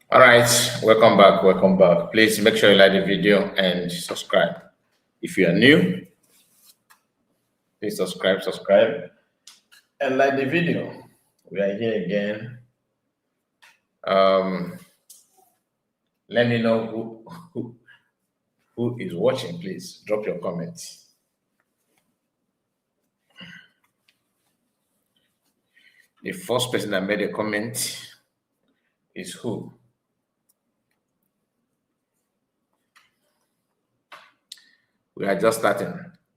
All right, welcome back, welcome back. Please make sure you like the video and subscribe. If you are new, please subscribe, subscribe, and like the video. We are here again. Let me know who is watching. Please drop your comments. The first person that made a comment is who? We are just starting,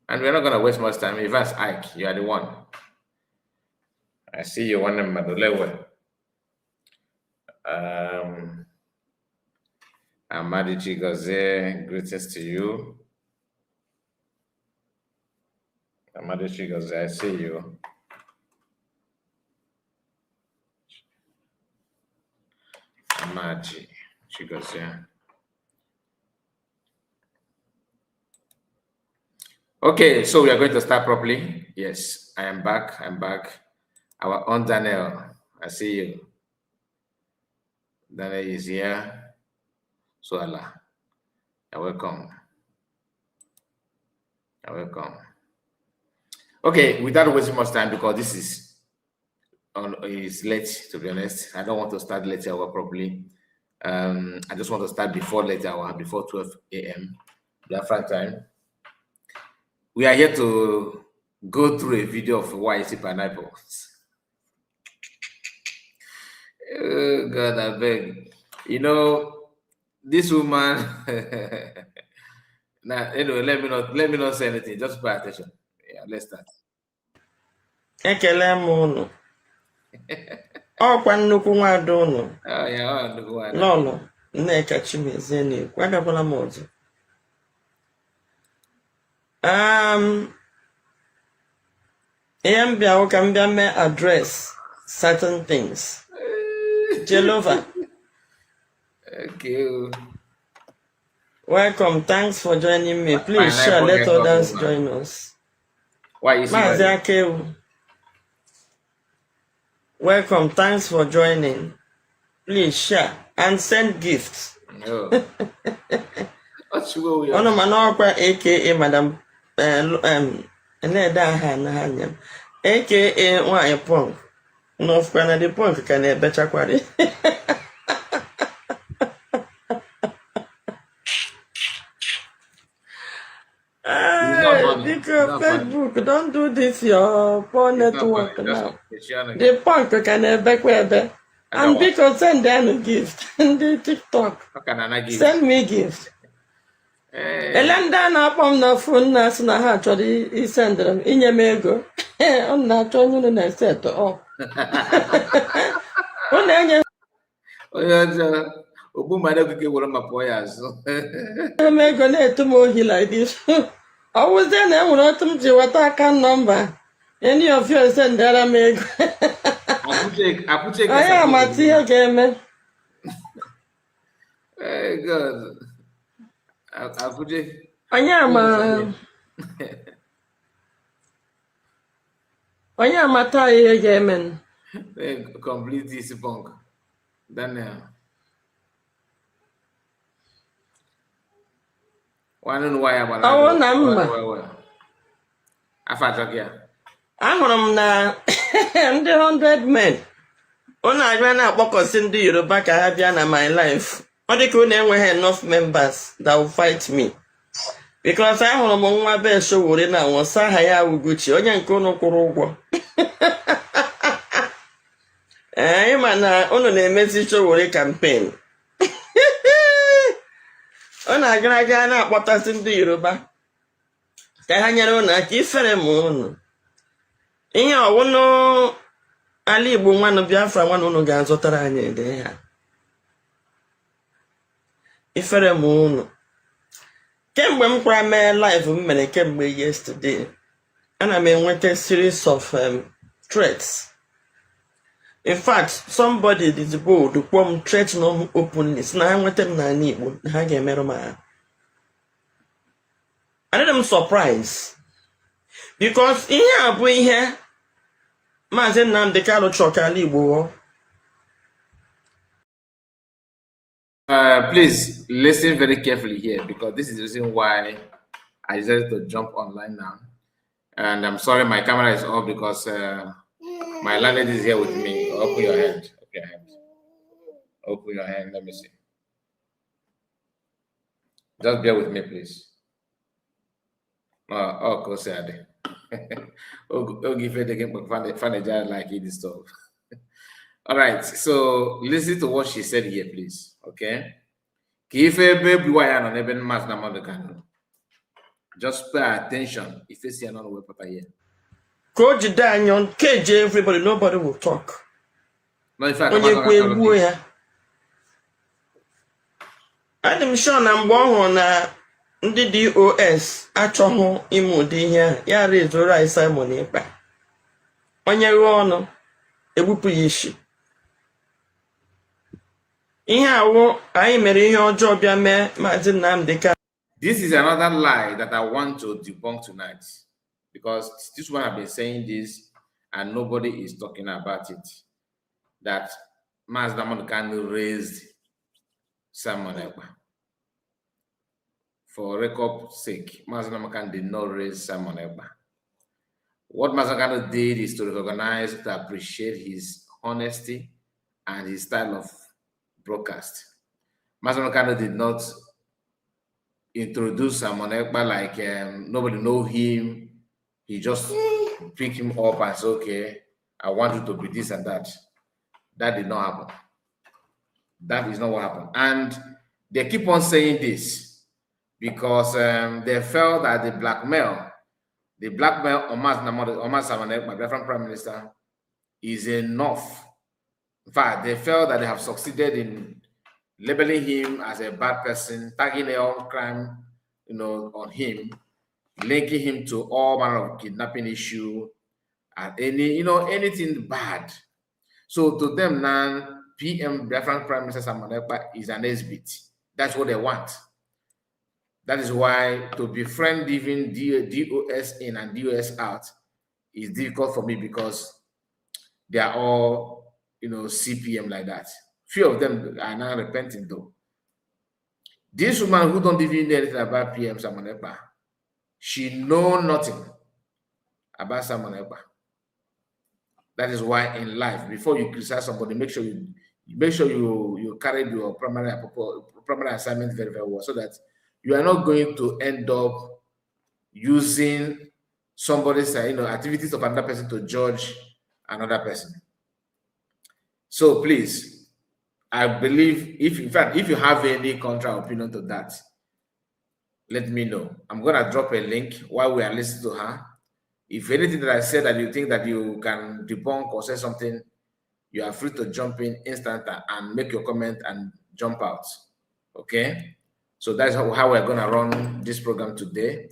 and we're not going to waste much time. Evans Ike, you are the one. I see you one in Madolewe. Amadi Chigozie, greetings to you. Amadi Chigozie, I see you. Amaji Chigozie. Okay, so we are going to start properly. Yes, I am back. I'm back. Our own Daniel, I see you. Daniel is here. So Allah, you're welcome. You're welcome. Okay, without wasting much time, because this is on is late, to be honest. I don't want to start late hour properly. I just want to start before late hour, before 12 a.m. Biafra time. We are here to go through a video of why is pineapples. Oh God, I beg. You know, this woman. Now, anyway, let me not say anything. Just pay attention. Yeah, let's start. Ekele m unu. Ọkwa nnukwu nwaada unu. Oh yeah, oh, look what Lọlọ Nneka Chimezie na-ekwu abịakwala m ọzọ. Ihe m bịa ka m bịa mee address certain things. Jelova, Okay. welcome. Thanks for joining me. Please share, Pineapple let network others woman. Join us. Why is Maazị it? Akewu, welcome. Thanks for joining. Please share and send gifts. No. What's we Ọnụ mana ọkwa aka Madam na-ede aha na ha nye m aka nwanyị punk n'ọfụkwa na the punk ka na-ebechakwari. It's not Hey, funny. It's biko not funny. Facebook, don't do this your poor It's not network funny. Just now. Christian. The punk ka na-ebekwa ebe. And Agawa. Biko send them gift ndị TikTok. How can I give? Send me gift. Hey. Ele ndị a na-akpọ m na phone na-asị na ha chọrọ isendịrị m inye m ego. Unu na-achọ onye unu na-eset up. Unu enye Onye ọjọọ. Ogbu mmadụ okike were ma pụọ ya azụ. M ego na-etu m ohi like this. Ọ wụzie na enwere otu m ji weta account number any of you sendara m ego. Akwụche akwụche. Anyị amata ihe ga-eme. Hey God. Akwụche. Onye amata ihe ga-eme. Hey, complete this punk. Daniel. Nwanne nụ nwaanyị agbara Ọ bụrụ na m ma afọ achọghị ya. Ahụrụ m na ndị 100 men unu abịa na-akpọkọsị ndị Yoruba ka ha bịa na my life. Ọ dị ka unu enweghị enough members that will fight me, because ahụrụ m nwa be Sowore na nwụsa aha ya Ugochi onye nke unu kwụrụ ụgwọ. Ee, ịma na unu na-emezi Sowore campaign, ọ na-agara aga na-akpọtasị ndị Yoruba ka ha nyere unu aka. Ifere ma unu ihe ọwụnụ ala Igbo nwanụ Biafra nwanụ unu ga-azụtara anyị ede ha. Ifere ma unu. Kemgbe m kwara mee live m mere kemgbe yesterday, ana m enweta series of threats. In fact, somebody is bold kpọọ m, threat m openly, si na ha nweta m n'ala Igbo na ha ga-emerụ m ahụ. Adịghị m surprise, because ihe a bụ ihe Maazị Nnamdi Kanu chọrọ ka ala Igbo ghọọ. Please listen very carefully here because this is the reason why I decided to jump online now. And I'm sorry my camera is off because my landlady is here with me. Open your hand. Open your hand. Open your hand. Let me see. Just bear with me, please. Oh, oh, Oge ife dị gị mkpa fanager like it stuff. All right, so listen to what she said here, please. Okay. Ka ife ebe ebuwa ya nọ n'ebe Maazị Nnamdi Kanu. Just pay attention. Ife si ya n'ọnụ wepụta here. Ka o jide anyị on cage everybody, nobody will talk. No, in fact, Onye kwu egbuo ya. Adị m sure na mgbe ọ hụrụ na ndị DOS achọghị ime ụdị ihe ahụ, ya rezoro anyị Simon Ekpa. Onye ghe ọnụ, egbupụ ya isi. Ihe awụ anyị mere ihe ọjọọ bịa mee Maazị Nnamdi Kanu. This is another lie that I want to debunk tonight because this one I've been saying this and nobody is talking about it. That Maazị Nnamdi Kanu raised Simon Ekpa. For record sake, Maazị Nnamdi Kanu did not raise Simon Ekpa. What Maazị Kanu did is to recognize, to appreciate his honesty and his style of broadcast. Maazị Kanu did not introduce Simon Ekpa like nobody know him. He just pick him up and say, "Okay, I want you to be this and that." That did not happen. That is not what happened. And they keep on saying this because they felt that the blackmail on Simon Ekpa, Biafran Prime Minister, is enough. In fact, they felt that they have succeeded in labeling him as a bad person, tagging all crime on him, linking him to all manner of kidnapping issue and anything bad. So to them now, PM Biafran Prime Minister Simon Ekpa is an exhibit. That's what they want. That is why to befriend even DOS in and DOS out is difficult for me because they are all CPM like that. Few of them are now repenting though. This woman who don't even know anything about PM Simon Ekpa, she know nothing about Simon Ekpa. That is why in life, before you criticize somebody, make sure you carry your primary assignment very, very well so that you are not going to end up using somebody's activities of another person to judge another person. So please, I believe if in fact if you have any contra opinion to that, let me know. I'm gonna drop a link while we are listening to her. If anything that I said that you think that you can debunk or say something, you are free to jump in instantly and make your comment and jump out. Okay, so that's how we're gonna run this program today.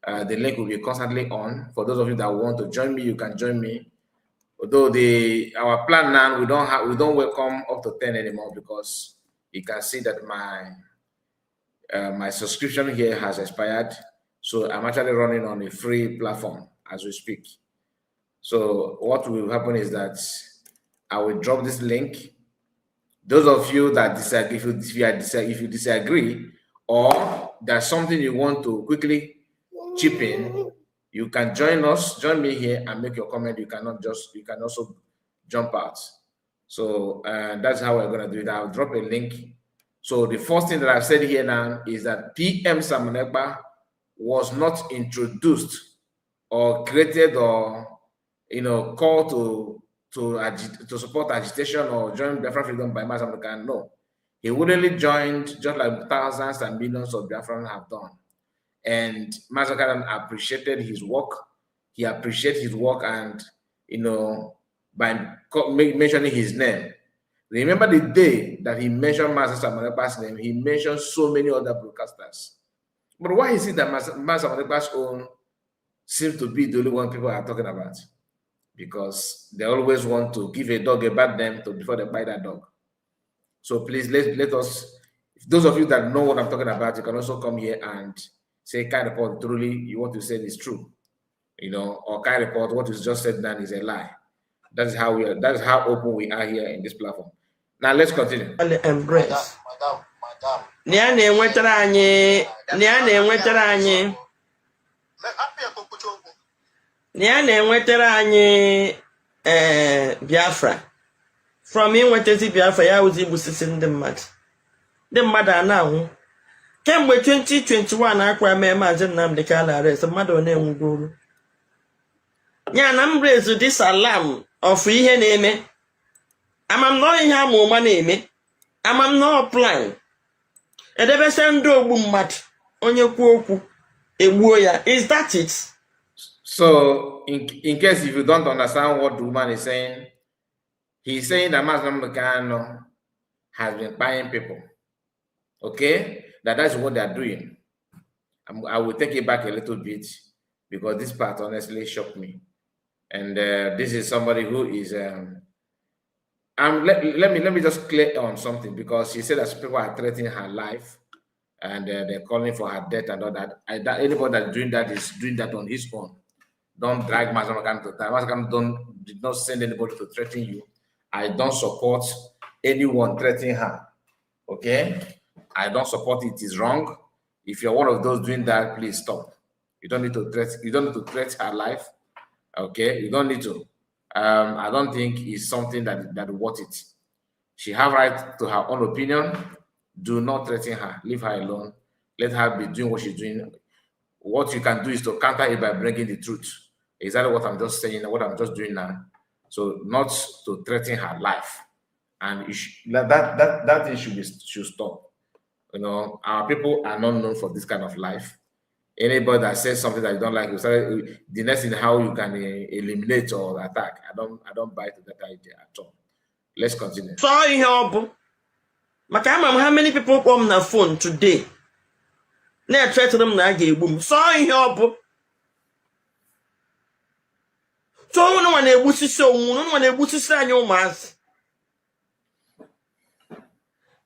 The link will be constantly on. For those of you that want to join me, you can join me. Although the our plan now, we don't welcome up to 10 anymore because you can see that my subscription here has expired. So I'm actually running on a free platform as we speak. So what will happen is that I will drop this link. Those of you that disagree, if you disagree, or there's something you want to quickly chip in, you can join us, join me here and make your comment. You cannot just, you can also jump out. So that's how we're gonna do it. I'll drop a link. So the first thing that I've said here now is that PM Simon Ekpa was not introduced or created or called to support agitation or join Biafra Freedom by Maazị Nnamdi. No, he willingly joined, just like thousands and millions of Biafran have done. And Maazị Kanu appreciated his work. He appreciated his work, and by mentioning his name. Remember the day that he mentioned Maazị Simon Ekpa's name, he mentioned so many other broadcasters. But why is it that Maazị Simon Ekpa's own seems to be the only one people are talking about? Because they always want to give a dog a bad name to before they buy that dog. So please let us, if those of you that know what I'm talking about, you can also come here and say, "Kai Report, truly, you want to say is true," or "Kai Report, what is just said now is a lie." That is how we are, that is how open we are here in this platform. Now let's continue. Embrace. Madam, madam, Na ya na-enwetara anyị, na ya na-enwetara anyị, na ya na-enwetara anyị Biafra. From inwetazi Biafra, ya wụzi igbusisi ndị mmadụ, ndị mmadụ a na-anwụ. Kemgbe 2021 akwa mee Maazị Nnamdi Kanu arrest, mmadụ ọ na-enwugoro ya na m raise this alarm of ihe na-eme. Ama m na ọ ihe ama ụma na-eme, ama m na ọ plan edebesa ndị ogbu mmadụ, onye kwuo okwu egbuo ya. Is that it? So, in case if you don't understand what the woman is saying, he's saying that Mazi Nnamdi Kanu has been buying people. Okay? That's what they're doing. I will take it back a little bit because this part honestly shocked me. And this is somebody who is let me just clear on something, because she said that people are threatening her life and they're calling for her death and all that. That anybody that's doing that is doing that on his own. Don't drag Mazi Kanu to that. Mazi Kanu don't did not send anybody to threaten you. I don't support anyone threatening her. Okay, I don't support it. It is wrong. If you're one of those doing that, please stop. You don't need to threat. You don't need to threat her life. Okay, you don't need to. I don't think it's something that worth it. She have right to her own opinion. Do not threaten her. Leave her alone. Let her be doing what she's doing. What you can do is to counter it by bringing the truth. Exactly what I'm just saying, what I'm just doing now. So not to threaten her life, and it that thing should stop. Our people are not known for this kind of life. Anybody that says something that you don't like, you start the next thing, how you can eliminate or attack. I don't buy to that idea at all. Let's continue. Sọọ ihe ọ bụ maka ama m how many people kpọọ m na phone today na-ethreaten m na a ga-egbu m. Sọọ ihe ọ bụ so unu nwa na-egbusisi onwe unu, nwa na-egbusisi anyị ụmụazị.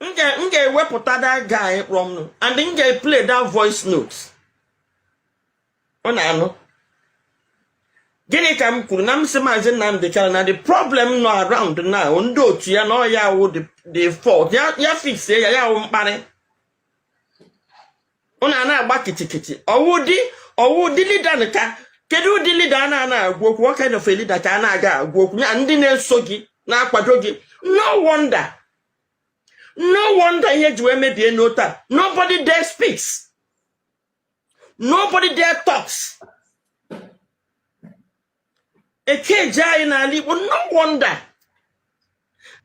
M ga-ewepụta that guy kpọrọ m and m ga-play that voice note. Ọ na-anụ gịnị ka m kwuru na m sị Maazị Nnamdi Kanu na the problem nọ around now, ndị otu ya na ọ ya wụ the fault ya, ya fixie ya, ya wụ mkparị. Unu a na-agba kitikiti, ọwụ dị leader ka kedu ụdị leader a na-ana agwa okwu? What kind of a leader ka a na-aga agwa okwu ya? Ndị na-eso gị, na-akwado gị. No wonder, no wonder ihe ji wee mebie n'otu a. Nobody there speaks, nobody there talks. Ekeji anyị n'ala Igbo. No wonder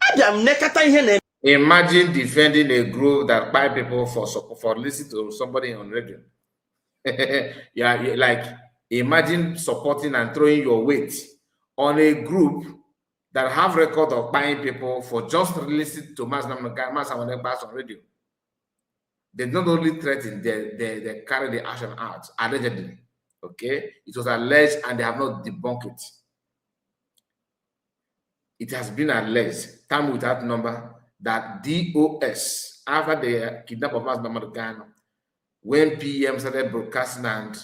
abịa m nekata ihe na Imagine defending a group that buy people for support, for listening to somebody on radio. Yeah, like imagine supporting and throwing your weight on a group that have record of buying people for just listening to Mazi on radio. They not only threaten, they carry the action out, allegedly. Okay, it was alleged and they have not debunked it. It has been alleged, time without number, that DOS, after the kidnap of Mazi Kanu, when PM started broadcasting and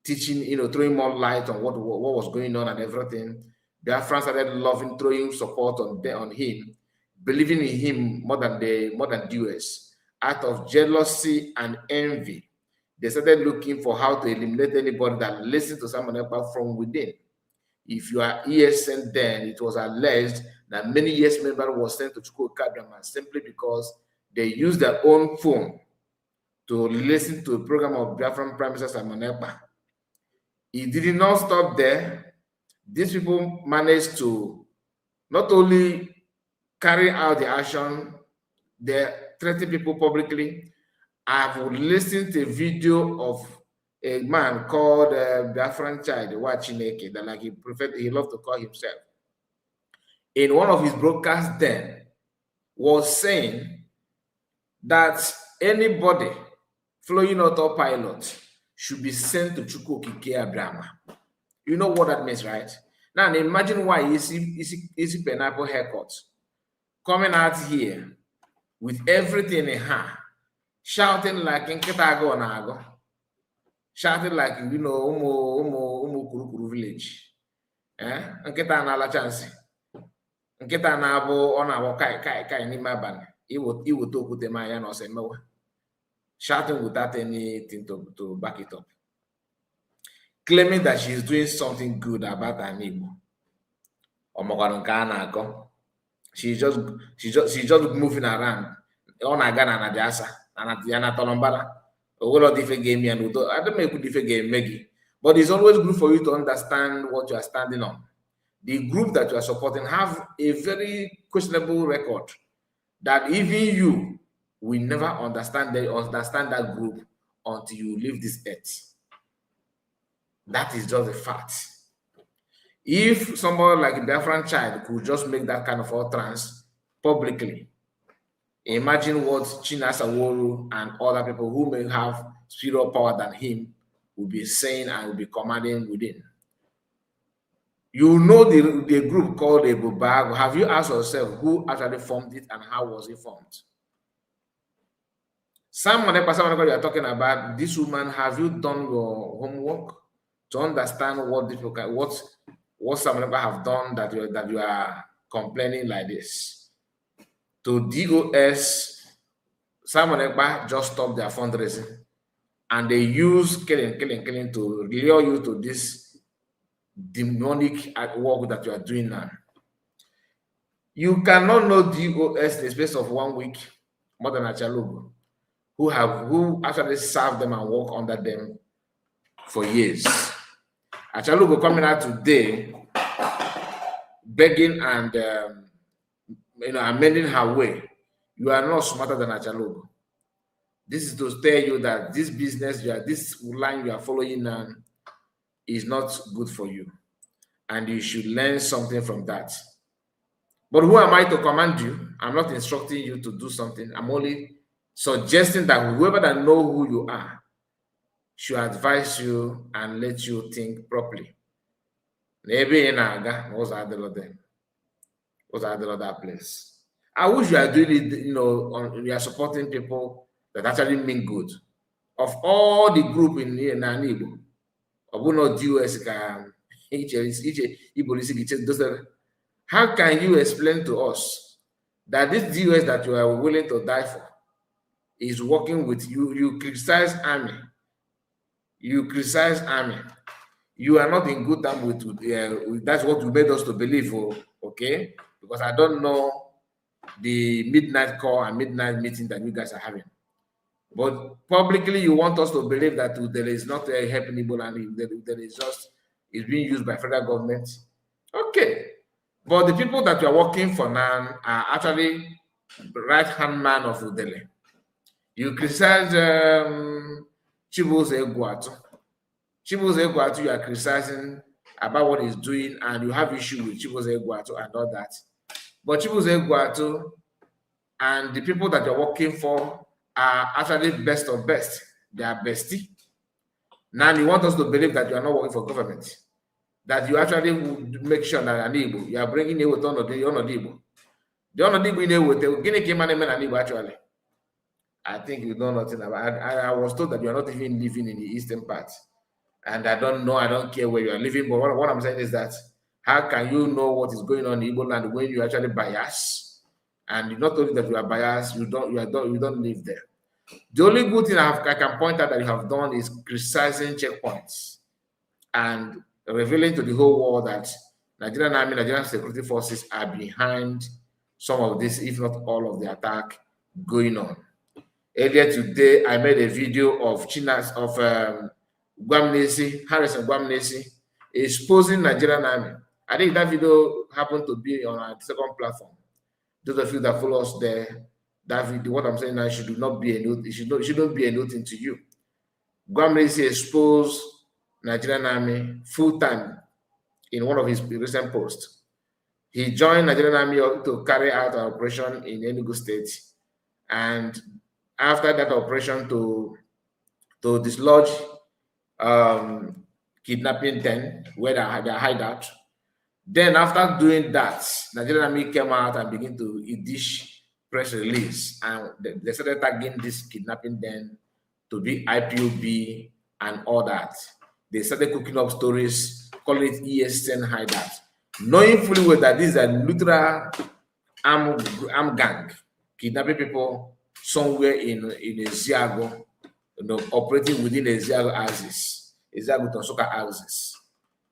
teaching, throwing more light on what was going on and everything, Biafran started loving, throwing support on him, believing in him more than DOS. Out of jealousy and envy, they started looking for how to eliminate anybody that listened to Simon Ekpa from within. If you are ESN then, it was alleged that many ES members were sent to Chukwu Abiama simply because they used their own phone to listen to a program of Biafran Prime Minister Simon Ekpa. It did not stop there. These people managed to not only carry out the action, they threaten people publicly. I've listened to a video of a man called Biafran Child, Wachineke, that like he preferred, he loved to call himself. In one of his broadcasts then, was saying that anybody following autopilot should be sent to Chukwu Okike Abiama. You know what that means, right? Now imagine why easy pineapple haircut coming out here with everything in her, shouting like nkịta agụụ na-agụ, shouting like ụmụ ụmụ kurukuru village. Eh? Nkịta na-alacha nsị, nkịta na-abụ ọ na-agbọ kai kai kai n'ime abalị. Iweta okwute ma ya na ọsọ emewe. Shouting without anything to back it up. Claiming that she's doing something good about an Igbo. Ọ makwanụ nke a na-akọ. She's just moving around. Ọ na-aga na anadị asa na ya na tọrọ mbara. O nwere ọdị ife ga-eme ya n'udo. Adị m ekwu ife ga-eme gị. But it's always good for you to understand what you are standing on. The group that you are supporting have a very questionable record that even you will never understand that group until you leave this earth. That is just a fact. If somebody like a Biafran child could just make that kind of utterance publicly, imagine what Chinasa Nworu and other people who may have spiritual power than him will be saying and will be commanding within. You know the group called the Bubago. Have you asked yourself who actually formed it and how was it formed? Simon Ekpa, Simon Ekpa, you are talking about this woman. Have you done your homework to understand what this what Simon Ekpa have done that you are complaining like this? To DOS, Simon Ekpa just stopped their fundraising and they use killing, killing, killing to lure you to this demonic work that you are doing now. You cannot know DOS in the space of one week more than Achalugo, who actually served them and work under them for years. Achalugo coming out today, begging and amending her way. You are not smarter than Achalugo. This is to tell you that this business, you are this line you are following now is not good for you. And you should learn something from that. But who am I to command you? I'm not instructing you to do something. I'm only suggesting that whoever that know who you are should advise you and let you think properly. N'ebe ị na-aga na ụzọ adịrọ there. Ụzọ adịrọ that place. I wish you are doing it, you are supporting people that actually mean good. Of all the group in here na Igbo, ọ bụ na DOS ka iche iche iburu isi gị dosere. How can you explain to us that this DOS that you are willing to die for is working with you? You criticize army. You criticize army. You are not in good term with that's what you made us to believe, oh, okay? Because I don't know the midnight call and midnight meeting that you guys are having. But publicly, you want us to believe that there is not a helping Igbo land, there is just is being used by federal government. Okay. But the people that you are working for now are actually right hand man of Udele. You criticize Chibuzo Egwuatu. Chibuzo Egwuatu, you are criticizing about what he's doing, and you have issue with Chibuzo Egwuatu and all that. But Chibuzo Egwuatu and the people that you're working for are actually best of best. They are bestie. Now you want us to believe that you are not working for government, that you actually would make sure that an Igbo, you are bringing it with ọnọdụ ọnọdụ Igbo. The ọnọdụ Igbo ị na-eweta, gịnị ka ị ma na-eme na Igbo actually? I think you know nothing about. I was told that you are not even living in the eastern part. And I don't know, I don't care where you are living. But what I'm saying is that how can you know what is going on in Igbo land when you actually bias? And not only that you are biased, you don't live there. The only good thing I can point out that you have done is criticizing checkpoints and revealing to the whole world that Nigerian Army, Nigerian security forces are behind some of this, if not all of the attack going on. Earlier today, I made a video of China's of Gwamnesi, Harrison Gwamnesi, exposing Nigerian Army. I think that video happened to be on our second platform. Those of you that follow us there, that video, what I'm saying now should not be a new, it should not, shouldn't be a new thing to you. Gwamnesi exposed Nigerian Army full time in one of his recent posts. He joined Nigerian Army to carry out an operation in Enugu State. And after that operation to dislodge kidnapping 10, where they hideout. Then after doing that, Nigerian Army came out and began to dish press release, and they started tagging this kidnapping then to be IPOB and all that. They started cooking up stories, calling it ESN hideout, knowing fully well that this is a literal armed gang. kidnapping people somewhere in Ezeagu, operating within Ezeagu axis, Ezeagu to Nsukka axis.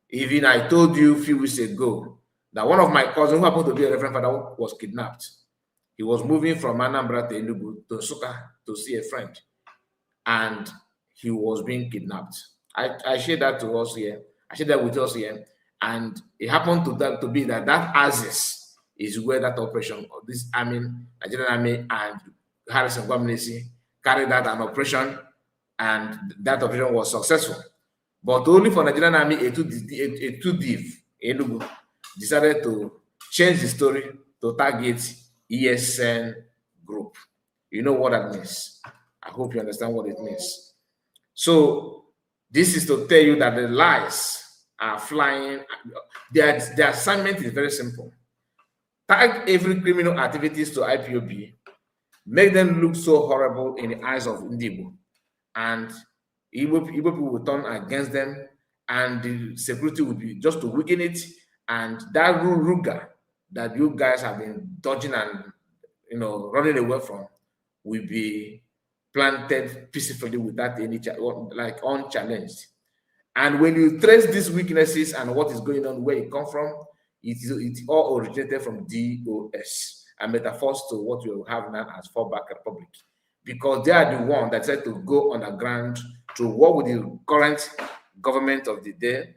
Even I told you a few weeks ago that one of my cousins who happened to be a reverend father was kidnapped. He was moving from Anambra to Enugu to Nsukka to see a friend, and he was being kidnapped. I shared that to us here. I shared that with us here, and it happened to be that that axis is where that operation of this army, Nigerian army, and Harrison Gwamnishu carried out an operation, and that operation was successful. But only for Nigerian army, a two div Enugu decided to change the story to target ESN group. You know what that means. I hope you understand what it means. So this is to tell you that the lies are flying. Their assignment is very simple. Tag every criminal activities to IPOB, make them look so horrible in the eyes of Ndigbo, and Igbo people will turn against them, and the security will be just to weaken it. And that Ruga that you guys have been dodging and running away from will be planted peacefully without any like unchallenged. And when you trace these weaknesses and what is going on, where it come from, it all originated from DOS and metaphors to what we have now as Fallback Republic, because they are the one that said to go underground to work with the current government of the day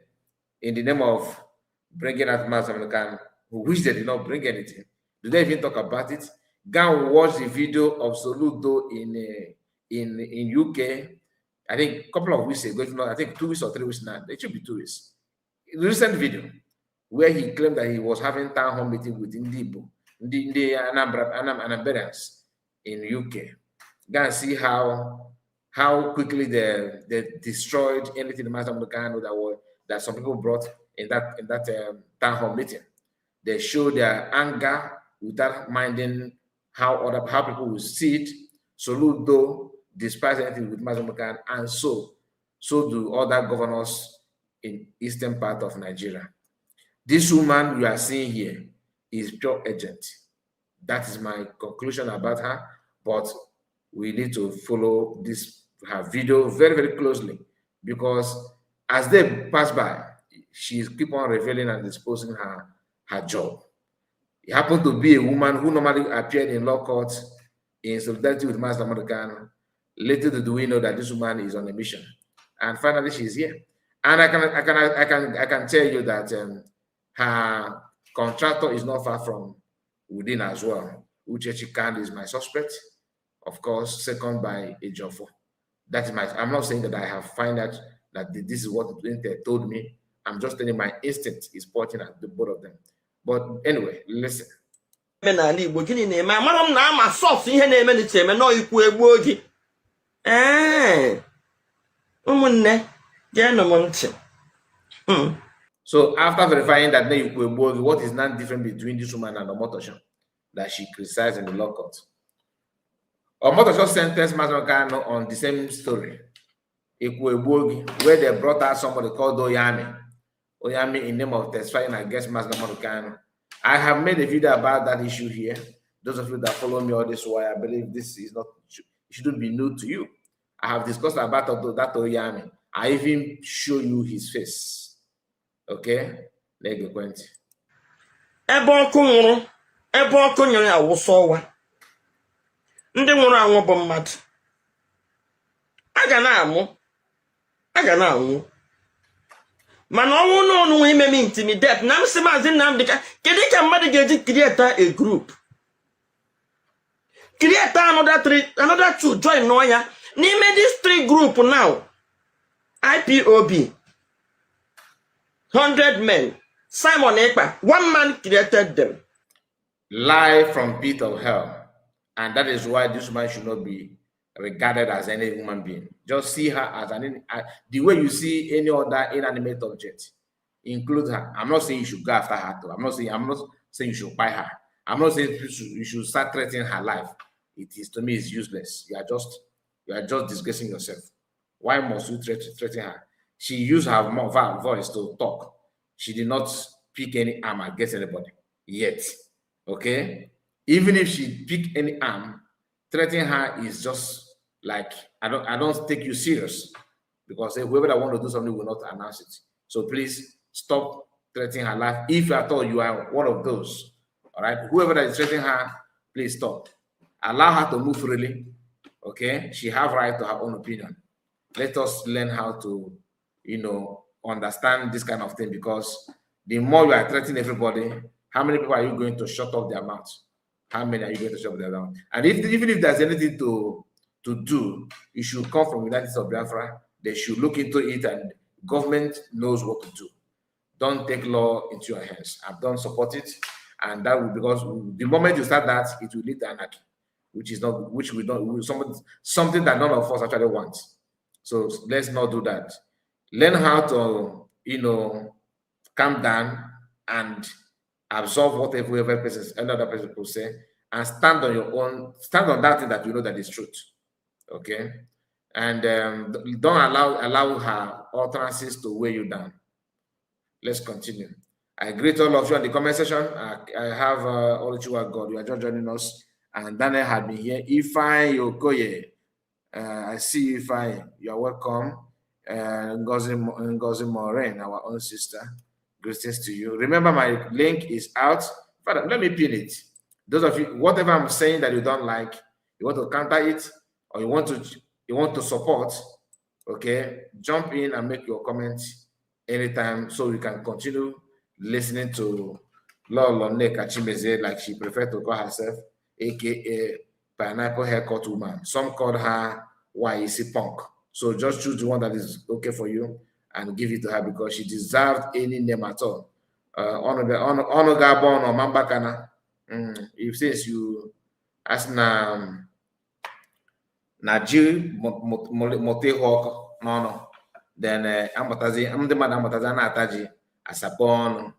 in the name of bringing out Mazi Kanu, which they did not bring anything. Did they even talk about it? Go and watch the video of Soludo in UK. I think a couple of weeks ago, if not, I think 2 weeks or 3 weeks now. It should be 2 weeks. Recent video where he claimed that he was having town hall meeting with Ndigbo, the Anambra, Anambarians in UK. Go and see how quickly they destroyed anything the Mazi Kanu that some people brought in that town hall meeting. They showed their anger without minding how people will see it. Soludo despise anything with Mazi Kanu, and so do other governors in eastern part of Nigeria. This woman you are seeing here is pure agent. That is my conclusion about her. But we need to follow this her video very, very closely because as they pass by, she keep on revealing and exposing her job. It happened to be a woman who normally appeared in law court in solidarity with Mazi Kanu. Little do we know that this woman is on a mission. And finally, she's here. And I can tell you that her contractor is not far from within as well. Uchechi Kanu is my suspect, of course, second by Ejiofor. That is my. I'm not saying that I have found out that this is what Intel told me. I'm just telling my instinct is pointing at the both of them. But anyway, listen. Eme n'ala Igbo, gịnị na-eme? Amara m na ama sọsụ ihe na-eme n'iche eme nọọ ikwu egbuo gị. Ee, ụmụnne, geenụ m ntị. So after verifying that what is now different between this woman and Omotosho that she criticized in the law court? Omotosho sentenced Mazi Kanu on the same story, Ikwuegbuogi, where they brought out somebody called Oyami. Oyami in name of testifying against Mazi Kanu. I have made a video about that issue here. Those of you that follow me all this while, I believe this is not shouldn't be new to you. I have discussed about that Oyami. I even show you his face. Okay? Na-egekwentị. Ebe ọkụ nwụrụ, ebe ọkụ nyere awụsa ọwa, ndị nwụrụ anwụ bụ mmadụ a ga na-amụ, a ga na-anwụ, mana ọnwụ n'ọnụ nwe ime m intimidate na m sị Maazị Nnamdị ka kedu ka mmadụ ga-eji create a group, create another three, another two, join nọ ya n'ime these three group now? IPOB 100 men, Simon Ekpa, one man created them. Lie from pit of hell. And that is why this woman should not be regarded as any human being. Just see her as an the way you see any other inanimate object. Include her. I'm not saying you should go after her too. I'm not saying you should buy her. I'm not saying you should start threatening her life. It is, to me, it's useless. You are just disgracing yourself. Why must you threaten her? She used her voice to talk. She did not pick any arm against anybody yet. Okay. Even if she pick any arm, threatening her is just like I don't take you serious because whoever that want to do something will not announce it. So please stop threatening her life if at all you are one of those. All right, whoever that is threatening her, please stop. Allow her to move freely. Okay, she have right to her own opinion. Let us learn how to understand this kind of thing, because the more you are threatening everybody, how many people are you going to shut up their mouth? How many are you going to shut up their mouth? And if even if there's anything to do, it should come from United States of Biafra. They should look into it, and government knows what to do. Don't take law into your hands. I don't support it, and that will, because the moment you start that, it will lead to anarchy, which is not, which we don't, something that none of us actually want. So let's not do that. Learn how to calm down and absorb whatever every person, another person will say, and stand on your own, stand on that thing that you know that is truth. Okay. And don't allow her utterances to weigh you down. Let's continue. I greet all of you in the comment section. I have Oluchiwa God. You are just joining us. And Daniel had been here. Ifeanyi Okoye. I see you, Ifeanyi. You are welcome. Ngozi Moren, our own sister. Greetings to you. Remember, my link is out. Father, let me pin it. Those of you, whatever I'm saying that you don't like, you want to counter it, or you want to support, okay, jump in and make your comment anytime so we can continue listening to Lolo Nneka Chimezie, like she preferred to call herself, aka Pineapple Haircut Woman. Some call her YEC Punk. So just choose the one that is okay for you and give it to her because she deserved any name at all. Ọnụ ga-agba ọnụ ọma mgbakana. If since you asị na ji mụta ịhụ ọkụ n'ọnụ, then amụtazi ndị mmadụ amụtazi a na-ata ji asapụ ọnụ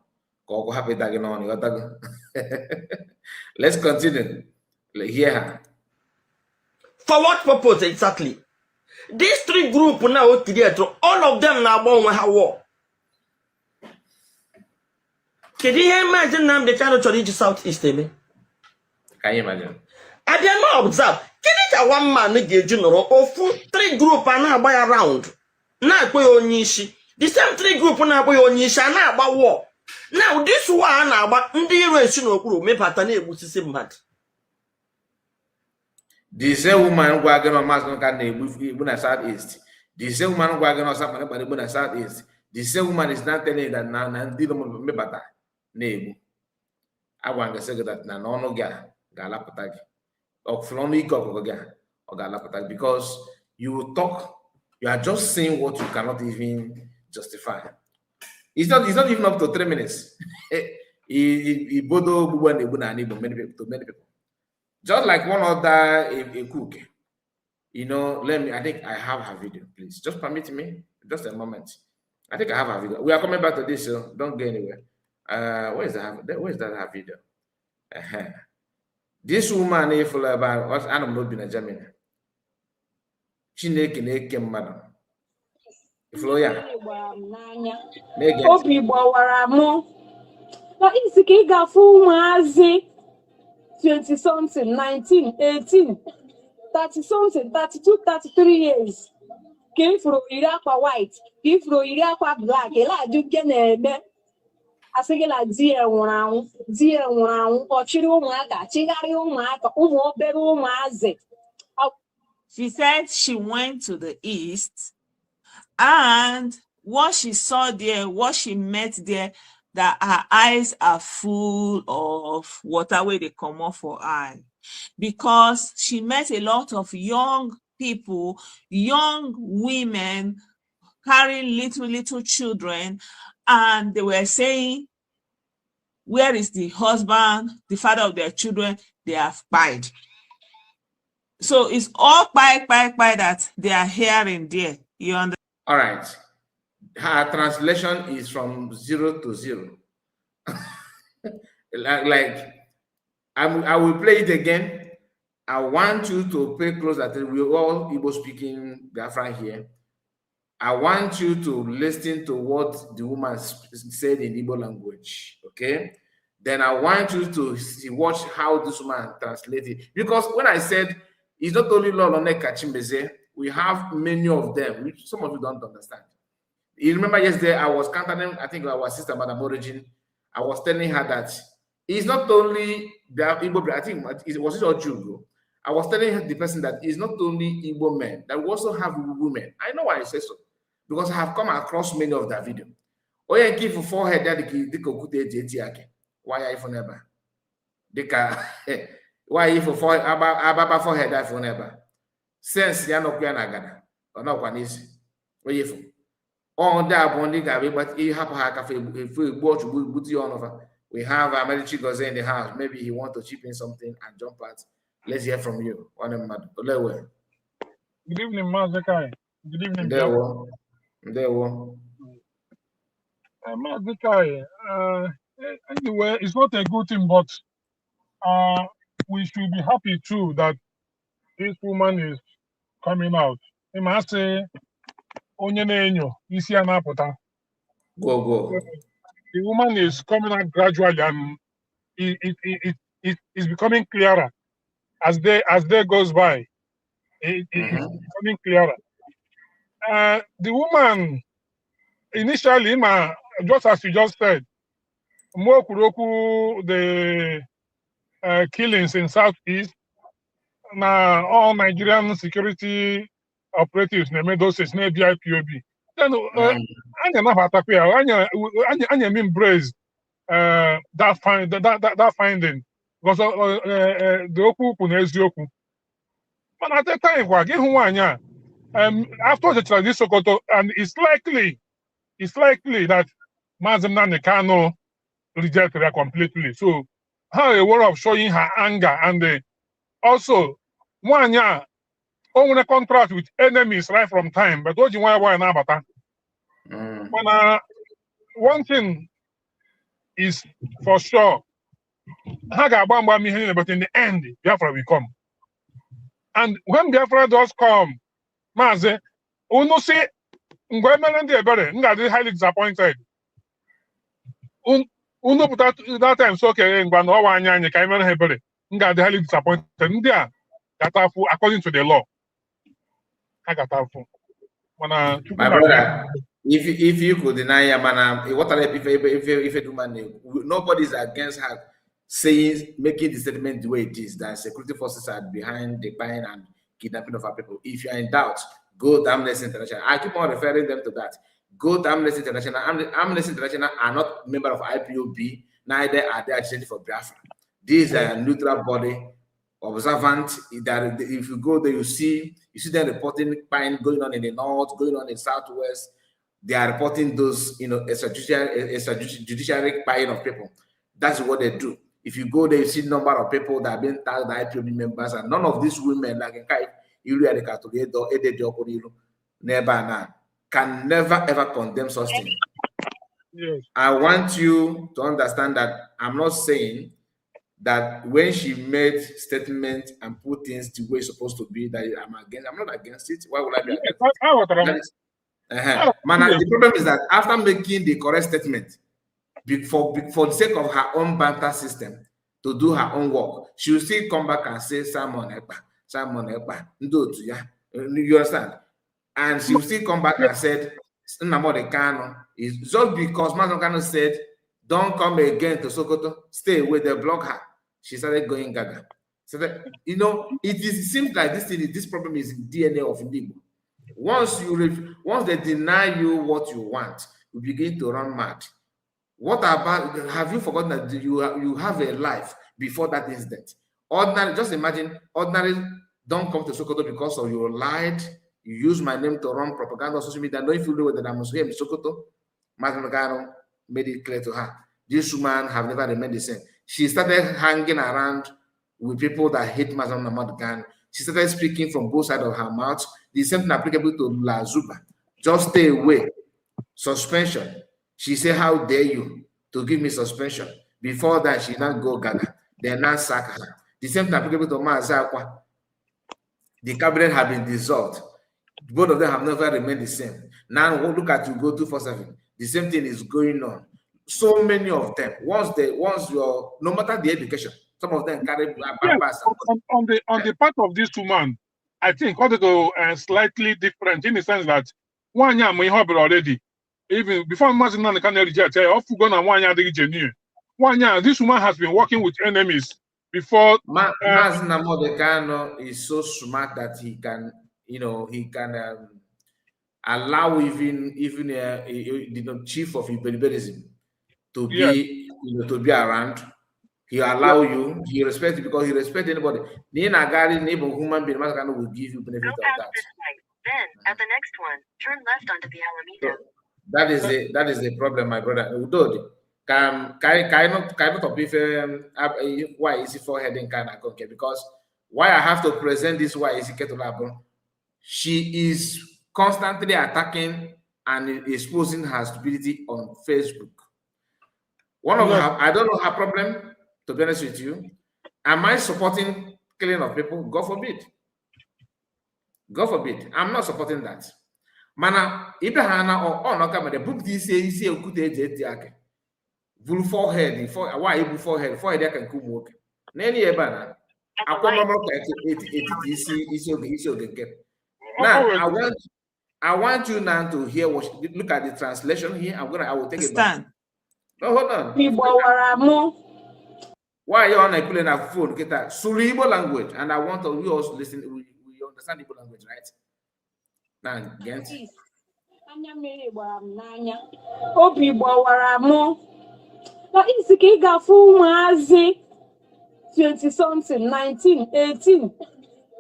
ka ọkụ hapụ ịta gị n'ọnụ, ịghọtago? Let's continue. Hear her. For what purpose exactly? These three group now create, all of them na-agba onwe ha war. Kedu ihe Maazị Nnamdi Kanu chọrọ iji South East eme? Can you imagine? Abịa na observe, kedu ka one man ga-eji nọrọ ofu three group a na-agba ya round na-akpọ ya onye isi, the same three group na-akpọ ya onye isi a na-agba war? Now this war a na-agba, ndị iro esi n'okpuru mebata na-egbusisi mmadụ. The same woman gwa gị na Maazị Nka na-egbu egbu na South East. The same woman gwa gị na Ọsa Kpara egbu na South East. The same woman is now telling you that na ndị iro mebata na-egbu. Agwa m gị sị gị that na n'ọnụ gị a ga-alapụta gị. Ọfụrụ ọnụ ike ọkụkọ gị a ọ ga-alapụta gị because you will talk, you are just saying what you cannot even justify. It's not even up to 3 minutes. Ibodo ogbugbu a na-egbu n'ala Igbo many people, to many people. Just like one other a cook, let me, I think I have her video, please. Just permit me, just a moment. I think I have her video. We are coming back to this, so don't go anywhere. Where is that her video? This woman, if about ana m n'obi na Germany. Chineke na-eke mmadụ. Ifụlụ ya? Mmiri gbara m n'anya. Na-ege ntị. Obi gbawara mụ na isi ka ị ga-afụ ụmụazị 20 something, 19, 18, 30 something, 32, 33 years ka ifuru yiri akwa white, ka ifuru yiri akwa black, ịla-ajụ nke na-eme, asị gị na di ya nwụrụ anwụ, di ya nwụrụ anwụ, ọ chịrị ụmụaka chịgharịa ụmụaka, ụmụ obere ụmụazị. She said she went to the east and what she saw there, what she met there, that her eyes are full of water where they come off for eye. Because she met a lot of young people, young women carrying little, little children, and they were saying, "Where is the husband, the father of their children?" They have died. So it's all kpai, kpai, kpai that they are hearing there. You understand? All right. Her translation is from zero to zero. Like I will play it again. I want you to pay close attention. We're all Igbo speaking Biafran here. I want you to listen to what the woman said in Igbo language. Okay. Then I want you to see, watch how this woman translated. Because when I said it's not only Lolo Nneka Chimezie, we have many of them, which some of you don't understand. You remember yesterday I was counting, I think our sister Madam Origin, I was telling her that it's not only the Igbo, I think it was it Ojugo. I was telling the person that it's not only Igbo men, that we also have women. I know why I say so, because I have come across many of their video. Onye nke ifu forehead ya dịka okwute eji eti akị waya ifu n'ebe a dịka waya ifu ababa forehead ya ifu n'ebe a sense ya nọkwa ya na agada ọ nọkwa n'isi onye ifu ọ ndị a bụ ndị ga-abịa ịhapụ ha aka efu egbu ọchụ gbute ya ọnụ fa. We have Amadichi Gozie in the house. Maybe he want to chip in something and jump out. Let's hear from you. Nwanne mmadụ, olewe. Good evening, Maazị Kai. Good evening. Ndewo. Ndewo. Maazị Kai, anyway, it's not a good thing, but we should be happy too that this woman is coming out. Ị ma asị onye na-enyo isi ya na-apụta. Go, go. The woman is coming out gradually and it is becoming clearer as day goes by. It is becoming clearer. The woman initially, ma, just as you just said, mgbe o kwuru okwu the killings in Southeast, na all Nigerian security operatives na-eme those things na-ebi IPOB. Then anyị anabatakwa ya, anyị eme embrace that, find, that, that, that finding because the okwu kwu na eziokwu. Mana at the time kwa gị hụ nwaanyị a after o jechara di Sokoto, and it's likely that Maazị Nnamdi Kanu rejected her completely. So her a way of showing her anger and also nwaanyị a o nwere contract with enemies right from time, but o ji nwayọ nwayọ na-abata. Mana one thing is for sure, ha ga-agba mgba ihe niile, but in the end Biafra will come. And when Biafra does come, Maazị, unu si mgbe emere ndị ebere, m ga-adị highly disappointed. Unu pụta that time so okay ngwa na ọwa anya anyị ka anyị mere ha ebere, m ga-adị highly disappointed. Ndị a ga-ata afụ according to the law. Ha ga-ata afụ. Mana Chukwu My na- brother, if you could deny ya, man, what are if do man, nobody's against her saying, making the statement the way it is, that security forces are behind the buying and kidnapping of our people. If you are in doubt, go to Amnesty International. I keep on referring them to that. Go to Amnesty International. Amnesty International are not member of IPOB, neither are they agitating for Biafra. These are a neutral body, observant. That if you go there, you see them reporting crime going on in the north, going on in southwest. They are reporting those, extrajudiciary buying of people. That's what they do. If you go there, you see number of people that have been tagged IPOB members, and none of these women, like in Kai, ilu ya dịka tụrụ edo ede dị ọkụ n'ilu n'ebe a na can never ever condemn such thing. I want you to understand that I'm not saying that when she made statement and put things the way it's supposed to be, that I'm against. I'm not against it. Why would I be against it? Aghọtara m. That is- Man, the problem is that after making the correct statement, for the sake of her own banter system to do her own work, she will still come back and say Simon Ekpa, Simon Ekpa, ndị otu ya. You understand? And she will still come back and said Nnamdi Kanu is just because Mazi Kanu said, "Don't come again to Sokoto, stay away." They block her. She started going gaga. So that it seems like this thing, this problem is in DNA of Igbo. Once they deny you what you want, you begin to run mad. What about, have you forgotten that you have a life before that incident? Ordinary, just imagine, ordinary don't come to Sokoto because of your lied. You use my name to run propaganda on social media. Knowing fully well that I'm here in Sokoto. Martin Gano made it clear to her. This woman have never remained the same. She started hanging around with people that hate Mazi Nnamdi Kanu. She started speaking from both sides of her mouth. The same thing applicable to La Zuba. Just stay away. Suspension. She said, "How dare you to give me suspension?" Before that, she now go gaga. They now sack her. The same thing applicable to Mazakwa. The cabinet have been dissolved. Both of them have never remained the same. Now look at you go 247. The same thing is going on. So many of them, once you're, no matter the education, some of them carry pass. On the part of this woman, I think ọ dịgo slightly different in the sense that nwaanyị a ma ihe ọ bụla already. Even before Maazị Nnamdi Kanu reject ya, ọ fugo na nwaanyị adịghị genuine. Nwaanyị a, this woman has been working with enemies before. Maazị Nnamdi Kanu is so smart that he can, you know, he can allow even the chief of Iberiberism to be, to be around. He allow you, he respect you because he respect anybody. Nina Gary neighbor human being, Maazị Kanu will give you benefit Go of past that. this light. Then, at the next one, turn left onto the So Alameda. that is the problem, my brother. Udo ka anyị nọtọpụ ife why isi forehead nke a na-akọ nke, because why I have to present this why isi kettle abụ she is constantly attacking and exposing her stupidity on Facebook. One of her, I don't know her problem, to be honest with you. Am I supporting killing of people? God forbid. God forbid. I'm not supporting that. Mana ibe ha na ọ nọka mere bupụta isi okwute eji eti aka buru forehead for nwaanyị bụ forehead ya ka nke ụmụ nwoke n'elu ya ebe a na At the akwa light, mọmọrọ ka etiti isi oge nke. Now I want you now to hear what she, look at the translation here. I will take it back. Understand? No, hold on. Obi gbawara mụ. Why you on a play na phone kita suru Igbo language, and I want to we also listen, we understand Igbo language, right? Now get Anya mmiri gbara m n'anya, obi gbawara mụ na isi ka ị ga-afụ ụmụazị 20 something, 19, 18,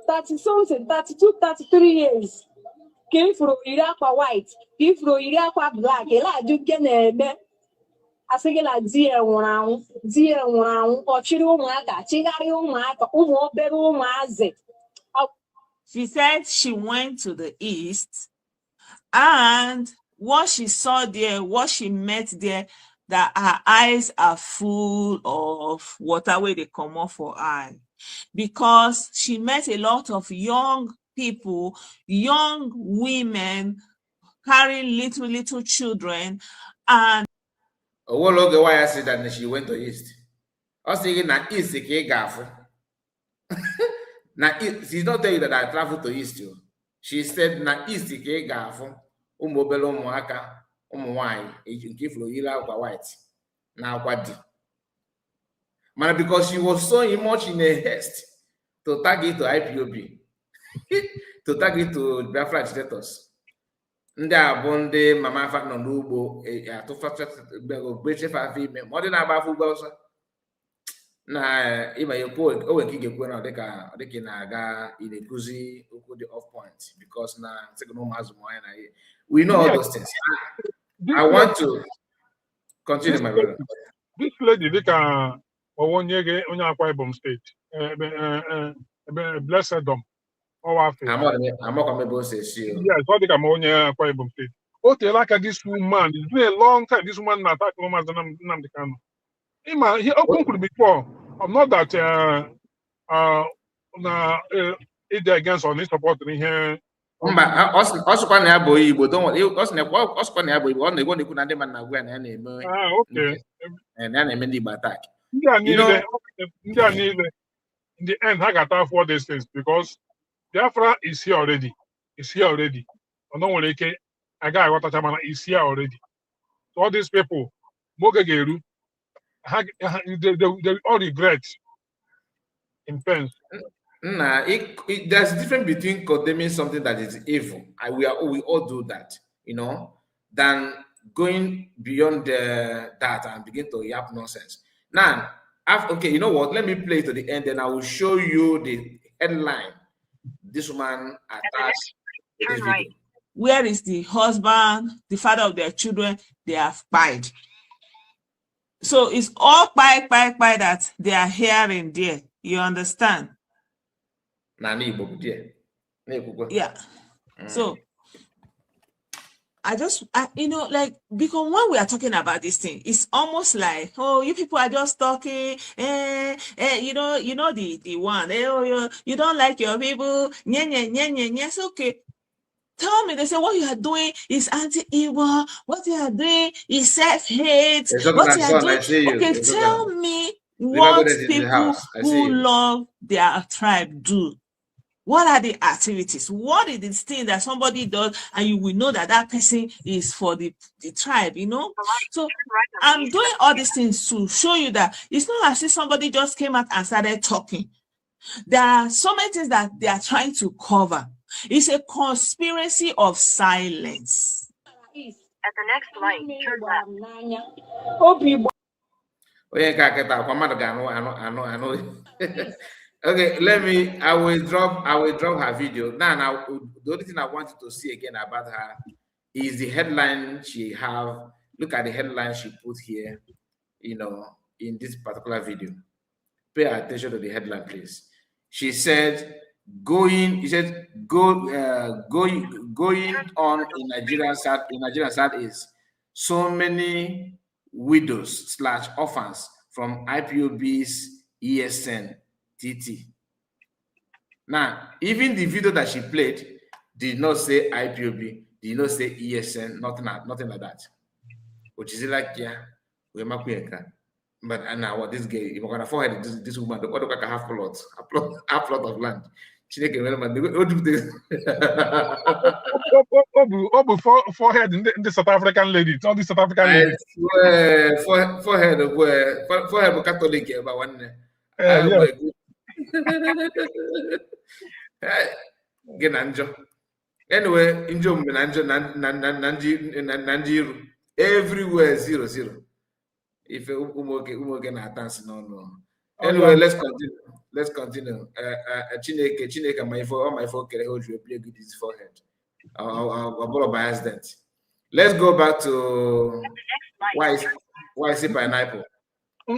30 something, 32, 33 years ka ifuru yiri akwa white, ka ifuru yiri akwa black, ị na-ajụ nke na-eme, asị gị na di ya nwụrụ anwụ, di ya nwụrụ anwụ, ọ chịrị ụmụaka chịgharịa ụmụaka, ụmụ obere ụmụazị. She said she went to the east and what she saw there, what she met there, that her eyes are full of water where they come off for eye. Because she met a lot of young people, young women carrying little, little children. And Owolo oge why I said that she went to east. Ọ sị gị na east ka ị ga-afụ. Na east, she don't tell you that I travel to east o. She said na east ka ị ga-afụ ụmụ obere ụmụaka, ụmụ nwanyị nke ifuru yiri akwa white na akwa di. Mana because she was so much in a haste to tag it to IPOB, to tag it to Biafra agitators. Ndị a bụ ndị mama afa nọ n'ugbo atụfachefe afọ ime ma ọ dị na-agba afọ ugbo ọsọ na ịma ya ekwu o nwere nke ị ga-ekwu na ọ dịka ị na-aga ị na-ekuzi okwu dị off point because na sị gị na ụmụazụ m anya na we know all those things. This I want to continue, this my brother. This lady dịka ọwụ onye onye Akwa Ibom Steeti, ebe Blessed Dom ọwa afọ. Amakwa m ebe o si esi o. Yes, ọ dịka ma onye Akwa Ibom Steeti. O teela aka this woman, it's been a long time this woman na-attack Maazị Nnamdi Kanu. Ịma ihe okwu m kwuru before, I'm not that na ịdị against or na support ihe. Mba, ọ sịkwa na ya bụ onye Igbo, don't worry. Ọ sịkwa na ya bụ Igbo, ọ na-ekwu na ndị mmadụ na-agwa ya na ya na-eme Ah, okay. na ya na-eme ndị Igbo attack. Ndị a niile, ndị a niile, in the end ha ga-ata afọ these things because Biafra is here already, is here already. Ọ nwere ike agaghị aghọtacha, mana is here already. So all these people, mgbe oge ga-eru ha, they all regret in pains. Nah, there's a difference between condemning something that is evil, and we all do that, than going beyond that and begin to yap nonsense. Now, after, okay, you know what? Let me play to the end, then I will show you the headline this woman attached to this Turn right. video. Where is the husband, the father of their children? They have died. So it's all kpai, kpai, kpai that they are hearing there. You understand? Na Igbo bụ there. Na-ekwukwa. Yeah. So I just, I, you know, like, because when we are talking about this thing, it's almost like, oh, you people are just talking, you know, the one, oh, you don't like your people, nye, nye, nye, nye, nye. It's okay. Tell me, they say what you are doing is anti-Igbo, what you are doing is self-hate, what Ezogo you are son, I doing. see you. Okay, Ezogo. tell me River what Goddess is in the people house. I see who you. love their tribe do. What are the activities? What is this thing that somebody does, and you will know that that person is for the tribe, you know? So I'm doing all these things to show you that it's not as if somebody just came out and started talking. There are so many things that they are trying to cover. It's a conspiracy of silence. East. At the next Anya light, mmiri turn gbara left. m n'anya, obi Onye nke a kịta akwa mmadụ ga-anụ anụ anụ anụ. Okay, let me I will drop her video. Now, the only thing I want you to see again about her is the headline she have. Look at the headline she put here, in this particular video. Pay attention to the headline, please. She said, going, he said, go, going on in Nigerian South is so many widows/orphans from IPOB's ESN TT. Now, even the video that she played did not say IPOB, did not say ESN, nothing, nothing like that. Which is like, yeah, we but and now what this guy, if I'm gonna forehead this woman, the other like a half plot of land. Chineke mere ma o jupụta. Ọ bụ forehead ndị South African ladies, all these South African I ladies. Swear, forehead bụ forehead bụ Catholic ebe a nwanne. Eh, Ah, yeah. Hey, gị na njọ. Anyway, njọ omume na njọ na na na na ndị na na ndị iru everywhere zero zero. Ife ụmụ nwoke na-ata nsị n'ọnụ. Anyway, let's continue. Let's continue. Chineke Chineke ma ife ọ ma ife o kere ha o ji wee play this forehead. Ọ bụrụ by accident. Let's go back to why is it pineapple?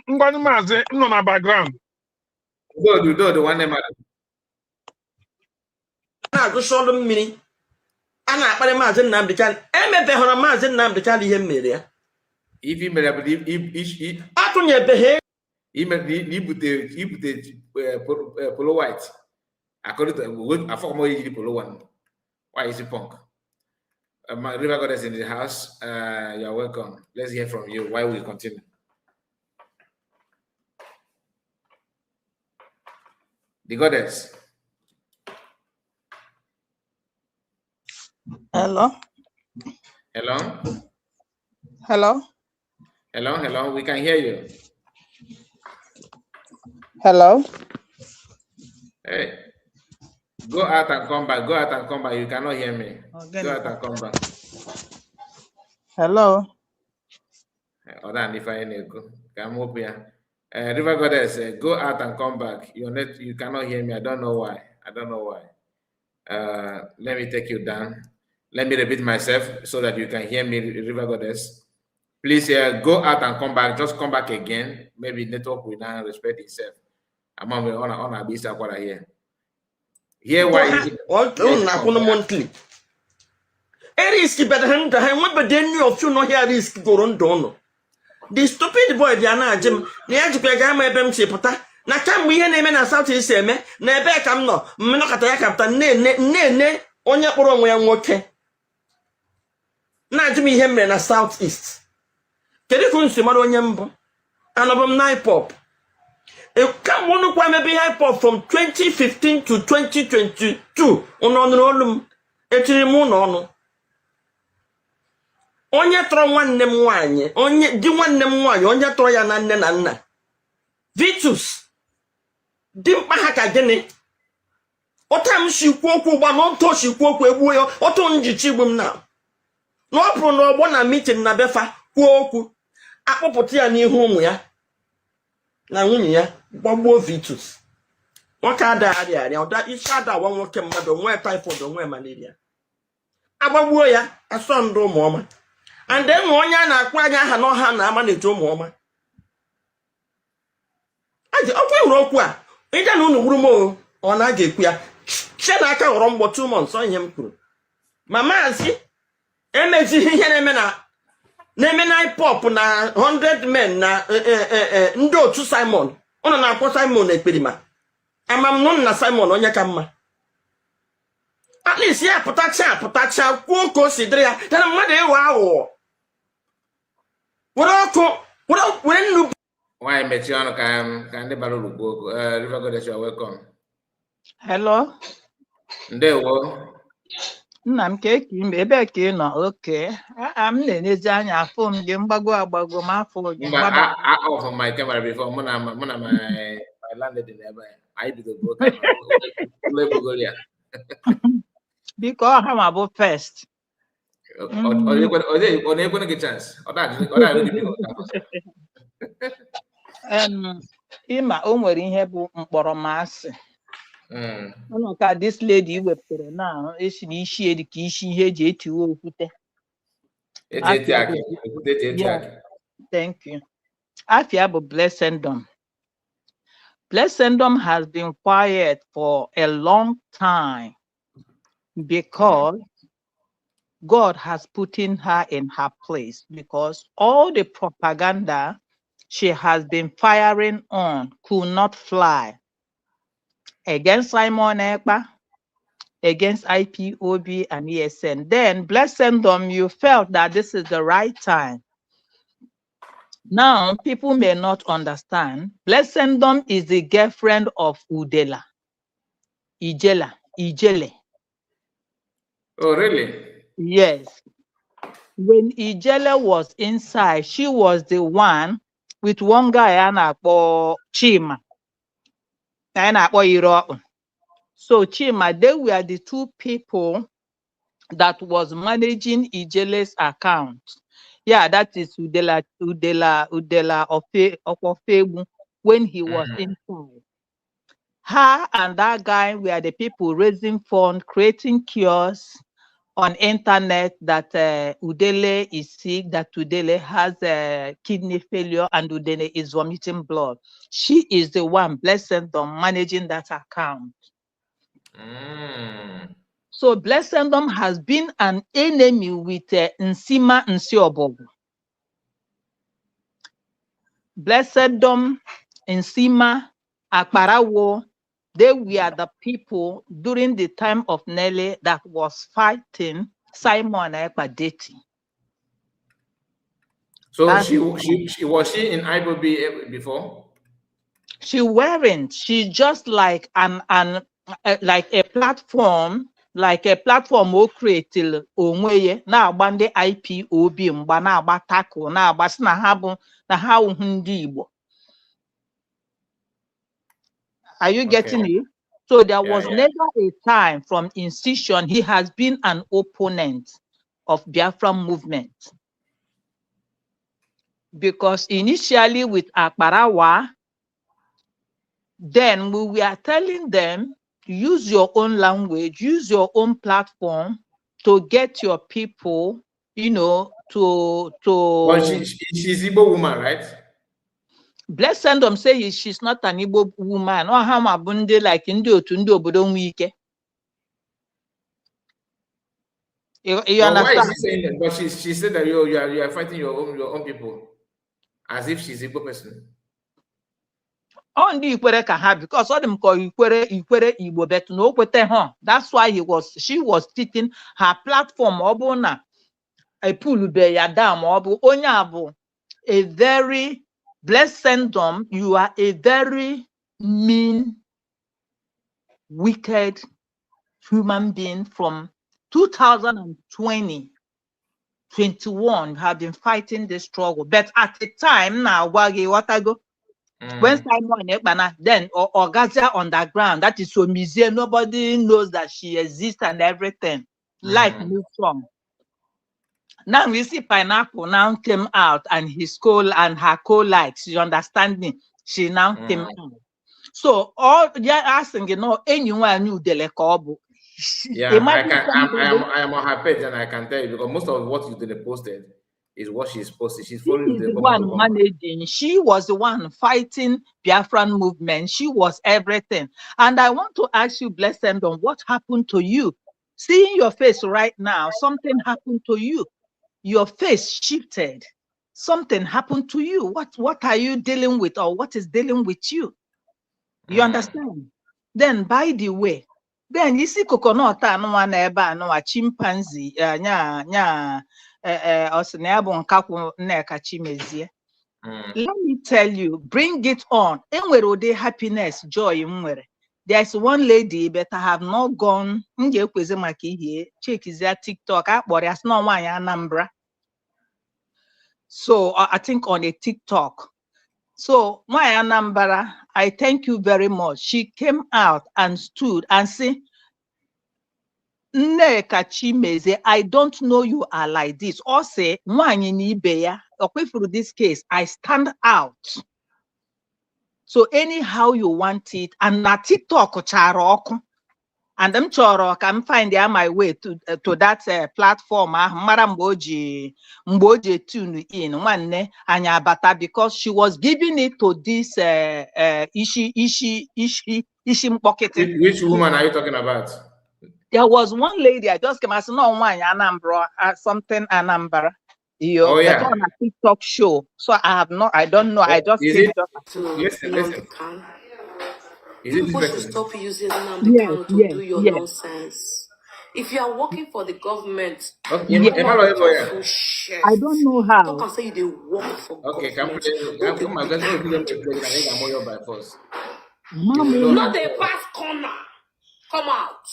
Ngwanụ maazị m nọ na background. Udodo udodo nwanne mmadụ. Na-agụsị ọrụ mmiri a na-akparị maazị Nnamdị Kanụ emebeghara maazị Nnamdị Kanụ ihe m mere ya. Ife i mere bụ na Atụnyebeghị. Ime na ibute polo white according to afọ ọmọ yiri polo one. Why is it punk? My River Goddess in the house. You're welcome. Let's hear from you while we continue. The goddess. Hello? Hello? Hello? Hello, hello. We can hear you. Hello? Hey, go out and come back. Go out and come back. You cannot hear me. Go out and come back. Hello? Ọ da ndị fine na-ekwu ka m wepụ ya. River Goddess, go out and come back. Your net, you cannot hear me. I don't know why. I don't know why. Let me take you down. Let me repeat myself so that you can hear me, River Goddess. Please go out and come back. Just come back again. Maybe network will now respect itself. I'm on a bisa what I hear. Hear why ha is it? unu na-akwụnụ monthly e risk bere ha ndụ ha enwebede any of you nọ here risk goro ndụ ụnụ. The stupid boy bịa na-ajị m na ya jikwa ga ama ebe m si pụta na kamgbe ihe na-eme na South East eme na ebee ka m nọ m nọkọta ya ka pụta na-ene na-ene onye kpọrọ onwe ya nwoke na-ajụ m ihe m mere na South East. Kedu ka unu si mara onye mbụ anọbụ m na IPOB kamgbe unu kwa mebe ihe IPOB from 2015 to 2022? Unu ọnụrụ olu m etiri m ụlọ ọnụ onye tọrọ nwanne m nwaanyị onye di nwanne m nwaanyị onye tọrọ ya na nne na nna Vitus dimkpa ha ka gịnị ụta m si kwuo okwu gba na otu o si kwuo okwu egbuo ya otu njichi igbu m na na ọ pụrụ n'ọgbọ na meeting na befa kwuo okwu akpọpụta ya n'ihu ụmụ ya na nwunye ya gbagbuo Vitus. Nwoke ada arịa arịa ọda isi ada awa nwoke mmadụ nwee typhoid onwe malaria agbagbuo ya asọ ndụ ụmụọma and enwe onye a na-akpọ anya aha n'ọha na ama na-eji ụmụọma aji ọkwa ịhụrụ okwu a ịga na unu gburu m o ọ na aga ekwu ya che na aka ghọrọ mgbọ 2 months ọ ihe m kwuru ma maazị emezighị ihe na-eme na na-eme na IPOB na 100 men na ndị otu Simon ụnụ na-akpọ Simon ekperima amamnụ na Simon onye ka mma. At least ya pụtacha apụtacha kwuo ka o si dịrị ya tana mmadụ ịghọ aghụghọ were ọkụ were nnu. Nwaanyị, mechie ọnụ ka ndị bara uru kwuo okwu. River Goddess, you are welcome. Hello, Ndewo. Nna m, ka eke ime, ebee ka ị nọ? Oke, a m na-enezi anya afụ m gị mgbago agbago m afọ gị Mba, mgbada. A off my camera before mụ na my landlady n'ebe a. Anyị bido program ụlọ ebugoro ya. Biko, ọ ha ma bụ first. Ọ na-ekwene gị chance. Ọ na-ajụ gị biko. Ịma o nwere ihe bụ mkpọrọmasị. Ụnụ ka this lady wepụtara na esi na isi edi ka isi ihe eji etiwe okwute. Eti eti akị. Okwute eti eti Yeah. akị. Thank you. Afia bụ Blessendom. Blessendom has been quiet for a long time because God has put in her in her place, because all the propaganda she has been firing on could not fly against Simon Ekpa, against IPOB and ESN. Then, Blessendom, you felt that this is the right time. Now, people may not understand. Blessendom is the girlfriend of Udela, Ijela, Ijele. Oh, really? Yes. When Ijele was inside, she was the one with one guy a na-akpọ Chima. A na-akpọ Ire. So Chima, they were the two people that was managing Ijele's account. Yeah, that is Udela Udela Udela Ofe Okofegbu when he was inside. Her and that guy were the people raising funds, creating kiosks on internet that Udele is sick, that Udele has a kidney failure, and Udele is vomiting blood. She is the one, Blessendom, managing that account. So Blessendom has been an enemy with Nsima Nsiobogu. Blessedom, Nsima, Akparawo, they were the people during the time of Nelly that was fighting Simon Ekpa Deti. So That's she was she in IPOB before? She weren't. She just like an like a platform, like a platform o create onwe ya na-agba ndị IPOB mgba, na-agba tackle, na-agba sị na ha bụ na ha awụghị ndị Igbo. Are you getting it? So there Yeah, was yeah. never a time from incision he has been an opponent of Biafran movement. Because initially with Akparawa, then we were telling them, use your own language, use your own platform to get your people, to But she's Igbo woman, right? Blessendom say she's not an Igbo woman. Ọ ha ma bụ ndị like ndị otu ndị obodo nwe ike. You But why is understand? she saying that? But she said that you are fighting your own people, as if she's Igbo person. Ọ ndị Ikwere ka ha, because ọ dị m ka ọ Ikwere Igbo, but na o kwete ha. That's why he was she was teaching her platform. Ọ bụrụ na epulube ya down, ma ọ bụ onye a bụ a very Blessendom, you are a very mean, wicked human being. From 2020 21 have been fighting this struggle, but at the time na-agwa gị, ghọtago, when Simon Ekpa then Ogazia underground, that is Omizie, nobody knows that she exists and everything. Life moves on. Now we see Pineapple now came out and his co and her co-likes, you understand me? She now came out. So all they are asking, enyi nwaanyị Udele ka ọ bụ. Yeah, I Imagine can. I'm, I am. somebody I am on her page, and I can tell you because most of what you did posted is what she's posting. She's She following is the the bumper to one bumper. managing. She was the one fighting Biafran movement. She was everything. And I want to ask you, Blessendom, what happened to you? Seeing your face right now, something happened to you. Your face shifted. Something happened to you. What are you dealing with, or what is dealing with you? You understand? Then, by the way, Then isi coconut anụnwa na ebe anụnwa chimpanzee, nya nya ọ sị na ya bụ nkakwụ Nneka Chimezie. Let me tell you, bring it on. Enwere ụdị happiness, joy m nwere. There's one lady, but I have not gone. M ga-ekwezi maka ihe chekizie TikTok a kpọrọ ya, sị na ọ nwaanyị Anambra. So I think on a TikTok. So nwaanyị Anambra, I thank you very much. She came out and stood and say, "Nneka Chimezie, I don't know you are like this." Ọ sị nwaanyị na ibe ya, ọkwefuru this case, I stand out. So anyhow you want it, and na TikTok chara ọkụ. And m chọrọ ka m find ya my way to that platform ahụ, mara mgbe o ji tune in, nwanne anyị abata, because she was giving it to this ishi ishi ishi ishi mkpọkịtị. Which woman are you talking about? There was one lady I just came as no nwaanyị Anambra, something Anambra. You Oh, but yeah. on a TikTok show. So I have not, I don't know. I just Is came it just to Listen, Nnamdi listen. Kanu. Is it this People should person? stop using Nnamdi Kanu to do your nonsense. If you are working for the government, Okay, come am I out with lawyer? your Yeah. full I chest. don't know Talk how. and say you dey work for Okay, can government. play. No dey Come on, let's go give them a play. I think I'm all by force. You will Mama. know No how. dey pass corner. Come out.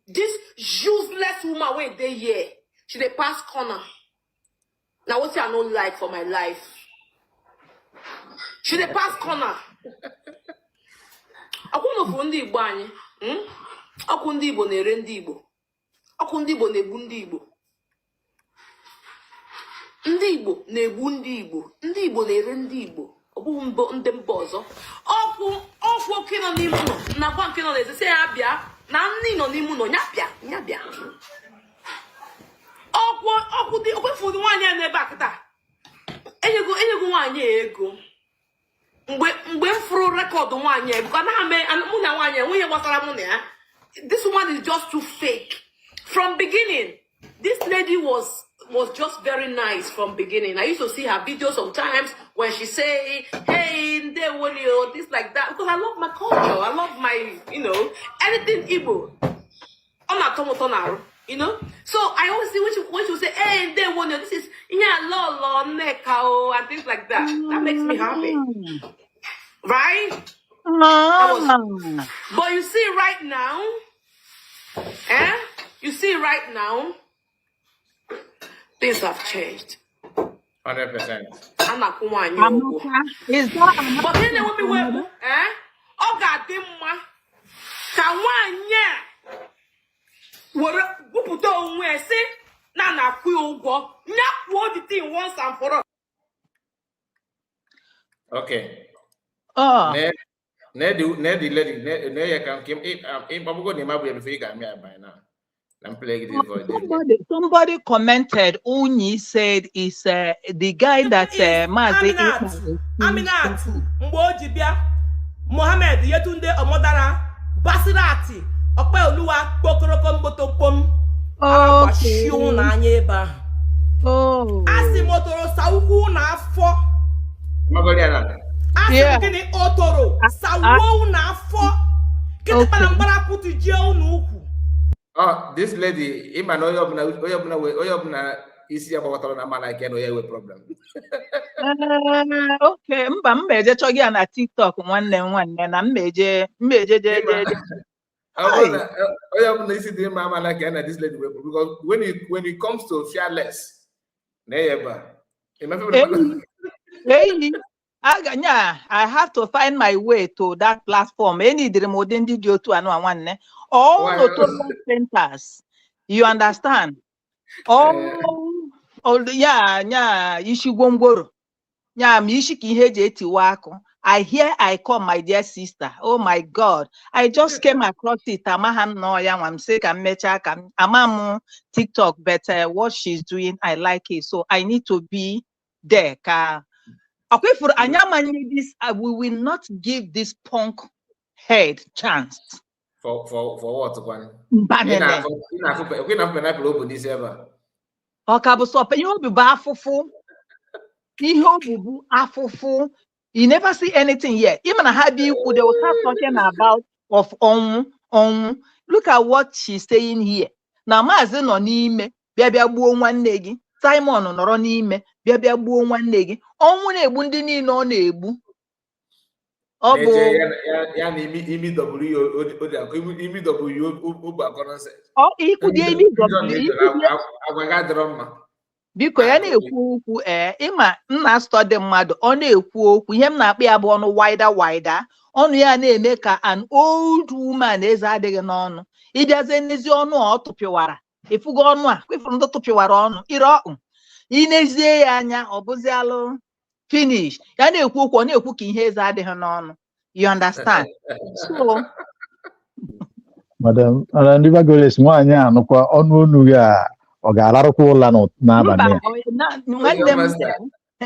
This useless woman wey dey here, she dey pass corner. Now wetin I no like for my life. She dey pass corner. Akwụnụfụ ndị Igbo anyị, Ọkụ ndị Igbo na-ere ndị Igbo. Ọkụ ndị Igbo na-egbu ndị Igbo. Ndị Igbo na-egbu ndị Igbo. Ndị Igbo na-ere ndị Igbo. Ọ bụghị mbọ ndị mba ọzọ. Ọkwụ ọkwụ oke nọ n'ime ụlọ nakwa nke nọ n'ezi sị ya bịa na nni nọ n'ime ụlọ, ya bịa, ya bịa. Ọkwụ ọkwụ dị okwefu nwaanyị a n'ebe a kịta. Enyego nwaanyị a ego. Mgbe m fụrụ record nwaanyị a, bụkwa anaghị m mụ na nwaanyị a enweghị ihe gbasara mụ na ya. This woman is just too fake from beginning. This lady was just very nice from beginning. I used to see her videos sometimes when she say, "Hey, ndewoni," or this like that, because I love my culture. I love my anything Igbo. Ọ na-atọ m ụtọ n'arụ. So I always see when she would say, "Hey, ndewoni," this is yeah, lolo Nneka o, and things like that. That makes me happy, right? That was But you see right now, eh? You see right now, things have changed. 100%. A na-akwụ nwaanyị ụgwọ. Amaka, is that Amaka But ihe na-enwe m from iwe bụ, Canada? eh? Ọ ga-adị mma ka nwaanyị a were gwupụta onwe ya sị na a na-akwụ ya ụgwọ. Nya kwuo the thing once and for all. Okay. Oh, Ne the lady ne ya can kim if I'm going to before you got me by now. I'm playing this voice. Somebody commented. Unyi said is the guy that is Mazi Aminat Ikpa accused. Aminat mgbe o ji bịa Mohammed Yetunde Omodara Basirati Ọpẹ́olúwa kpokoroko mkpotokpom ara gbachie ụnụ anya ebe ahụ. A sị m otoro saukwu na afọ. A sị m gịnị otoro sawuo unu afọ kịtịkpa na mgbara tijie unu ukwu. Oh, this lady, ịma na onye ọbụla isi ya gbakọtara na mama like ya na onye nwe problem. Okay, mba, m eje chọgị ya na TikTok, nwanne m, nwanne na m eje je Ịma je je. Ọ bụrụ na onye ọbụla isi dị mma ama like ya na this lady nwe problem, because when it comes to fearless na ya ebe a. Eyi, eyi, aga nya, I have to find my way to that platform. Enidiri m ụdị ndị dị otu anụ a, nwanne. All Why? Notorious centers. You understand? All ya nya isi gwongworo. Nya ma isi ka ihe eji etiwa akụ. I hear I come, my dear sister. Oh my God. I just came across it. Amaghị m nọ ya nwa m sị ka m mechaa ka m ama m TikTok, but what she's doing, I like it. So I need to be there ka ọkwa ifuru anyị amanye this, we will not give this punk head chance. For what kwan? Ị Mbanene. na-afụ pineapple o bu n'isi ebe a. Ọ ka bụ sọ ihe obi bụ afụfụ. Ihe obi bụ afụfụ. You never see anything yet. Even na ha bịa ikwu, they will start talking about of ọnwụ ọnwụ. Look at what she's saying here. Na Maazị nọ n'ime bịa bịa gbuo nwanne gị. Simon nọrọ n'ime bịa bịa gbuo nwanne gị. Ọnwụ na-egbu ndị niile ọ na-egbu. Ọ bụ Na-eche ya na imi W o ji akọ imi W o bụ akọ nonsense. Ọ ikwudie imi W ikwudie. Agwa gị adịrọ mma. Biko, ya na-ekwu okwu, ee, ịma m na-asụtọ dị mmadụ, ọ na-ekwu okwu, ihe m na-akpọ ya bụ ọnụ wider wider, ọnụ ya na-eme ka an old woman, eze adịghị n'ọnụ. Ịbịazie n'ezi ọnụ a ọ tụpịwara, ịfụgo ọnụ a kwefụrụ ndị tụpịwara ọnụ ire ọkpụ, inezie ya anya, ọ bụzialụ finish. Ya na-ekwu okwu, ọ na-ekwu ka ihe eze adịghị n'ọnụ, you understand? So Madam River Goddess, nwaanyị a nụkwa ọnụ onu gị a, ọ ga-ararụkwa ụla Mba. n'abalị a? Nwanne m Master.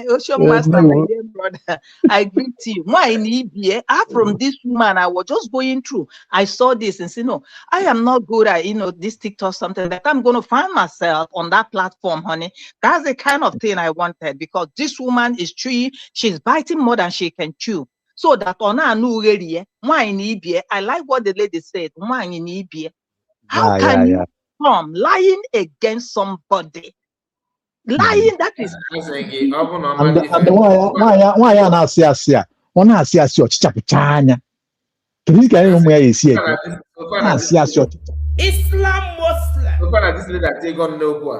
Ocean Master, my No. dear brother, I greet you. Why in EBA? From this woman, I was just going through. I saw this and said, "No, I am not good at this TikTok something that I'm going to find myself on that platform, honey." That's the kind of thing I wanted because this woman is chewing, she's biting more than she can chew. So that on why in EBA, I like what the lady said. Why in EBA? How can you come lying against somebody? Lying, that is Asị gị, ọ bụ na ọ And mara ife and nwaanyị a na-asị asị a, ọ na-asị asị ọchịchapụcha anya. Kedu ka anyị ụmụ ya esi eke? Na-asị asị ọchịcha. Islam Muslim. Ofe na this lady ati ego n'okwu a.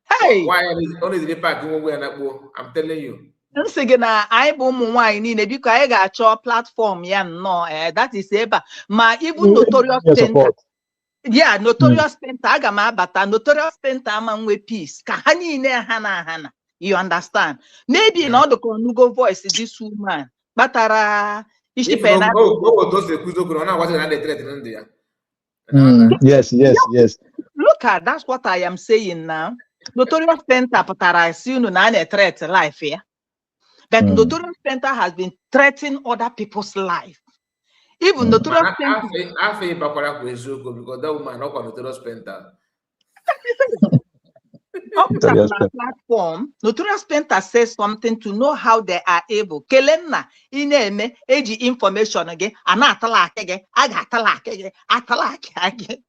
Hey! Nwaanyị ọ na-eziri paakị nwa ya na kpuo. I'm telling you. M sị gị na anyị bụ ụmụ nwaanyị niile, biko, anyị ga-achọ platform ya nnọọ, that is ebe a ma even Notorious Yeah, Painter. Support. Yeah, Notorious Painter, aga m abata Notorious Painter ama nwe peace ka ha niile ha na ha na, you understand? Maybe na ọ dịka onugo voice this woman kpatara isi If penalty. o otu o si ekwuzi okwu na ọ na-agwazi na na-ethreat ndụ ya. Yes. Look at, that's what I am saying now. Notorious Painter pụtara si unu na a na-ethreat life ya, but Notorious Painter has been threatening other people's life, even Notorious Mana Painter. Afọ ịbakwara kwa eziokwu because that woman ọkwa Notorious Painter. Ọ pụtara Notorious na Painter. platform Notorious Painter says something to know how they are able. Kelenna, ị na-eme eji information gị a na-atala akị gị, a ga-atala akị gị, atala akị gị.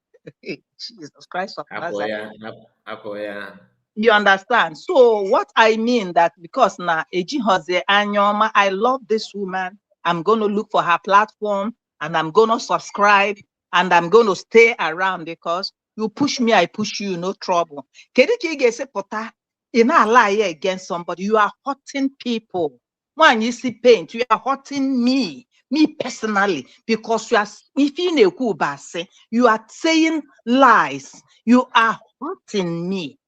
Jesus Christ of Hapụ Nazareth. ya, hapụ ya. You understand? So what I mean that because na ejighọzi anya ọma, I love this woman. I'm going to look for her platform and I'm going to subscribe and I'm going to stay around because you push me, I push you, no trouble. Kedu ka ị ga-esi pụta ị na-lie against somebody? You are hurting people. Nwaanyị isi paint, you are hurting me, me personally, because you are, ife ị na-ekwu bụ asị. You are saying lies. You are hurting me.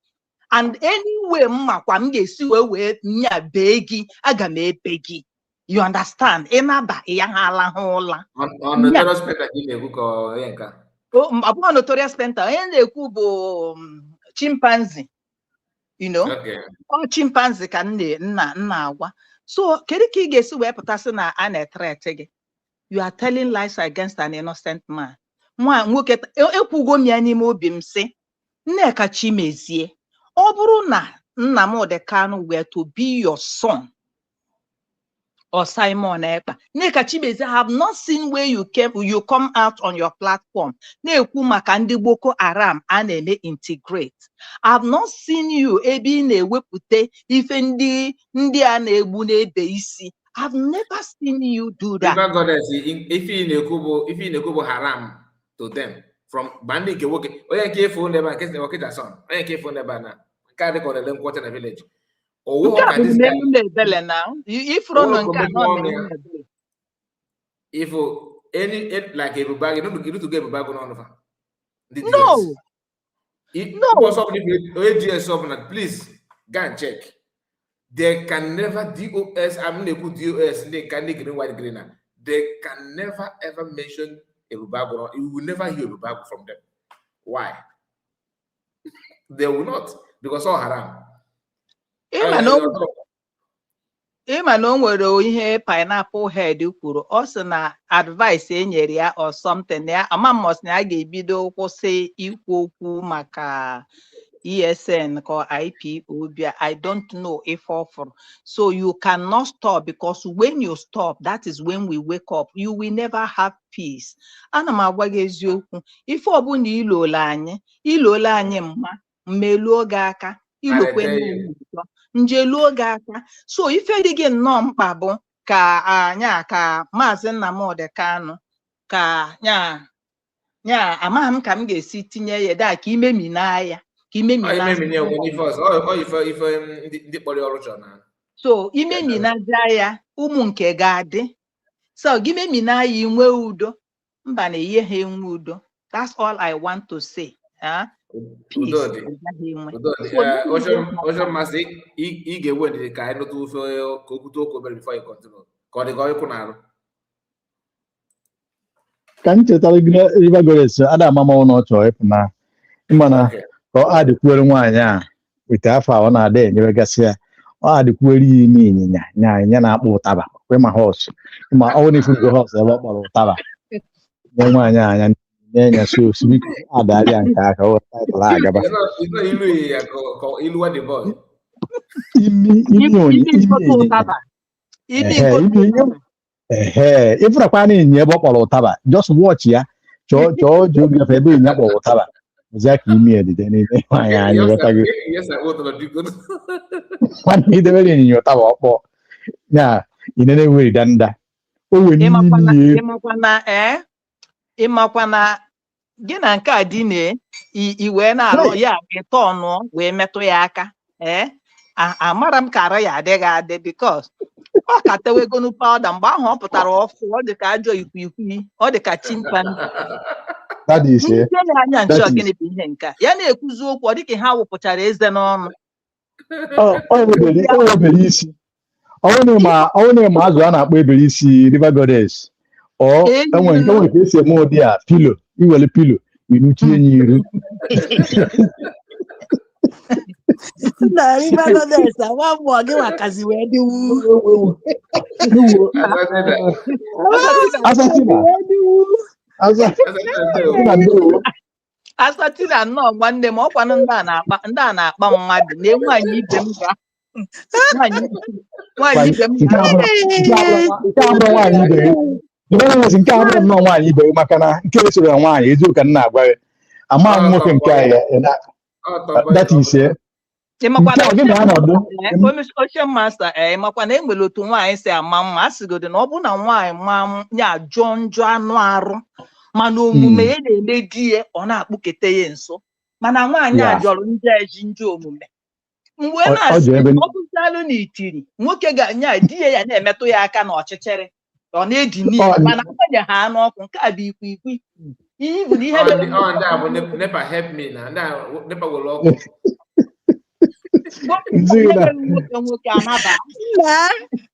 And anyway, m makwa m ga-esi wee nya bee gị, aga m ebe gị. You understand? Ị naba ya ha alahụ ụla. Ọ Notorious Painter ka ị na-ekwu ka ọ onye nke a? Ọ bụghị Notorious Painter, onye na-ekwu bụ chimpanzee. Ọ chimpanzee ka m na nna agwa. So kedu ka ị ga-esi wee pụtasị na a na-ethreat gị? You are telling lies against an innocent man. Nwa nwoke, ekwugo m ya n'ime obi m sị, Nneka Chimezie, ọ bụrụ na Nnamdi Kanu were to be your son or Simon Ekpa, Nneka Chimezie have not seen where you came, you come out on your platform na-ekwu maka ndị Boko Haram a na-eme integrate. I've not seen you ebe ị na-ewepụta ife ndị a na-egbu n'ebe isi. I've never seen you do that. River Goddess, ife ị na-ekwu bụ haram to them from ba ndị nke nwoke, onye nke efu n'ebe a, nke si na Okija son, onye nke efu n'ebe a na nke a dịka ọ na-ele nkwọcha na village. Owu Nke a ka bụ this guy mmemme na ebele na ifuru Owu nọ nke a ka nọ ọnụ mmemme ya. na ebele. If any like Ebube Agụ, irutugo Ebube Agụ n'ọnụ fa. Ndị No. DS. No. Because of the onye GS ọbụla, please go and check. They can never DOS, I'm na-ekwu DOS, ndị nke ndị green, white, green na. They can never ever mention Ebube Agụ. You will never hear Ebube Agụ from them. Why? They will not, because all haram. Ịma na o nwere ihe Pineapple Head kwuru, ọ sị na advice e nyere ya or something ya ama m, ọ sị na ya ga-ebido kwụsị ikwu okwu maka ESN ka IPOB, I don't know if ọ fụrụ. So you cannot stop, because when you stop, that is when we wake up. You will never have peace. Ana m agwa gị eziokwu, ife ọbụla ilola anyị, ilola anyị mma mmeluo gị aka, ilokwe I tell nne you. anyị ụtọ njeluo gị aka. So ife dị gị nnọọ mkpa bụ ka anyị a ka Maazị Nnamdi Kanu ka nya nya amaghị m ka m ga-esi tinye ya daa ka imemina ya, ka Ọ imemina imemina onwe n'ife ọzọ ọ ife ndị kpọrọ ya ọrụ chọrọ na so imeminaja ya, ụmụ nke ga-adị. So gị memina ya, inwe udo mba na ihe ha enwe udo. That's all I want to say, ah. Peace Udo dị. Agaghị enwe. Udo dị. So let me Ocean go. Ocean Master, ị ga-ewe ndidi ka anyị nụtụ ofe ka o kwute okwu obere before you continue, ka ọ dị ka ọ ịkwụ na-arụ. Ka m chetara gị na River Goddess ada ama m na ọ chọrọ ịpụ na ịma na ka ọ adịkwuere nwaanyị a wete afọ a ọ na-ada enyeregasị ya, ọ adịkwuere ya ime ịnyịnya nya ịnyịnya na-akpọ ụtaba kwe ma horse ma ọ bụrụ na ifugo horse ebe ọ kpọrọ ụtaba nye nwaanyị a anya nye ya, so biko adarịa nke aka o title agaba. It's not ilu ya ka ilu the boy. Imi onye imi imi nkoto ịnyịnya ụtaba, imi ehe nkoto imi ụtaba. Ehe, ịfụrakwa na ịnyịnya ebe ọ kpọrọ ụtaba, just watch ya, chọọ chọọ geography ebe ịnyịnya kpọrọ ụtaba ọzọ ka imi edide n'ime nwaanyị anyị ghọtago. Yes, I will do good. Nwanne, idebere ịnyịnya ụtaba ọkpọ ya inene weri danda o wee ịmakwa na n'imi ya. Ịmakwa na gị na nke a dine i wee na-arụ ya ịtọ ọnụọ wee metụ ya aka, ee, amara m ka arụ ya adịghị adị, because ọ ka tewegonu powder mgbe ahụ ọ pụtara ọfụ, ọ dị ka ajọ ikwiikwi, ọ dị ka chimpanzee. That is Ndị ya anya nche that is gịnị bụ ihe nke a? Ya na-ekwuzi okwu, ọ dị ka ha wụpụchara eze n'ọnụ. Ọ webere isi ọ bụrụ na ịma azụ a na-akpọ ebere isi, River Goddess, ọ enwere nke nwere ka esi eme ụdị a pillow, iwere pillow inuchie ya iru. Na River Goddess, awa mmụọ gị wakazi wee dị wu. Asatina. Wee dị wu. Asatina, ndewo. Asatina, nnọọ nwanne m. Ọkwanụ ndị a na-akpa mmadụ na nwaanyị ibe m ga nwaanyị ibe m nke ga abụrụ nwaanyị ibe gị. River Goddess, nke abụrụ nnọọ nwaanyị ibe gị, maka na nke esoro ya nwaanyị eziokwu ka m na-agwa gị, ama m nwoke nke a ya that is Ịmakwa nke na a gị na-anọdụ. Ocean Master, ee, ịmakwa na enwere otu nwaanyị si ama mma, a sịgodo na ọ bụ na nwaanyị maa ya jọọ njọ anụ arụ, mana omume ya na-eme di ya ọ na-akpụkete ya nso, mana nwaanyị a jọrọ njọ, eji njọ omume mgbe Ọ na-asị jọ ebe ọ bụzalụ n'itiri nwoke ga-anya di ya, ya na-emetụ ya aka n'ọchịchịrị, ọ na-edini ya, mana agbanye ha anụ ọkụ. Nke a bụ ikwiikwi ihe bụ na ihe mere. Ọ ndị a bụ NEPA help me, na ndị a NEPA were ọkụ. Nzi ihe na mere nwoke anaba. Nna,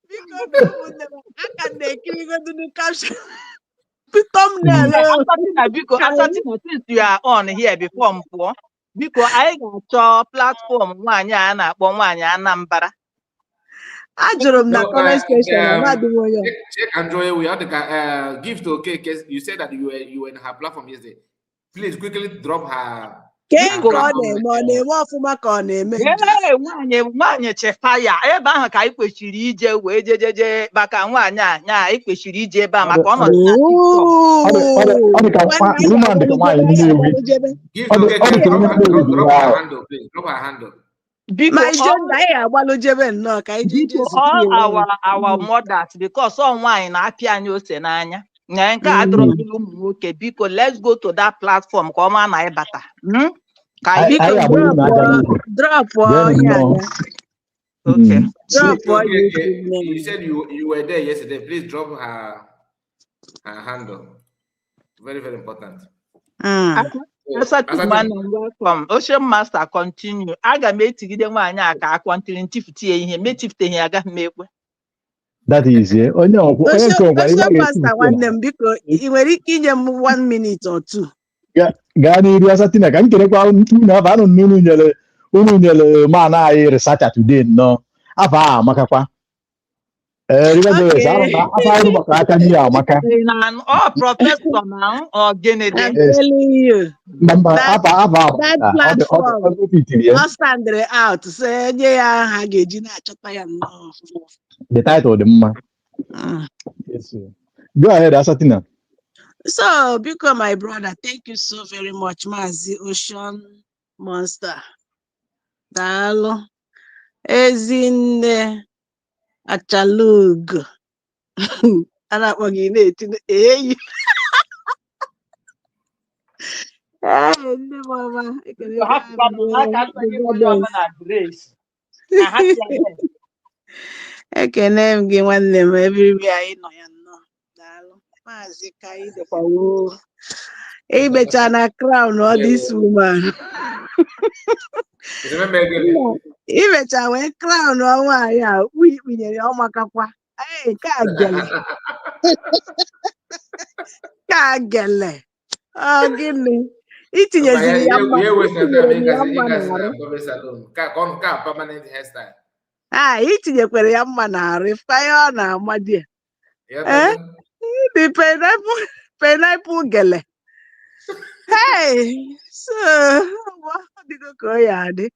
biko na ụmụnne m, aka m na-ekirigodunu caption thumbnail o. Asatina, biko, Asatina, since you are on here, before m pụọ, biko, anyị ga-achọ platform nwaanyị a na-akpọ nwaanyị Anambra. Ajụrụ m na No, comment section, amadị m onye. Check and joy. We had the Gift. Okay, you said that you were in her platform yesterday. Please quickly drop her Kee her nke ọ platform. na-eme, ọ na-eme ọfụma ka ọ na-eme njọ? Ee, nwaanyị chefa ya ebe ahụ ka anyị kwesịrị ije wee jejeje maka nwaanyị a nya anyị kwesịrị ije ebe a maka ọnọdụ na TikTok. Ọ dị ka Nwanne, anyị woman dị ka nwaanyị ga-agbalụ jebe, anyị Nnewi. ga-agbalụ jebe. Gift Ọ dị Okeke, ọ dị ka drop onye her Nnewi drop, dị drop ya her ahụ. handle, please. Drop her handle. Biko, My all gender, anyị ga-agbalụ jebe nnọọ ka anyị jee biko, jee zute all ya. our mothers, because ọ nwaanyị na-apịa anyị ose n'anya na nke a adọrọ mmiri ụmụ nwoke. Biko, let's go to that platform ka ọ maa na anyị bata. Ka anyị Anyị Biko anyị abụrụ na aja drọpụọ n'igwe. Drọpụọ Bịanụ ya nnọọ. ada. Okay. Gift Drọpụọ Okeke, YouTube you name. said you were there yesterday. Please drop her handle. Very, very important. So, Asatu Asatu, nwanne m, welcome. Ocean Master, continue. Aga m etigide nwaanyị a ka akwa ntiri ntifute ya ihe metifute ya, agaghị m ekwe. That is it. Onye ọkwụ onye nke nwekwara ihe Ocean a ga-esi Master, nso nwanne m, biko, ị nwere ike inye m one minute or two? Gaa n'iru, Asatina, ka m kelekwa unu afọ anụ unu nyere man anyị researcher today nnọọ afọ a amakakwa. Ee, River Goddess, Okay. arụ na afọ arụ maka aka n'ihe amaka. Ị na-anụ ọ professor na ọ gịnị dị? I'm Yes. telling you, Mba mba, that afa afa that amaka. Ọ dị ọ dị platform, ọ dị fitiri ya. ọ standịrị out, so enye ya aha ga-eji na-achọta ya nnọọ ọfụma. The title dị mma. Yes, sir. Go ahead, Asatina. So, biko, my brother, thank you so very much, Maazị Ocean Monster. Daalụ. Ezinne Achalugo. A na-akpọ gị na-eti eyi. Ee, nne m ọma, ekelekwa m Hapụkwa m gị, aka nsọ the gị bụ onye ọma goddess. na Grace. Na hapụ ya there. Ekene m gị, nwanne m, everywhere anyị nọ ya nnọọ. Daalụ. Maazị ka anyị dịkwa woo. Imecha na crown all this woman. Nna, imecha wee crown ọ nwaanyị a ukpu ikpunyere ya ọmakakwa. Ee, nke a gele. Nke a gele. Ọ gịnị? Itinyeziri ya mma, Ihe wesịrị itinyere ya mma ịgasị na n'arụ. barber salon ka permanent hairstyle. Ah, itinyekwere ya mma n'arụ, ifụkwa ihe ọ na-ama di ya. Ya Eh? dogo. The pineapple gele. Hey, so ọ dịgo ka ọ ya adị.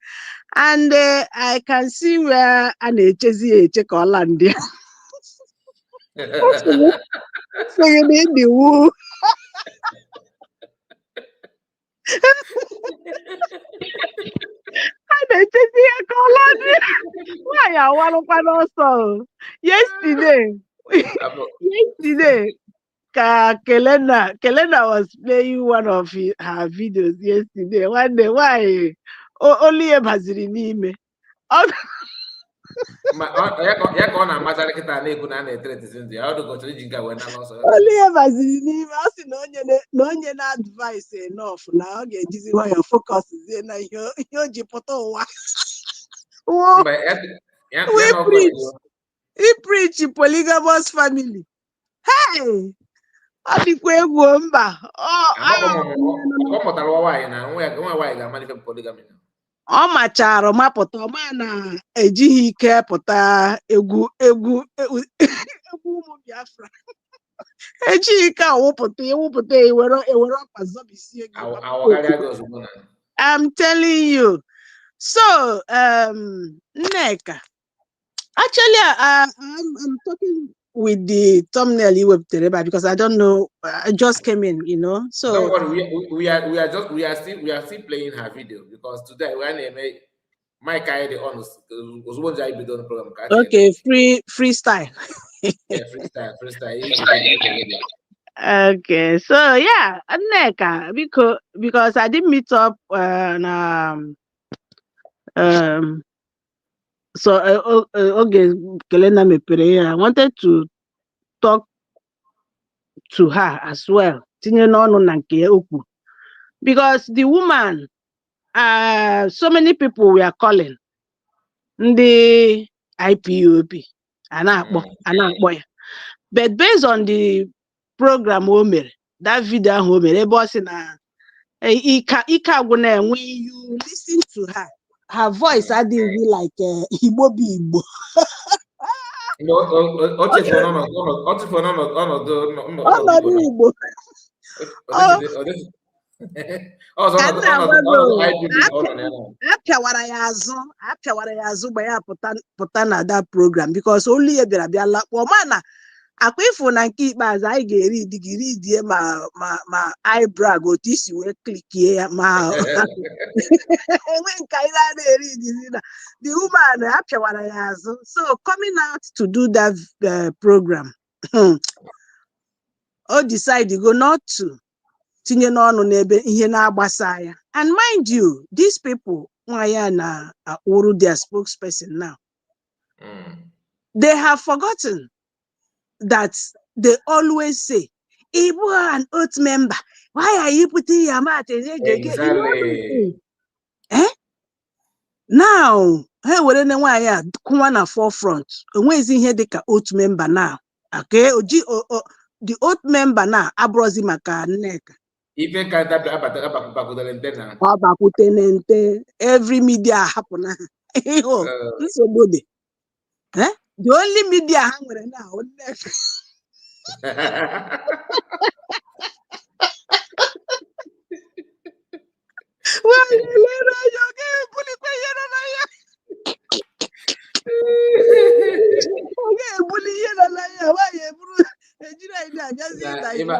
And I can see where a na-echezi ya eche ka ọ land ya. Ọ sị gị na ịdị wu. A na-echezi ya ka ọ land ya. Nwaanyị awalụkwa n'ọsọ o. Yesterday, ka Kelena was playing one of her videos yesterday. Nwanne nwaanyị olu ya baziri n'ime. Ma ya ka ọ na-amacharị kịta na-ekwu na a na-etere ndụ ya, ọ dịka ọ chọrọ iji nke a wee nala ọsọ. Olu ya baziri n'ime, ọ sị na onye na advice enough na ọ ga-ejizi nwayọọ focus zie na ihe o ji pụta ụwa. Wo Mba, ya we na ọkụ preach, he preach polygamous family. Hey! Ọ dịkwa egwu o, mba. Ọ Agbakọ ọ mụtara nwa nwaanyị na nwa ya nwa nwaanyị ga-amalite polygamy. Ọ machara mapụta ọma na ejighị ike pụta egwu egwu egwu egwu ụmụ Biafra. Ejighị ike awụpụta ịwụpụta ewere ọkpa zọbisie gị gbapụ Awagharịa gị ozugbo. Ozugbo na. I'm telling you. So, Nneka, actually, I'm talking with the thumbnail you wepụtara ebe a because I don't know, I just came in. Don't So, worry, we, we are we are just we are still we are still playing her video because today we are na-eme mic anyị dị on ozugbo nje anyị bido program ka a tinye. Okay, freestyle. Yeah, freestyle, freestyle. Ihe ji. Okay, so yeah, Nneka, because I didn't meet up na so oge Kelena mepere ya, I wanted to talk to her as well. Tinye n'ọnụ na nke ya okwu. Because the woman, so many people were calling ndị IPOB a na-akpọ ya. But based on the program o mere, that video ahụ o mere ebe ọ sị na ike agwụ na when you listen to her, her voice adịghị like Igbo bụ Igbo. Mgbe o chefuru ọnọdụ ọnọdụ Ọnọdụ Igbo na Igbo. Ọzọ Ka m ọnọdụ na-agwa ọnọdụ gị ọnọdụ o, IPOB ka ọ nọ na ya na. Apịawara ya azụ mgbe ya pụta na that program because olu ya bịara bịa lakpuo ma na akwa ịfụ na nke ikpeazụ anyị ga-eri di gị ridie ma eyebrow gị otu isi wee clickie ya ma enwe nke anyị na-ana eri idizi na the woman apịawara ya azụ. So coming out to do that program, o decide go not to tinye n'ọnụ n'ebe ihe na-agbasa ya. And mind you, these people nwa ya na-akpụrụ their spokesperson now, they have forgotten that they always say, "Ị bụghị an oath member, why are you putting your mouth in it?" You know all those things. Eh? Now ha were na nwaanyị a kụwa na forefront, onwezi ihe dịka oath member now. Okay, oji the oath member now abụrụzi maka Nneka. Ife ka abata abakwudere nte na. Ọ bakwute nte every media ahapụ na ha. Ịhụ nsogbu dị. Eh? The only media ha nwere na Nneka. Nwaanyị elere anya, ọ ga-ebulikwa ihe nọ na ya. Ọ ga-ebuli ihe nọ na ya. Nwaanyị eburu ejiri anyị na-abịazi Na ịta ịma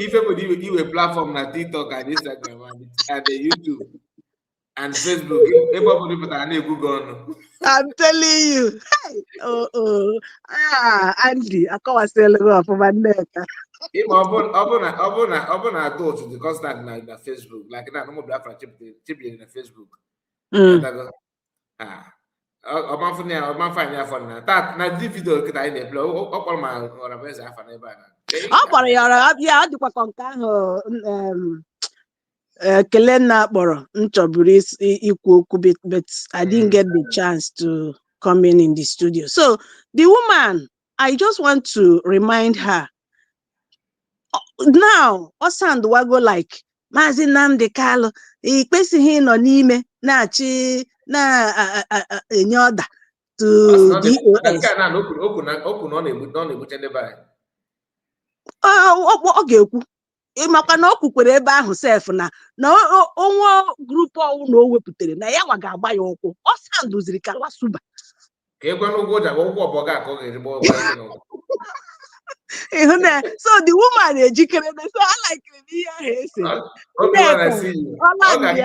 ife bụ iwe platform na TikTok and Instagram and the YouTube and Facebook, ebe ọ bụla ị pụtara na-ekwu gị ọnụ. I'm telling you. Hey, oh. Ah, Andy, akọwasịla gị ọfụma, Nneka. Ịma ọ bụ na adult dị constant na Facebook, like na ụmụ Biafra chibiere na Facebook. Ịghọtago? Ah, ọmafụ ya ọmafụ anyị afọ na taa na di video kịta anyị na-eple, ọ kpọrọ ma ọra afa n'ebe a na Ọ kpọrọ ya ọra ya, ọ dịkwa ka nke ahụ Kelenna kpọrọ m chọburu ikwu okwu, but I didn't get the chance to come in the studio. So the woman, I just want to remind her now, ọ sound wago like Maazị Nnamdi Kanu ị kwesịghị ịnọ n'ime na-achị na-enye ọda to Ọ sị na ọ na DOS. Nke a na o kwuru na ọ na-egbuche ndị be anyị. Ọ ga-ekwu ịmakwa na o kwukwere ebe ahụ sef na onwe group ọwụ na o wepụtara na ya nwa ga-agba ya ụkwụ. Ọ sandụziri ka lasuba. Ka ekwe n'ụgwọ ụja ụkwụ ọbọga ka ọ ga-eji gba ọgba isi n'ụwa. Ịhụ na so the woman ejikere na so alaikiri m ihe ahụ ese. Obi nwa na Nneka, see you. ọ Ọ land ya.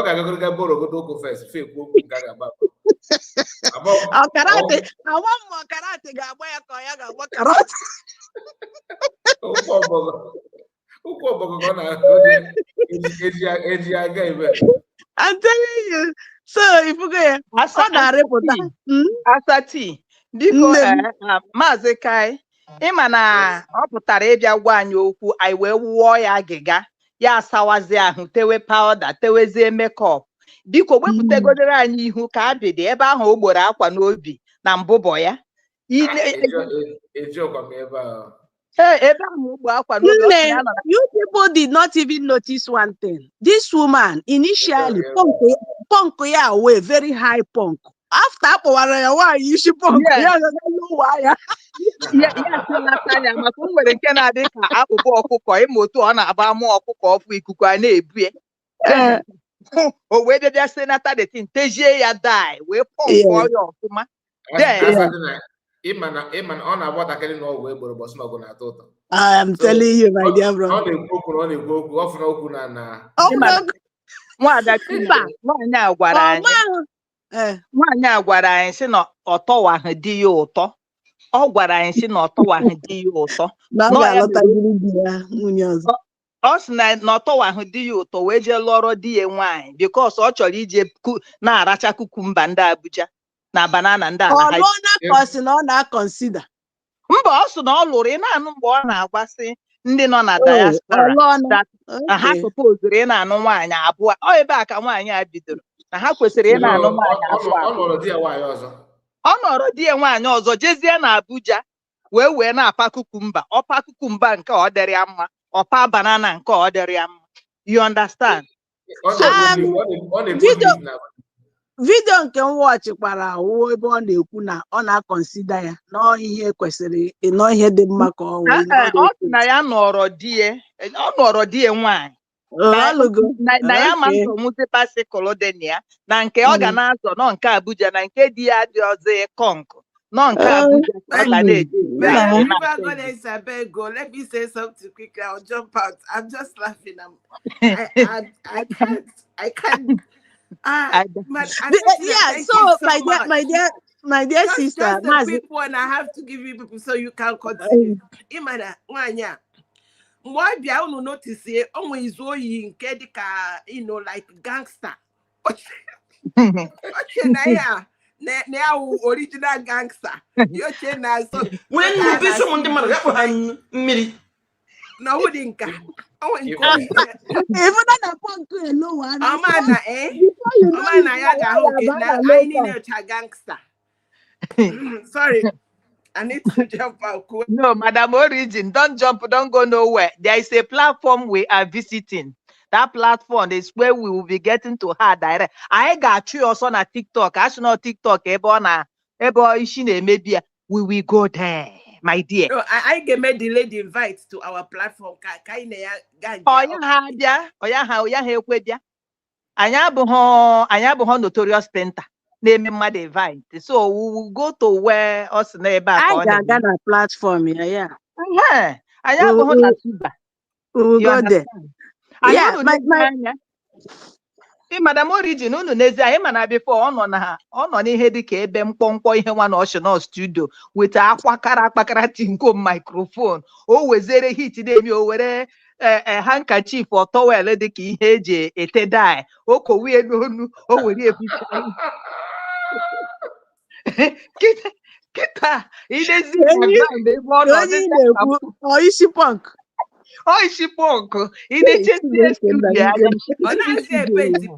ga-agagoro borogodo ụkwụ first fe ekwu okwu nke a ga-agba. Ọkarate awa m, ọkarate ga-agba ya ka ọ ya ga-agba karate. Ụkwụ ọbọgọ ka ọ na-eji aga ebe. I'm telling you. So ifugo ya Asa ọ na-arịpụta. Asati, biko. Nne m. Maazị Kai, ịma na ọ pụtara ịbịa gwa anyị okwu, anyị wee wụọ ya agịga, ya asawazi ahụ, tewe powder, tewezie makeup. Biko wepụtagodere anyị ihu ka abịdị ebe ahụ o gboro akwa n'obi na mbụbọ ya. Eji ọkwa m ebe a. Ee, ebe ahụ o gbo akwa n'obi, ọ sị Nne, ya nọ na you people did not even notice one thing. This woman initially punk ya wee very high punk. After akpọwara ya nwaanyị isi punk, ya gaga n'ụwa ya. Ya selata ya maka o nwere nke na-adị ka akpụkpọ ọkụkọ, ịma otu ọ na-agba mụọ ọkụkọ ọfụ ikuku a na-ebu ya. O wee bịa senata the thing, tejie ya dye, wee pọmpụọ ya ọfụma. Then Asa dị na ịma na ọ na-agba nwatakịrị na ọgwụ egboro bọsị na ọgụ na-atọ ụtọ. I am So telling you, my dear ọ brother. na-ekwu okwu na ọ na-ekwu okwu ọ fụna okwu na Ọ ịma na bụrụ Nwaada mba, Chinwe, nwaanyị a gwara ọ anyị maghị. Nwaanyị a gwara anyị sị na ọ tọwahụ di ya ụtọ. Ọ gwara anyị sị na ọ tọwahụ di ya ụtọ Na ọ nọ ya mere ga-alọtagiri di ya nwunye ọzọ. Ọ sị na ọ tọwahụ di ya ụtọ wee jee lụọrọ di ya nwaanyị because ọ chọrọ ije na-aracha cucumber ndị Abuja na banana ndị Ọ ala ha. lụọ na ka ọ sị na ọ na-aconsider. Mba, ọ sị na ọ lụrụ. Ị na-anụ mgbe ọ na-agwasị ndị nọ na Oh, ọ diaspora lụọ na. that na ha Okay. supposed ị na-anụ nwaanyị abụọ. Ọ ebe a ka nwaanyị a bidoro na ha kwesịrị ị na-anụ nwaanyị ọ abụọ ọ abụọ. nọrọ di ya nwaanyị ọzọ. Ọ nọrọ di ya nwaanyị ọzọ, jezie na Abuja wee na-apa cucumber. Ọpa cucumber nke ọ dịrị ya mma, ọpa banana nke ọ dịrị ya mma, you understand? Ọ So na-ekwu ọ na-ekwu Video na video nke m watchikwara wụ ebe ọ na-ekwu na ọ na-aconsider ya nọọ ihe kwesịrị nọọ ihe dị mma ka ọ wee Ee, ọ sị na ya nọrọ di ya, ọ nọrọ di ya nwaanyị na ọlụgo na ya ma nzọnwụzi bicycle dị na ya na nke ọ ga na-azọ nọ nke Abuja na nke di ya dị ọzọ kọnkụ nọ nke Abuja ka ọ ga na-eji But ezi River na-achọ Goddess Abego, let me say something quickly. I'll jump out. I'm just laughing. I'm, I can't. Ah, man, Auntie Yeah, thank so you so my dear much. my dear Just, sister just a Maazị quick one. I have to give you people so you can continue. Ịma nwaanyị a mgbe ọ bịa unu notice o nwere izu oyi nke dịka like gangster. Oche na ya na ya wụ original gangster. Ya oche na so Were nnu bisi ụmụ ndị mmadụ ga-akpụ ha nnu mmiri. Na ọ dị nka o nwere nke oyi Even na punk elowa na ọma na eh before you know ọma it na ya ga-ahụ nke ya na aba na anyị low. niile cha gangster. Sorry, I need to jump out. Cool. No, Madam Origin, don't jump, don't go nowhere. There is a platform we are visiting. That platform is where we will be getting to her direct. Anyị ga-achụ ya ọsọ na TikTok. Asị na TikTok ebe ọ na Ebe ọ isi na-emebi ya, we will go there, my dear. No, I ga-eme the lady invite to our platform ka anyị na ya gaa nje Ọya up. ha bịa, ọya ha ekwe bịa. Anyị abụghọ notorious painter na-eme mmadụ invite. So we will go to where ọ sị na ebe a ka Anyị ọ ga-aga na-eme. Na platform ya. Ehe, anyị We abụghị na will, Cuba. we will You go there. understand? Anyị Yeah, unu my n'ezi my anya. Ị Madam Origin, unu n'ezi anyị ma na before ọ nọ n'ihe dịka ebe mkpọmkpọ ihe nwa na ọshịnọ studio weta akwakara akpakara tinkom microphone, o wezere hit na-eme, o were handkerchief or towel dịka ihe eji ete dye, o kowie n'onu, o were ebucha ihe. Kịta kịta idezi Onye background ebe ọ nọ onye ị dịka na-ekwu ọ isi punk. Ọ isi punk. Hey, Idechezie Chineke nna studio m anya Ọ na-asị studio epenti ya.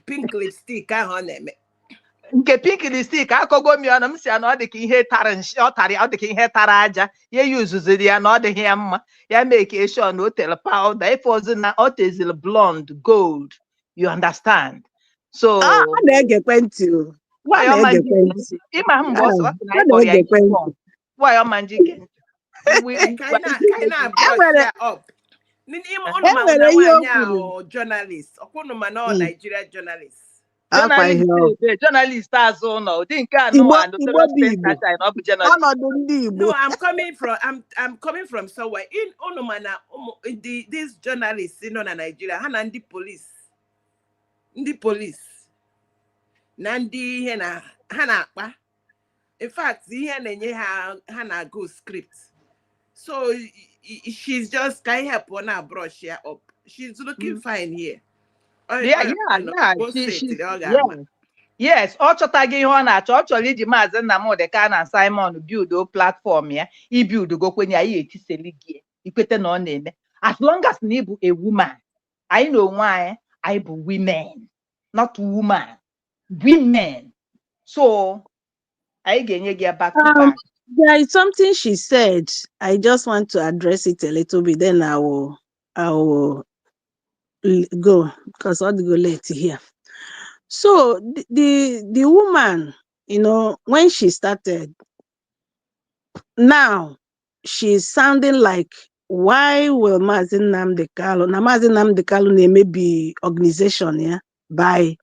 Pink lipstick ahụ ọ na-eme. Nke pink lipstick akọgo m ya ọnụ, m si ya na ọ dị ka ihe tara nshi, ọ tara, ọ dị ka ihe tara aja. Ya yuzuziri ya na ọ dịghị ya mma. Ya mee ka sure na o tere powder ife ọzọ na ọ teziri blonde gold, you understand? So Ọ na-egekwe ntị o. Ọ nwanyị ọma na-egekwe njike ntị. ntị. Ịma mgbe ọ sị Ah, ọ sị na ọ anyị kpọrọ ya na-egekwe isi ntị. punk. Nwanyị ọma njike ntị. Ka anyị na brush Enwere ya up. Unu ma enwere na ihe o nwaanyị a kwuru. ọ journalist, ọkwụnụ ma na ọ Nigeria journalist. Akwa ihe Journalist ọ. ebe journalist azụ ụlọ ụdị nke Igbo anụnwa Igbo notorious bụ Igbo. painter china, ọ bụ journalist. Ọnọdụ ndị Igbo. No, I'm coming from somewhere. In unu ma na ụmụ the these journalists nọ na Nigeria, ha na ndị police na ndị ihe na ha na-akpa. In fact, ihe na-enye ha, ha na-agụ script. So she's just ka ihe pụọ na brush ya up. She's looking fine here. Yeah, Ọ she, she, ọ ga-ama. Yes, ọ chọtaghị ihe ọ na-achọ. Ọ chọrọ iji Maazị Nnamdi Kanu na Simon build platform ya, ibuild gokwenye ya, etiseli gị ikwete na ọ na-eme. As long as na ịbụ a woman, anyị na onwe anyị, anyị bụ women, not woman, women. So anyị ga-enye gị ya back to back. There is something she said. I just want to address it a little bit, then I will go because I'll go late here. So the woman, when she started, now she's sounding like, why will Mazi Nnamdi Kanu na Mazi Nnamdi Kanu na-emebi organization ya by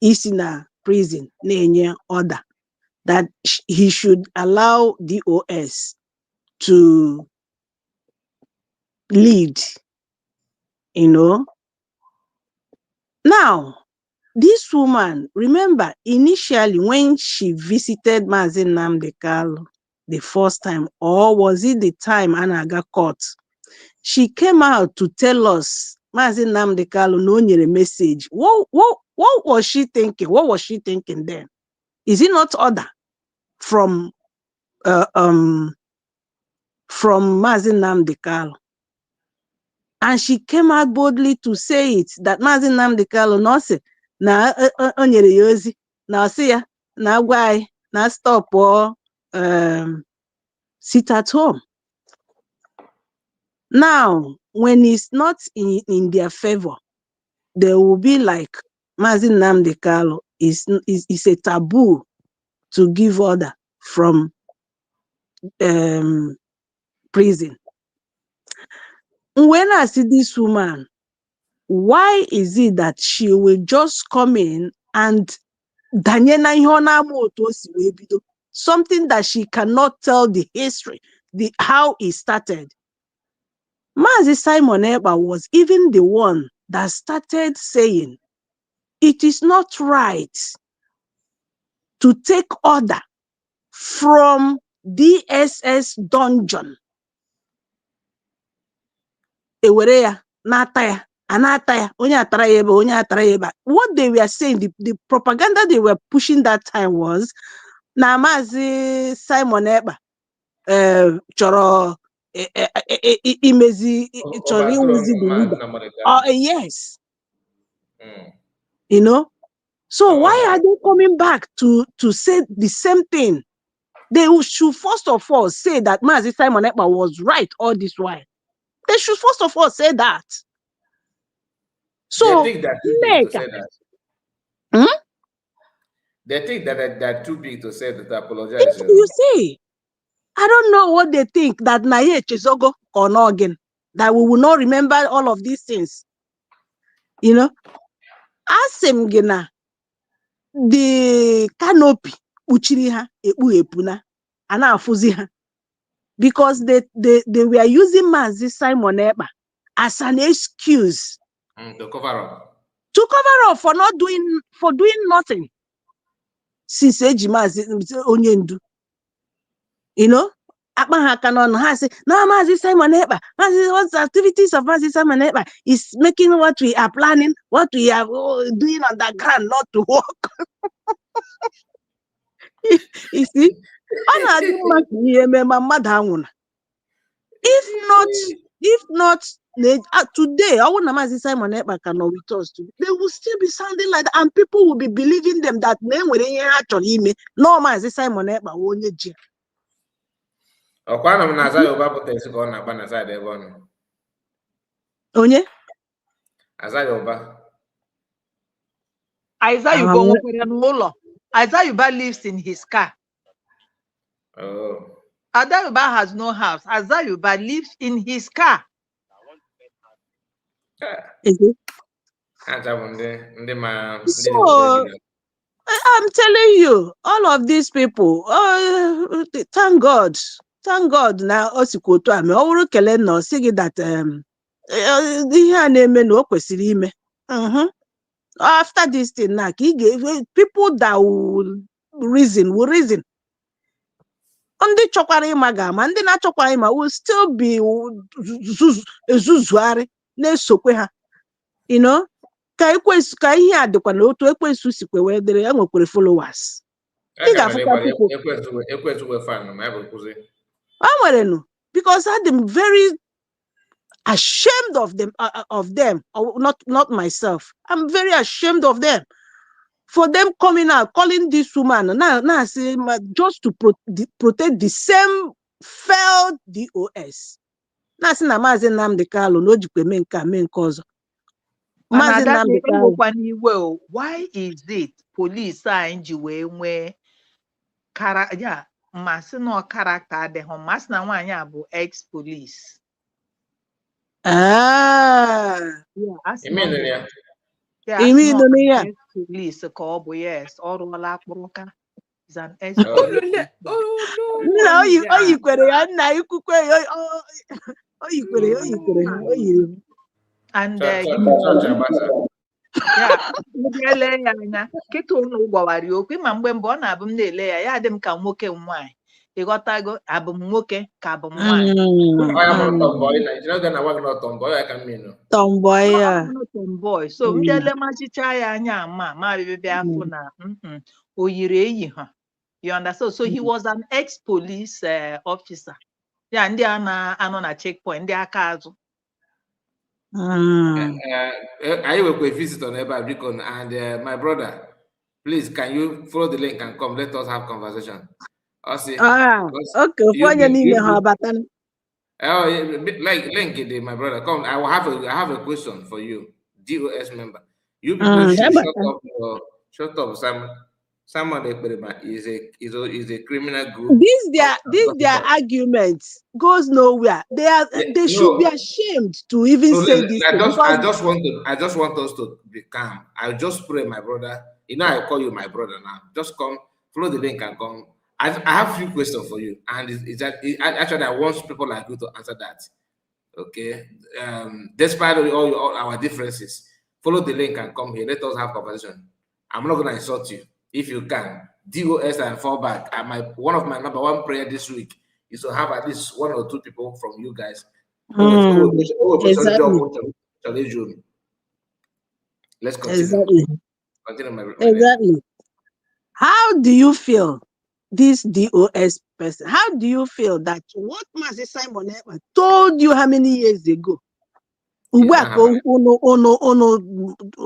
isi na prison na-enye order, that he should allow DOS to lead. Now, this woman, remember, initially when she visited Mazi Nnamdi Kanu the first time, or was it the time a na-aga court, she came out to tell us Mazi Nnamdi Kanu na o nyere message. What was she thinking? What was she thinking then? Is it not order from Mazi Nnamdi Kanu? And she came out boldly to say it that Mazi Nnamdi Kanu na ọ sị na o nyere ya ozi na ọ sị ya na agwa anyị na stop sit at home. Now, when it's not in their favor, they will be like Mazi Nnamdi Kanu is a taboo to give order from prison. When I see this woman, why is it that she will just come in and danye na ihe ọ na-ama otu o si wee bido, something that she cannot tell the history, the how it started? Mazi Simon Ekpa was even the one that started saying it is not right to take order from DSS dungeon. Ewere ya na-ata ya, a na-ata ya, onye atara ya ebe, onye atara ya ebe a. What they were saying, the propaganda they were pushing that time was na Maazị Simon Ekpa chọrọ imezi, chọrọ Overthrow iwuzi the Maazị leader. Nnamdi Kanu. Yes. So why are they coming back to say the same thing? They should first of all say that Mazi Simon Ekpa was right all this while. They should first of all say that. They So think they're too big to Nneka, say that. Hmm? They think that they're too big to say that, to apologize. If you see, I don't know what they think, that na ya echezogo ka ọ nọ gịnị, that we will not remember all of these things. Asị m gị na the canopy kpuchiri ha ekpughepuna, a na-afụzi ha, because they were using Maazị Simon Ekpa as an excuse To cover up. To cover up for not doing, for doing nothing since eji Maazị onye ndu akpa ha aka n'ọnụ. Ha sị na Maazị Simon Ekpa, Maazị, what the activities of Maazị Simon Ekpa is making what we are planning, what we are doing on the ground not to work. You see, ọ na-adị mma ka ihe mee ma mmadụ anwụna. If not today, ọ bụrụ na Maazị Simon Ekpa ka nọ with us today, they will still be sounding like that, and people will be believing them that na enwere ihe ha chọrọ ime na Maazị Simon Ekpa wụ onye ji ya. Ọkwa anọ m na Aza Yoruba pụta ka ọ na-agba na side ebe ọ nọ. Onye? Aza Yoruba. Isaiah Uba nwekwara n'ụlọ. Isaiah Uba lives in his car. Oh. Isaiah Uba has no house. Isaiah Uba lives in his car. Is it? Ha ncha bụ ndị ma ndị So na-ekwute gị. I'm telling you, all of these people, thank God, thank God na o sikwa otu a mee. Ọ bụrụ kelee na ọ sị gị that ihe a na-eme na o kwesịrị ime. After this thing na ka ị ga people that will reason will reason. Ndị chọkwara ịma ga-ama, ndị na-achọkwara ịma will still be ezuzugharị na-esokwe ha. Ka ekwensu ka ihe a dịkwa na otu ekwensu sikwe wee dịrị, e nwekwara followers. A Ị ka nwere ga-afụkwa people. Ekwensu wee fan ma ya bụ kwụsị. O nwere nụ, because adị m very ashamed of them, or not myself. I'm very ashamed of them for them coming out calling this woman na say just to protect the same failed DOS, na-asị na Maazị Nnamdi Kanu na o jikwa eme nke a mee nke ọzọ. Mana Maazị Ada, Nnamdi Kanu ewekwa n'iwe o, why is it police anyị ji wee nwee kara ya ma sị na ọ character adịghị mma, sị na nwaanyị a bụ ex police? Ah. Yeah, a sị Ime na ọ nụrụ bụ ya. Yeah, a Ime sị na ọ ịnụ ya. ex police ka ọ bụ. Yes, ọ rụọla akpụrụka, is an ex Oh. police. Nna, o yikwere ya, nna, ikwukwe ya, o yikwere ya, o yikwere ya, o yiri. And Chọọchị agbasa. Ya ndị lee ya anya kịta, ụnụ gwawara ya okwu. Ịma mgbe mbụ ọ na-abụ m na-ele ya, ya dị m ka nwoke m nwaanyị, ịghọtago? Abụ m nwoke ka abụ m nwaanyị? Ọ ya bụrụ tomboy na ijiri oge na-agwa gị na tomboy ya ka mmiri nọ. Tomboy Ọ ya. bụrụ tomboy, so m bịa lemachicha ya anya, ama ma bịa bịa afụ na o yiri eyi ha, you understand? So he was an ex-police officer ya, ndị a na-anọ na checkpoint, ndị aka azụ. Anyị nwekwa visitor n'ebe a, biko, and my brother, please, can you follow the link and come, let us have conversation. Ọ sị Ah, because okay, ofu you onye n'ime you ha abata. Oh, yeah, like link it, my brother. Come, I have a question for you, DOS member. You people should shut abata. up. Shut up, Simon. Simon Ekperima is a criminal group. This their argument goes nowhere. They are Yeah, they should be no. ashamed to even So say this I thing just I because just want to I just want us to be calm. I just pray, my brother. You know I call you my brother now. Just come, follow the link and come. I have few questions for you, and actually I want people like you to answer that. Okay. Despite all our differences, follow the link and come here. Let us have conversation. I'm not gonna insult you if you can. DOS and fall back. And my one of my number one prayer this week is to have at least one or two people from you guys. Let's continue. Continue, my dear. Exactly. How do you feel, this DOS person? How do you feel that what Mazi Simon Ekpa told you how many years ago? Ugbu a ka unu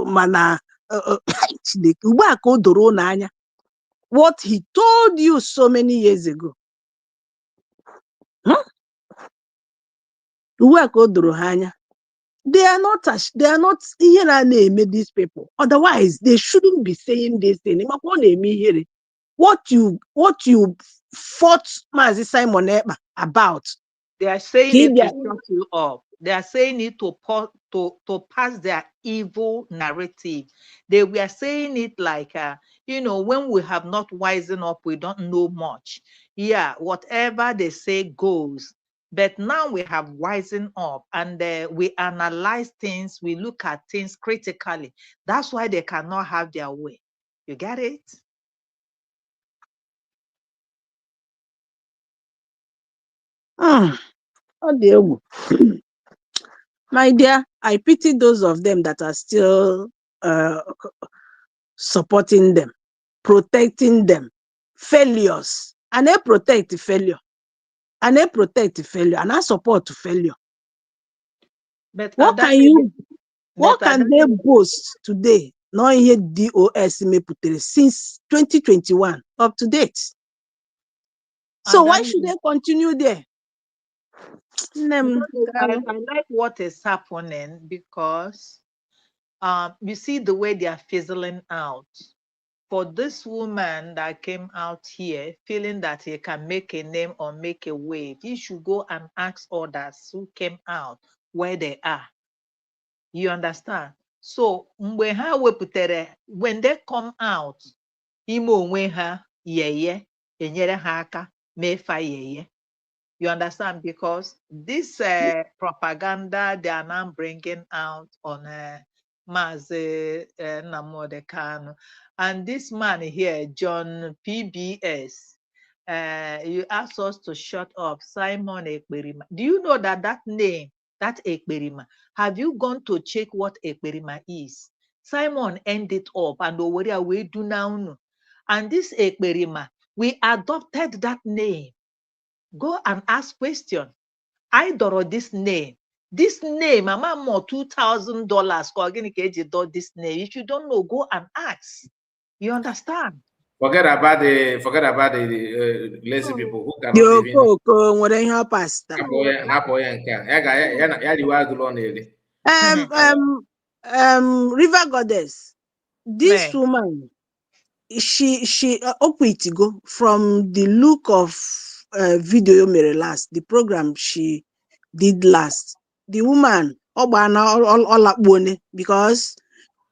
mana Chineke, ugbu a ka o doro unu anya what he told you so many years ago. Ugbu a ka o doro ha anya. They are not ihe na na-eme these people. Otherwise, they shouldn't be saying this thing. Makwa ọ na-eme ihere. What you fought Maazị Simon Ekpa about. They are saying Ka ị it to bịa shut you up. They are saying it to pass their evil narrative. They were saying it like, when we have not wisen up, we don't know much. Yeah, whatever they say goes. But now we have wisen up and we analyze things, we look at things critically. That's why they cannot have their way. You get it? Ọ dị egwu. My dear, I pity those of them that are still supporting them, protecting them. Failures. And they protect failure. And they protect failure. And I support failure. But What can Adamide, you what but can they Adamide, boast today? Not ihe DOS mepụtara since 2021 up to date. So why should Adamide, they continue there? Nne m, because I, daalụ. I like what is happening because you see the way they are fizzling out. For this woman that came out here feeling that he can make a name or make a wave, he should go and ask others who came out where they are. You understand? So mgbe ha wepụtara, when they come out, ime onwe ha yeye, enyere ha aka mee fa yeye. You understand? Because this propaganda they are now bringing out on Mazi Nnamdi Kanu, and this man here, John PBS, you asked us to shut up, Simon Ekperima. Do you know that that name, that Ekperima, have you gone to check what Ekperima is? Simon ended up and Oweria we do now. And this Ekperima, we adopted that name. Go and ask question. I dọrọ this name. This name, ama more $2,000 ka ọ gịnị ka eji dọ this name. If you don't know, go and ask. You understand? Forget about the lazy people who Dị cannot even okooko nwere ihe ọ pasịtara. Hapụ ya nke a. Ya ga ya ya riwe agụrụ ọ na-eri. River Goddess, this Man. Woman, she okwitigo from the look of video mere last, the program she did last. The woman, ọ gbana ọ lakpuone because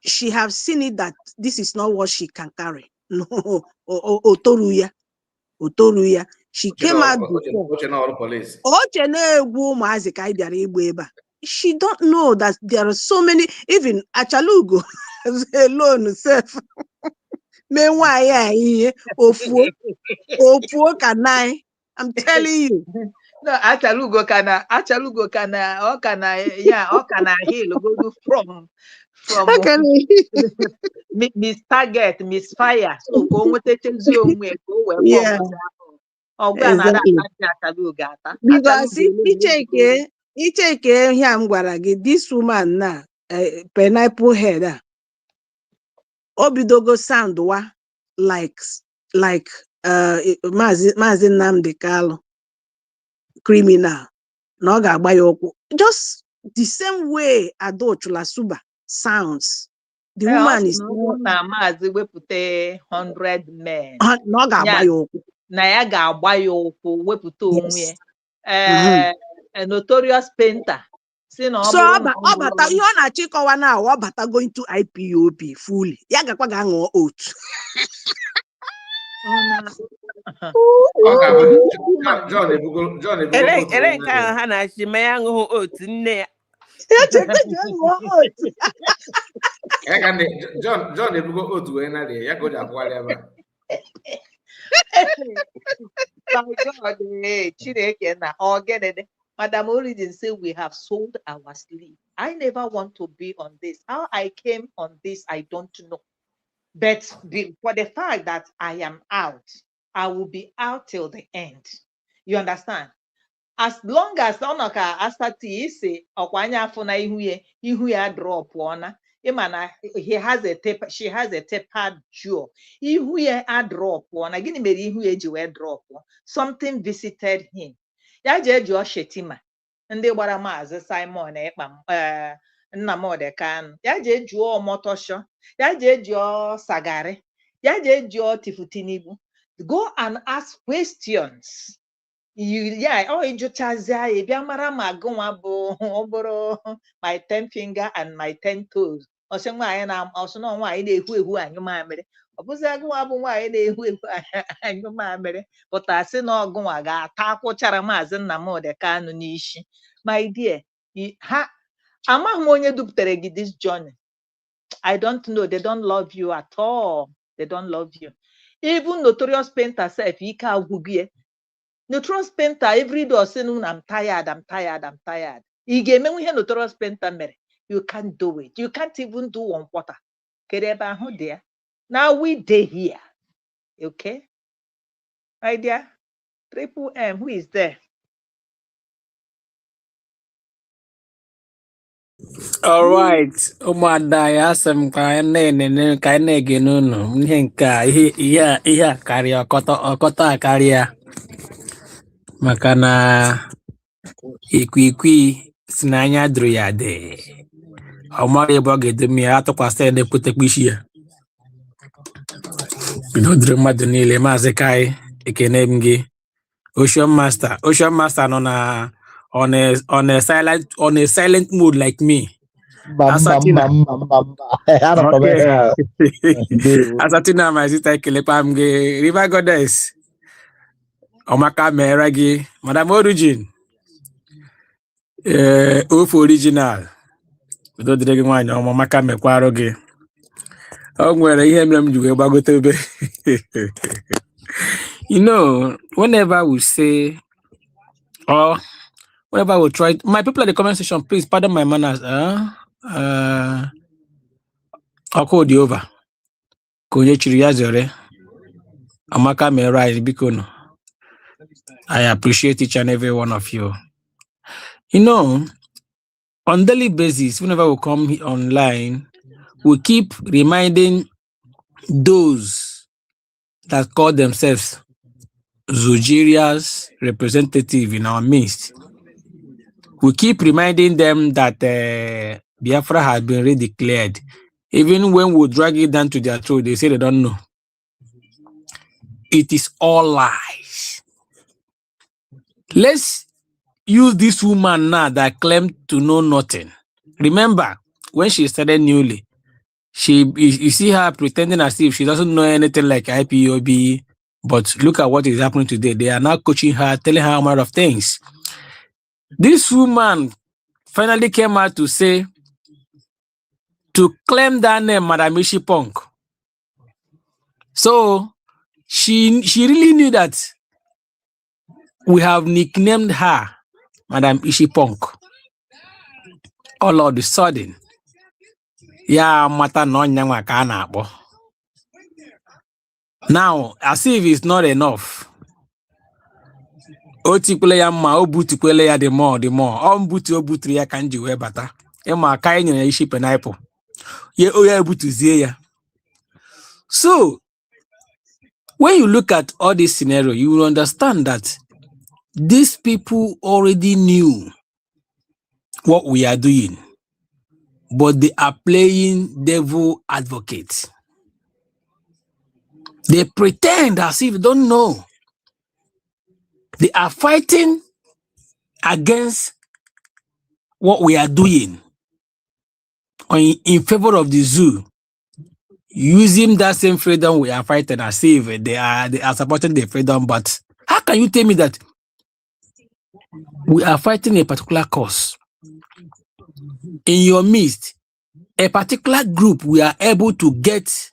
she have seen it that this is not what she can carry. No, o toru ya, o toru ya. She came out before. Oche na ọrụ police. Oche na-egwu ụmụazị ka anyị bịara igba ebe a. She don't know that there are so many, even Achalugo alone sef mee nwaanyị a ihe ofuo ofuo ka nine. I'm telling you. No, Achalugo ka na ọ ka na ya ọ ka na heal godu from Miss Target, Miss Fire. So ka o nwetachazi onwe ya ka o wee form ọgụ a na-ada atachi Achalugo ata. Because Achalugo ele icheke ihe a m gwara gị, this woman na pineapple head a, o bidogo sound wa like Maazị Nnamdi Kanu criminal na ọ ga-agba ya ụkwụ, just the same way Adaochula Suba sounds. The Ee, ọ woman sị is na ọ bụrụ na maazị wepụta 100 men na ọ ga-agba ya ya ụkwụ. Na ya ga-agba ya ụkwụ wepụta onwe ya. Ee, notorious painter si na ọ So bụrụ ọ na ba ọ ọ bata bụrụ ihe ọ na-achọ ịkọwa na ọ batago into IPOB fully, ya gakwa ga-aṅụọ oath. Ọ na Ọ ga-abụ John John ebugo Ele otu ele onye nke ahụ ha na-achị ma ya aṅụghị otu nne ya. Ya chekwa jee ṅụọ oath. Ya ka ndị John ebugo otu wee narị ya ka o ji akwụgharị ebe a. My God, Chineke na ọ gịnị dị? Madam Origin say we have sold our sleep. I never want to be on this. How I came on this, I don't know. But for the fact that I am out, I will be out till the end. You understand? As long as ọ nọ ka asatọ isi ọkwa anya afụ na ihu ya drop na ịma na he has a taper, she has a tapered jaw. Ihu ya a drop na gịnị mere ihu ya ji wee drop? Something visited him. Ya jee jụọ Shetima. Ndị gbara Maazị Simon Ekpa, Nnamdi Kanu, ya jee jụọ Omotosho, ya jee jụọ Sagari, ya jee jụọ Tifu Tinubu. Go and ask questions. You, yeah, ọ ịjụchazie ya, ị bịa mara ma gụnwa bụ ọ bụrụ my 10 finger and my 10 toes. Ọsị nwaanyị na ọsị na nwaanyị na-ehu ehu anyụ mamịrị, ọ bụzi agụnwa bụ nwaanyị na-ehu ehu anyụ mamịrị pụta sị na ọgụnwa ga-ata akwụchara Maazị Nnamdi Kanu n'isi. My dear, ha amaghị m onye duputere gị this journey. I don't know. They don't love you at all. They don't love you. Even Notorious Painter sef, ike agwụghị ya. Notorious Painter every day ọ sị na I'm tired, I'm tired, I'm tired. Ị ga-emenwu ihe Notorious Painter mere? You can't do it. You can't even do one quarter. Kedu ebe ahụ dị ya? Now we dey here. Okay, my dear Triple M, who is there? All right, ụmụada ya, asị m ka anyị na-enene, ka anyị na-ege n'ụnụ ihe nke a, ihe a karịa ọkọtọ ọkọtọ a karịa, maka na ikwikwii si na anya dụrụ ya dị, ọ mara ebe ọ ga-edomi ya, atụkwasị ya na-ekwetekwa isi ya. Udo dịrị mmadụ niile. Maazị Kai, ekene m gị. Ocean Master, Ocean Master nọ na on a silent mode like me. Mba, mba. Asatina. Mba, mba, mba, mba, anọkwa m ebe a. Ndewo. Asatina, my sister, ekelekwa m gị. River Goddess, ọmaka mere gị. Madam Origin, ee, ofe original, udo dịrị gị, nwaanyị ọma, maka mekwarụ gị. O nwere ihe mere m ji wee gbagote ebe. Whenever we say or whenever we try, my people at the comment section, please pardon my manners. Ọkụ dị over. Ka onye chiri ya zere. Amaka mere anyị, biko nụ. I appreciate each and every one of you. On daily basis, whenever we come online, we keep reminding those that call themselves Zogeria's representative in our midst. We keep reminding them that Biafra has been redeclared. Even when we drag it down to their throat, they say they don't know. It is all lies. Let's use this woman now that claimed to know nothing. Remember, when she started newly, she you see her pretending as if she doesn't know anything like IPOB. But look at what is happening today. They are now coaching her, telling her a lot of things. This woman finally came out to say, to claim that name, Madam Ishi Punk. So she really knew that we have nicknamed her Madam Ishi Punk. All of a sudden, ya mata na ọnya nwa ka a na-akpọ. Now, as if it's not enough, o tikwele ya mma, o butukwele ya the more, the more. Ọ mbutu o buturu ya ka m ji wee bata. Ịma aka anyị nyere ya isi pineapple. Ya o ya ebutuzie ya. So, when you look at all this scenario, you will understand that these people already knew what we are doing, but they are playing devil advocate. They pretend as if they don't know. They are fighting against what we are doing in favor of the zoo, using that same freedom we are fighting as if they are supporting the freedom. But how can you tell me that we are fighting a particular cause? In your midst, a particular group, we are able to get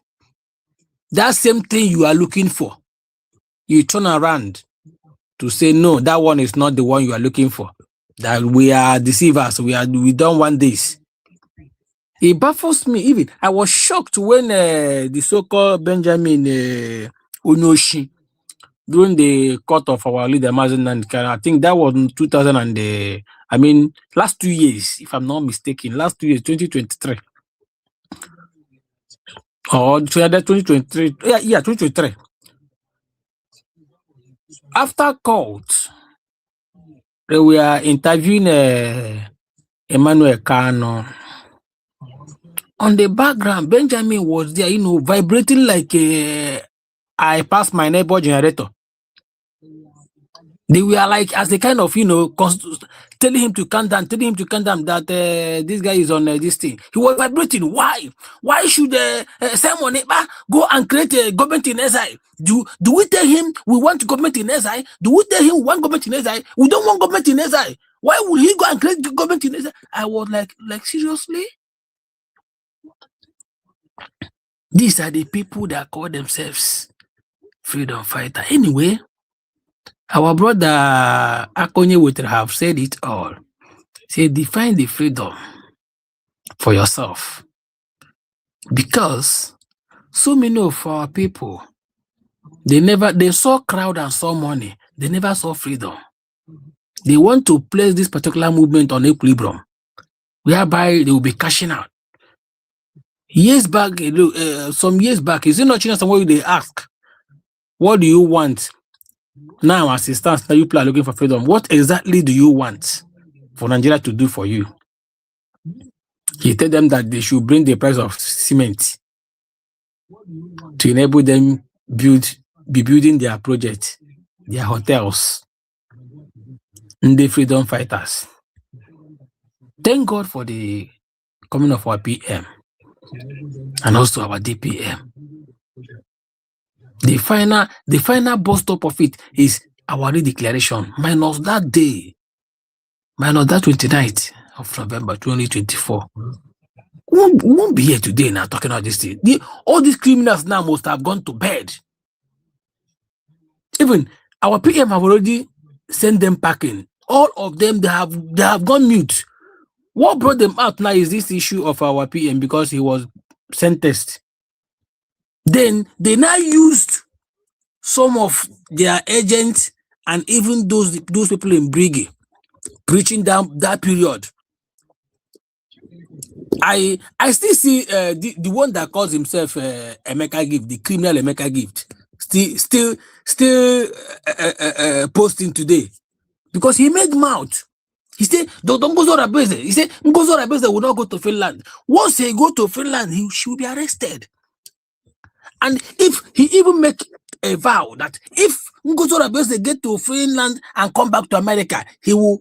that same thing you are looking for. You turn around to say, no, that one is not the one you are looking for. That we are deceivers. We don't want this. It baffles me. Even I was shocked when the so-called Benjamin Onoshi, during the court of our leader Mazi Nnamdi Kanu, I think that was in 2000 and I mean last 2 years, if I'm not mistaken, last 2 years, 2023 or 2023, yeah, 2023. After court, They were interviewing Emmanuel Kanu. On the background, Benjamin was there, vibrating like I passed my neighbor generator. They were like, as a kind of, telling him to calm down, telling him to calm down that this guy is on this thing. He was vibrating. Why? Why should Simon Ekpa go and create a government in exile? Do we tell him we want government in exile? Do we tell him we want government in exile? We don't want government in exile. Why would he go and create government in exile? I was like seriously? These are the people that call themselves freedom fighter. Anyway, our brother Akonye Wetere have said it all. Say, define the freedom for yourself. Because so many of our people, they saw crowd and saw money. They never saw freedom. They want to place this particular movement on equilibrium, whereby they will be cashing out. Years back, some years back, is it not somewhere they ask, what do you want? Now, as it stands, now you people are looking for freedom. What exactly do you want for Nigeria to do for you? He tell them that they should bring the price of cement to enable them be building their project, their hotels, the freedom fighters. Thank God for the coming of our PM and also our DPM. The final bus stop of it is our redeclaration, minus that day, minus that 29th of November 2024. We won't be here today now talking about this thing. All these criminals now must have gone to bed. Even our PM have already sent them packing. All of them, they have gone mute. What brought them out now is this issue of our PM, because he was sentenced. Then they now used some of their agents and even those people in Brigi preaching down that period. I still see the one that calls himself Emeka Gift, the criminal Emeka Gift, still posting today, because he made mouth. He said, don't Ngozi Orabueze. He said, Ngozi Orabueze will not go to Finland. Once he go to Finland, he should be arrested. And if he even make a vow that if Ngozi Orabueze get to Finland and come back to America, he will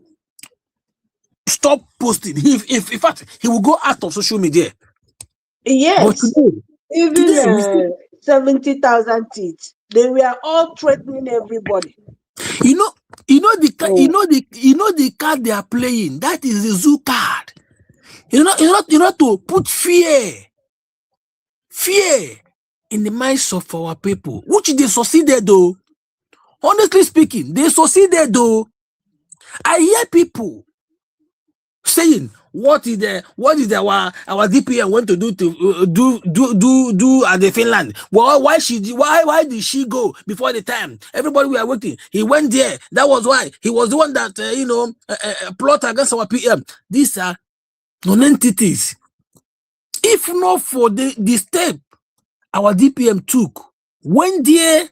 stop posting. If in fact, he will go out of social media. Yes. But today, even 70,000 teeth, they were all threatening everybody. You know the card they are playing. That is the zoo card. You know to put fear in the minds of our people, which they succeeded though. Honestly speaking, they succeeded though. I hear people saying, what is our DPM want to do to do at the Finland? Well, why did she go before the time? Everybody we are waiting. He went there. That was why he was the one that plot against our PM. These are non-entities. If not for the step our DPM took, went there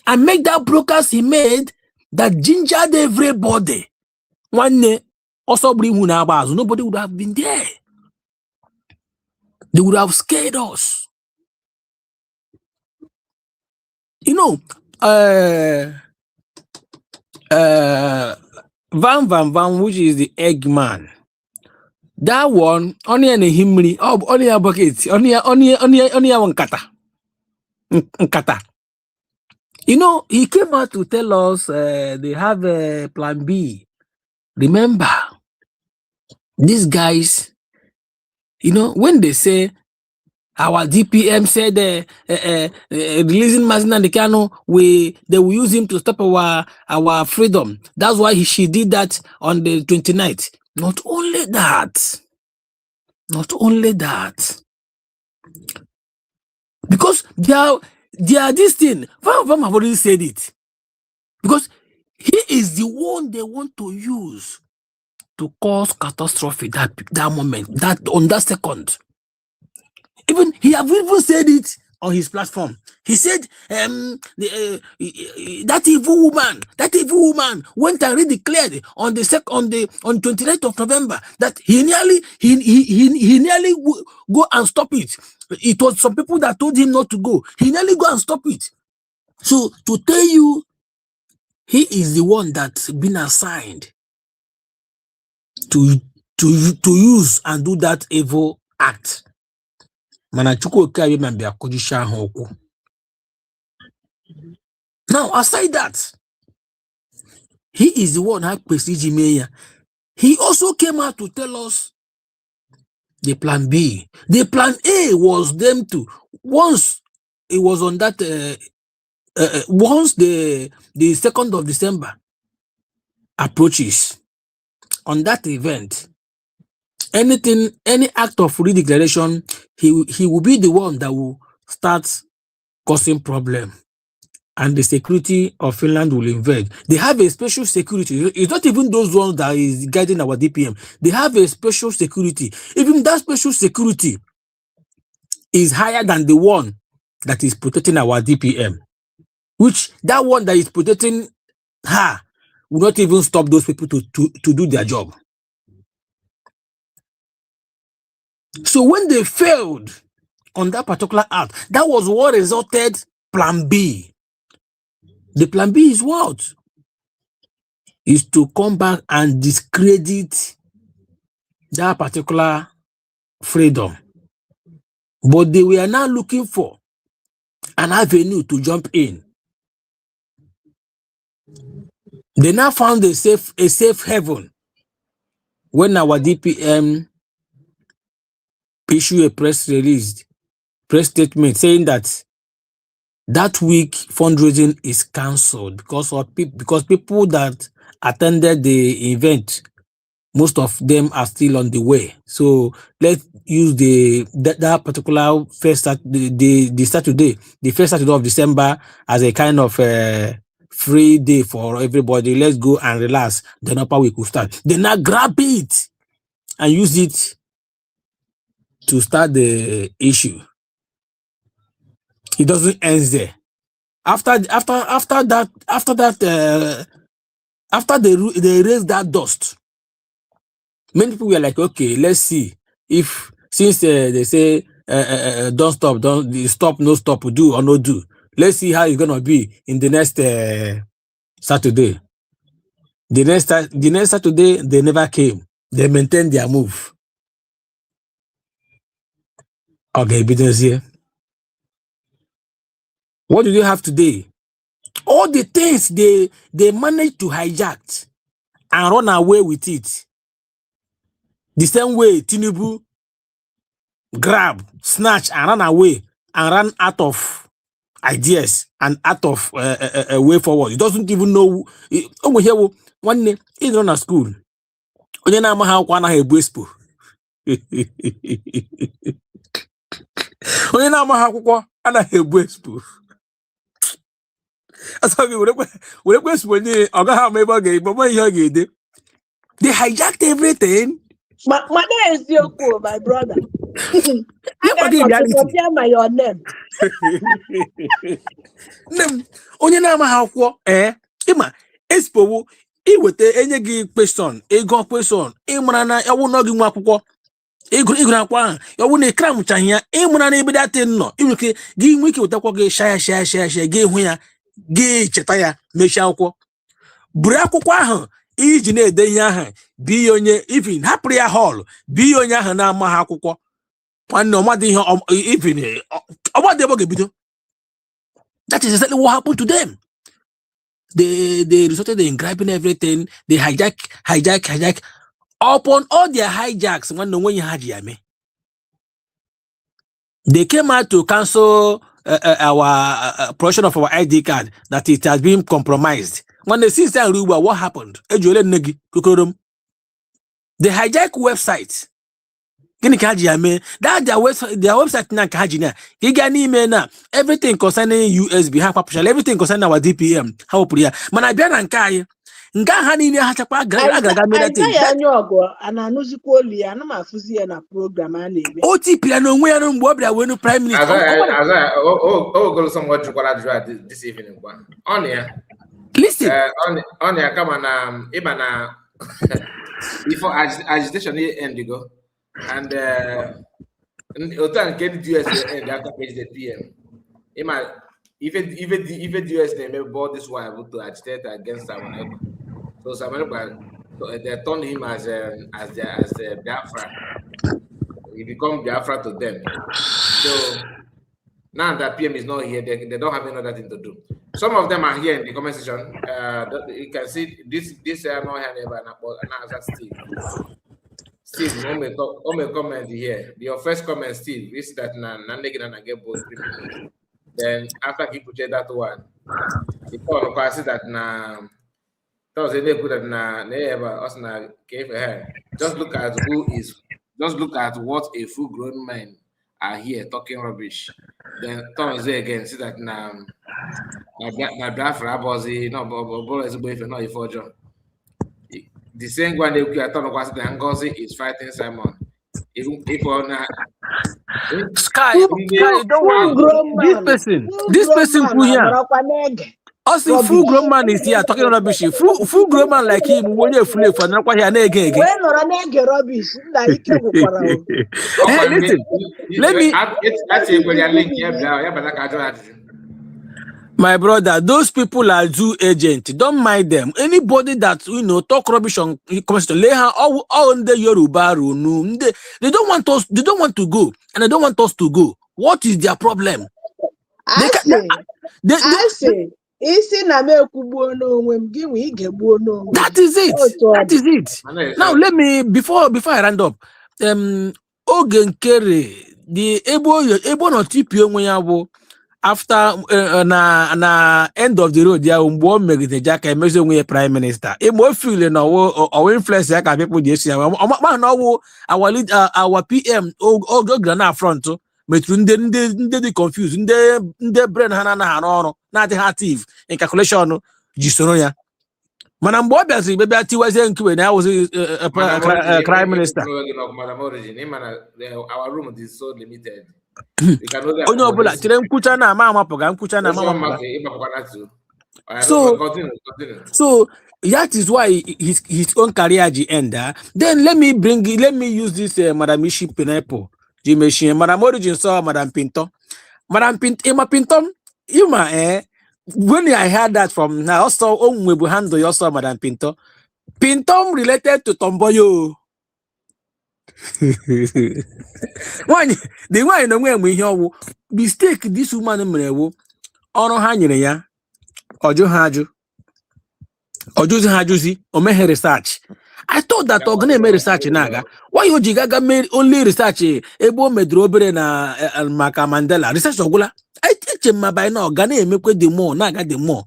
and make that broadcast he made that gingered everybody. One day, also bring nobody would have been there. They would have scared us. You know, Van Van Van, which is the Eggman. That one only in a himri, oh, only a bucket, only one kata. Nkata. You know, he came out to tell us they have a plan B. Remember, these guys, you know, when they say our DPM said releasing Mazi Nnamdi Kanu, they will use him to stop our freedom. That's why she did that on the 29th. Not only that, because they are this thing. Van Van have already said it, because he is the one they want to use to cause catastrophe that moment, that on that second. Even he have even said it on his platform. He said, that evil woman went and redeclared on the sec on the on 29th of November that he nearly he nearly go and stop it. It was some people that told him not to go. He nearly go and stop it. So to tell you, he is the one that's been assigned to use and do that evil act. Mana Chukwu Okike Abịama bịa kụjichaa ha ụkwụ. Now, aside that, he is the one ha kwesịrị iji mee ya. He also came out to tell us the plan B. The plan A was them to, once it was on that, once the 2nd of December approaches, on that event, anything, any act of redeclaration, he will be the one that will start causing problem. And the security of Finland will invade. They have a special security. It's not even those ones that is guiding our DPM. They have a special security. Even that special security is higher than the one that is protecting our DPM. Which that one that is protecting her will not even stop those people to do their job. So when they failed on that particular act, that was what resulted plan B. The plan B is what? Is to come back and discredit that particular freedom. But they were now looking for an avenue to jump in. They now found a safe haven when our DPM issued a press release, press statement saying that that week fundraising is cancelled because people that attended the event, most of them are still on the way. So let's use the that, that particular first the Saturday, the first Saturday of December as a kind of free day for everybody. Let's go and relax. Then upper week will start. Then now grab it and use it to start the issue. It doesn't end there. After they raised that dust, many people were like, "Okay, let's see if since they say don't stop, don't stop, no stop, do or no do. Let's see how it's gonna be in the next Saturday." The next Saturday, they never came. They maintained their move. Okay, business here. What do you have today? All the things they managed to hijack and run away with it. The same way Tinubu grab, snatch, and run away and run out of ideas and out of way forward. He doesn't even know. Oh, here, nwanne, ị nọ na school. Onye na-amaghị akwụkwọ anaghị ebu expo. Onye na-amaghị akwụkwọ anaghị ebu expo. Asọ gị werekwa expo nye ya, ọ gaghị ama ebe ọ ga-ebe, ọ maghị ihe ọ ga-ede. They hijacked everything. Ma na eziokwu, my brother. Ya gwa gị reality. Compare my your name. Nne m, onye na-amaghị akwụkwọ, ee, ịma expo iweta enye gị question, ịgụ question, ịmara na ọwụ na gị nwe akwụkwọ ịgụrụ akwụkwọ ahụ, ọwụ na ịkra mụchaghị ya, ịmara na ebe datị nọ, ị nwere ike gị nwee ike wetakwa gị sha ya sha ya sha ya sha gị hụ ya, gị cheta ya, mechie akwụkwọ, buru akwụkwọ ahụ iji na-ede ihe ahụ bi ya onye even hapụrụ ya hall bi ya onye ahụ na-amaghị akwụkwọ. Nwanne, ọmadị ihe even ọmadị ebe ọ ga-ebido. That is exactly what happened to them. They resulted in grabbing everything. They hijack, hijack, hijack. Upon all their hijacks, nwanne, onwe ihe ha ji ya mee. They came out to cancel our portion of our ID card, that it has been compromised. When they since then, what happened? Ejuole nne gị kokorom. They hijack website. Gịnị ka ha ji ya mee? That their website na nke ha ji na ị gaa n'ime na everything concerning USB, ha kwapụchara everything concerning our DPM, ha wepụrụ ya, mana bịa na nke anyị. Nke ha niile ha chakwa gara aga aga mere thing. Isaiah Anyaọgụ a na-anụzikwa olu ya, ana m afụzi ya na program a na-eme. O tipịara n'onwe ya mgbe ọ bịara wee prime minister. Isaiah, o someone jụkwara ajụjụ a this evening kwa. Ọ na ya. Listen. Ọ na ya kama na ịba na before agitation end go and otu a nke ndị US end after page PM. Ịma ife US na-eme bụ all this while bụ to agitate against Simon Ekpa. So Simon Ekpa, they turn him as the Biafra. He become Biafra to them. So now that PM is not here, they don't have any other thing to do. Some of them are here in the comment section. You can see this no here never and Steve. Steve, o comment here. Your first comment, Steve, is that na na get both 3 minutes. Then after he put that one, he call see that na that was a put that na na us na just look at who is just look at what a full grown man are here talking rubbish. Then Tom say again, see that na Biafra abụghịzi na ọ bụrụ ezigbo ife na ife ọjọọ. The same one na-ekwu ya Tom kwasị na Ngozi is fighting Simon. If ọ na Sky, Sky, don't worry. Full grown This man. person, Full this grown person man who here. anọrọkwa na-ege Also, full grown rubbish. man is here talking rubbish. Full grown man like him, onye efulu efu, anọrọkwa here na-ege ege. Wee nọrọ na-ege rubbish, nna, ike gwụkwara o. Hey, listen, let me, atinyekwa ya link ya bịa ya bata ka ajụ ajụjụ. My brother, those people are zoo agent. Don't mind them. Anybody that talk rubbish on constitution, lay her all the Yoruba runu. They don't want us. They don't want to go, and they don't want us to go. What is their problem? They can, Asị they, asị isi na m ekwugbuo n'onwe m, gị nwe ị ga-egbuo n'onwe that gị. Is it. Otu ọ That dị. Is it. Now let me before I round up. Oge Nkere, the ebe ọ nọ tipie onwe ya bụ after na end of the road ya mgbe o megide ji aka emezi onwe ya prime minister, ịma o feel na ọwụ influence ya ka people ji esi ya ọmakpa na ọwụ our lead, our PM oge gara na front metụrụ ndị dị confused, ndị brain ha na-anaghị arụ ọrụ, na-adịghị active in calculation ji soro ya, mana mgbe ọ bịaziri bịa tiwazie nkuwe na ya wụzi Madam Origin, prime minister. Madam Origin, ịma na our room is so limited. We can only Onye ọbụla accommodate chere nkwucha na-ama amapụga nkwucha na-ama Oziọma amapụga. ka ịgbapụkwana to. Alright, So continue, continue. So that is why his own career ji end. Ah. Then let me use this Madam Ishi Pineapple. Ji Madam Origin saw Madam Pinto. Madam Pinto, Ima Pinto, Ima eh. When I heard that from now, also we handle also Madam Pinto. Pinto related to Tomboyo. Nwanyị the nwanyị na onwe enwe ihe ọwụ mistake this woman mere wụ ọrụ ha nyere ya, ọ jụ ha ajụ, ọ jụzi ha ajụzi, o meghe research. I thought that ọ ga na-eme research na-aga. Why o ji gaga mee only research ebe o meduru obere na maka Mandela research ọgwụla? Eche m ma by now ọ ga na-emekwe the more na-aga the more.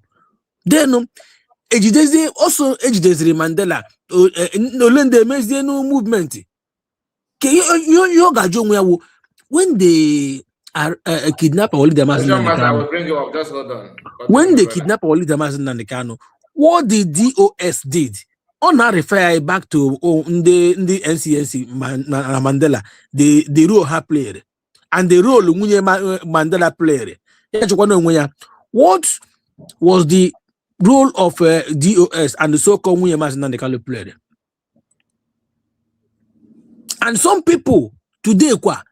Then ejidezie ọsọ ejideziri Mandela ole ndị emezie nu movement ka ihe ọ ga-ajụ onwe ya wụ when they are kidnap our leader Mazi Ocean Nnamdi Master, I Kanu, will bring you up. Just hold on. Continue, when my they brother. kidnap our leader Mazi Nnamdi Kanu, what the DOS did, ọ na-refer anyị back to, oh, ndị NCNC na Mandela, the role ha played and the role nwunye Mandela played. Ya jụkwa n'onwe ya, what was the role of DOS and the so-called nwunye Mazi Nnamdi Kanu played? And some people today kwa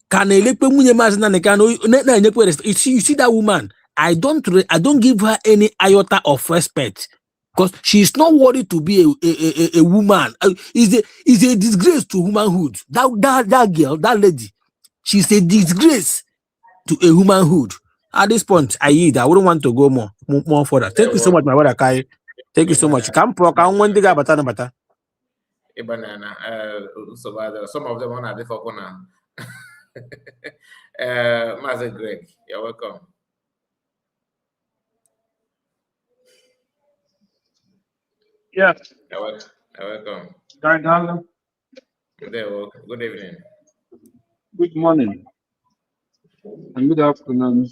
ka na-elekpe nwunye Maazị Nnamdi Kanu na-enyekwe respect. You see that woman, I don't give her any iota of respect because she is not worthy to be a woman. Is a disgrace to humanhood. That girl, that lady, she's a disgrace to a humanhood. At this point, I yield. I wouldn't want to go more further. Thank you so much, my brother Kai. Thank you so much. Ka m pụọ ka m nwee ndị ga-abata nabata. Ịbanana, nsogbu adịrọ. Some of them ọ na-adịfọkwu na Maazị Greg, you're welcome. Yes, You're welcome. Guy. Ndewo. Good evening. Good morning and good afternoon,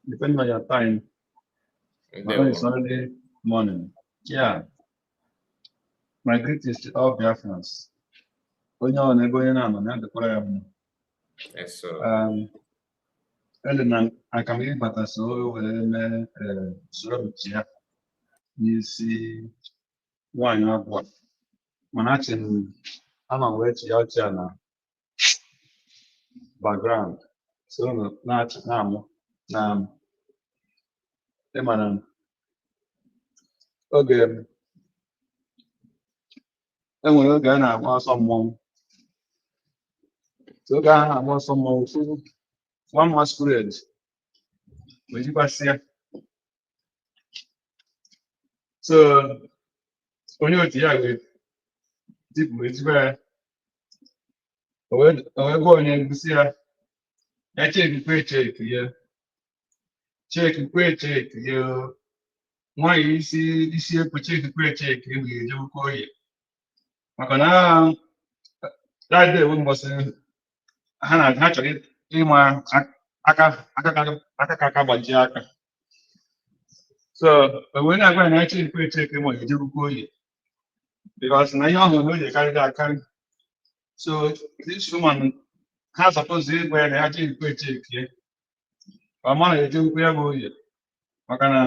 depending on your time. My own is Ndewo. already morning. Yeah, my greetings to all Biafrans. Onye ọ na ebe onye na-anọ ya dịkwara ya mma. Yes, sir. Ele na aka m ịbata so were mee soro m ya n'isi nwaanyị agwụ a. Mana achị m ama m wee chịa ọchị a na background so unu na-achị na-amụ na ịma na oge e nwere oge a na-agba ọsọ mmọnwụ. So oge ahụ na-agba ọsọ mmọnwụ, one masquerade wee jikwasị ya. So onye otu ya wee tipụ wee jikwa ya, o wee gwa onye ngusi ya, ya chekikwe echeki ya, chekikwe echeki ya, nwaanyị isi isi ekwu, chekikwe echeki ya, ga-ejewukwa oyi maka na that day bụ mbọsị ha na ha chọrọ ịma aka aka aka ka aka gbajie aka. So o wee na-agwa ya na ya chekikwe echeki ma ọ ga-ejewukwa oyi because na ihe ọ hụrụ na oyi karịrị akarị. So this woman ha suppose ịgwa ya na ya chekikwe echeki ya ka ọ mara ejewukwa ya bụ oyi, maka na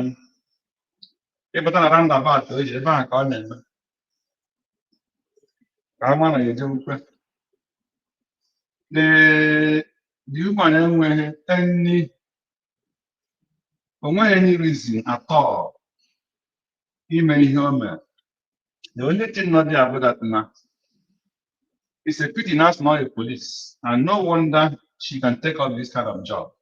ịpụta na roundabout oyi ebe ahụ ka ọ na-eme ka a mara ejewukwe. The woman enweghị any, onweghị any reason at all ime ihe o mere. The only thing not there about that na it's a pity now not a police, and no wonder she can take up this kind of job.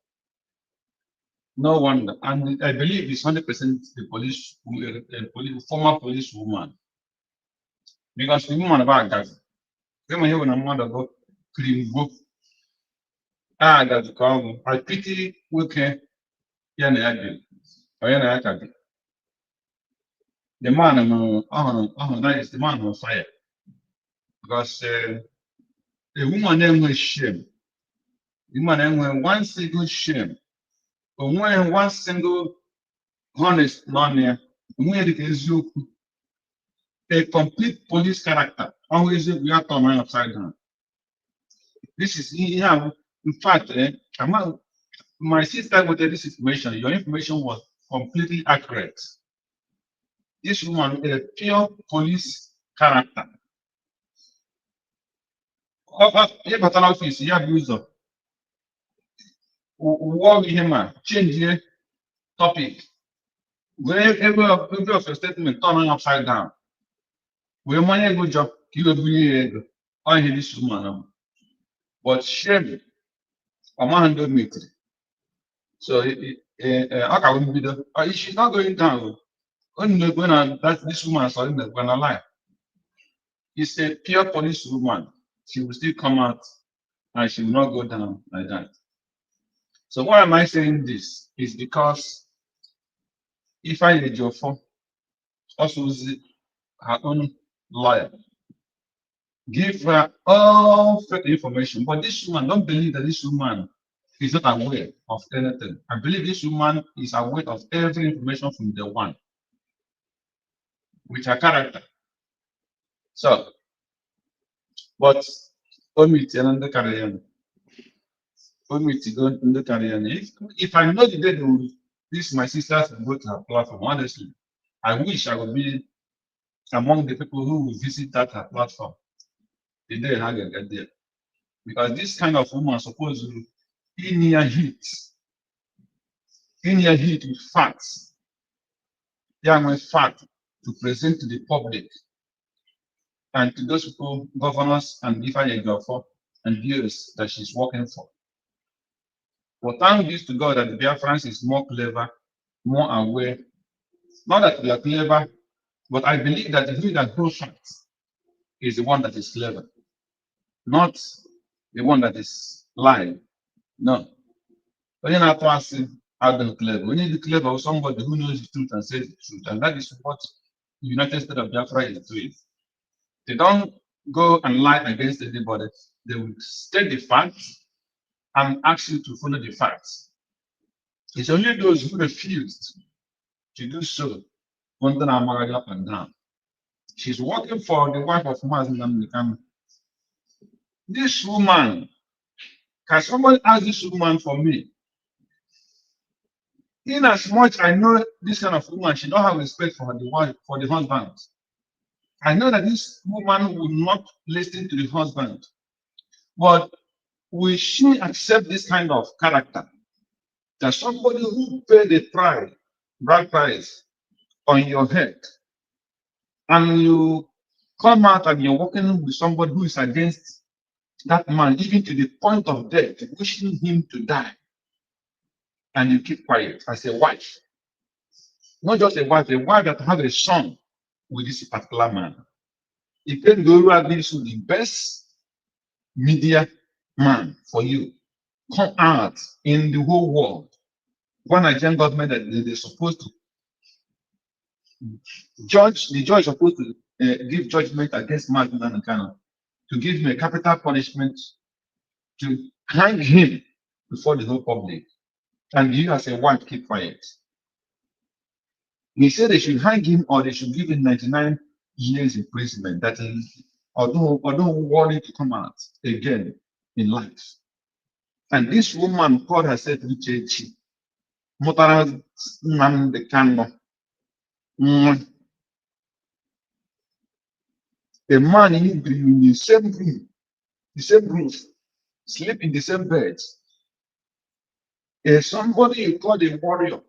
No wonder. And I believe it's 100% the police, a police, former police woman. Because the woman about that, when you na mmadụ bụ kringbo a gazi ka ọ bụ. I pity nwoke ya na ya bi, onye na ya ka bi. The man hụrụ ọ hụrụ that is the man on fire. Because a woman enwe shame. The woman enwe one single shame. Onweghị one single honest n'ọnụ ya. Onweghị dịka eziokwu. A complete police character. Ọhụ eziokwu ya turn ya upside down. This is ihe a bụ- in fact, my sister got this information. Your information was completely accurate. This woman is a pure police character. Ịbata n'ọfịs ya bụ ụzọ wụọ ihe ma change topic were every of your statement turn ya upside down wee manye ego ụjọ ka iwe bunye ya ego. Ọ ihe this woman bụ. But shame, ọ maghị ndị o metiri. So ọ ka bụ mbido. She's not going down o. Unu na-ekwe na that this woman, sorry, na-ekwe na lie. It's a pure police woman. She will still come out and she will not go down like that. So why am I saying this? Is because Ifeanyi Ejiofor also is her own lawyer. Give her all fake information. But this woman, don't believe that this woman is not aware of anything. I believe this woman is aware of every information from the one with her character. So, but o meet ndị karịrị ya, o meetigo ndị karịrị ya. If I know the day they will, this my sisters will go to her platform, honestly, I wish I would be among the people who will visit that her platform the day ha ga-get there. Because this kind of woman supposed to in your heat with facts, yeah, with fact to present to the public and to those people, governors and Ifeanyi Ejiofor and those that she's working for. But thank be to God that the Biafrans is more clever, more aware. Not that we are clever, but I believe that the he that holds facts is the one that is clever, not the one that is lying. No. Onye na-atụ asị adịghị clever. Onye dị clever is somebody who knows the truth and says the truth. And that is what the United States of Biafra is doing. They don't go and lie against anybody. They will state the facts and ask you to follow the facts. It's only those who refused to do so. Ndị na-amagharị up and down. She's working for the wife of Mazi Nnamdi Kanu. This woman, can somebody ask this woman for me? In as much I know this kind of woman, she don't have respect for the wife, for the husband. I know that this woman will not listen to the husband. But will she accept this kind of character? That somebody who paid the price, bride price on your head, and you come out and you're working with somebody who is against that man, even to the point of death, wishing him to die, and you keep quiet as a wife. Not just a wife that has a son with this particular man. If you go this the best media man for you, come out in the whole world. One Nigerian government that they're supposed to judge, the judge is supposed to give judgment against Mazi Nnamdi Kanu, to give him a capital punishment, to hang him before the whole public. And you as a wife keep quiet. He said they should hang him or they should give him 99 years imprisonment. That is, although worry to come out again in life. And this woman called herself Uchechi. Mụtara Nnamdi Kanu. Nwa. A man who be in the same room, the same roof, sleep in the same bed. If somebody you call a warrior,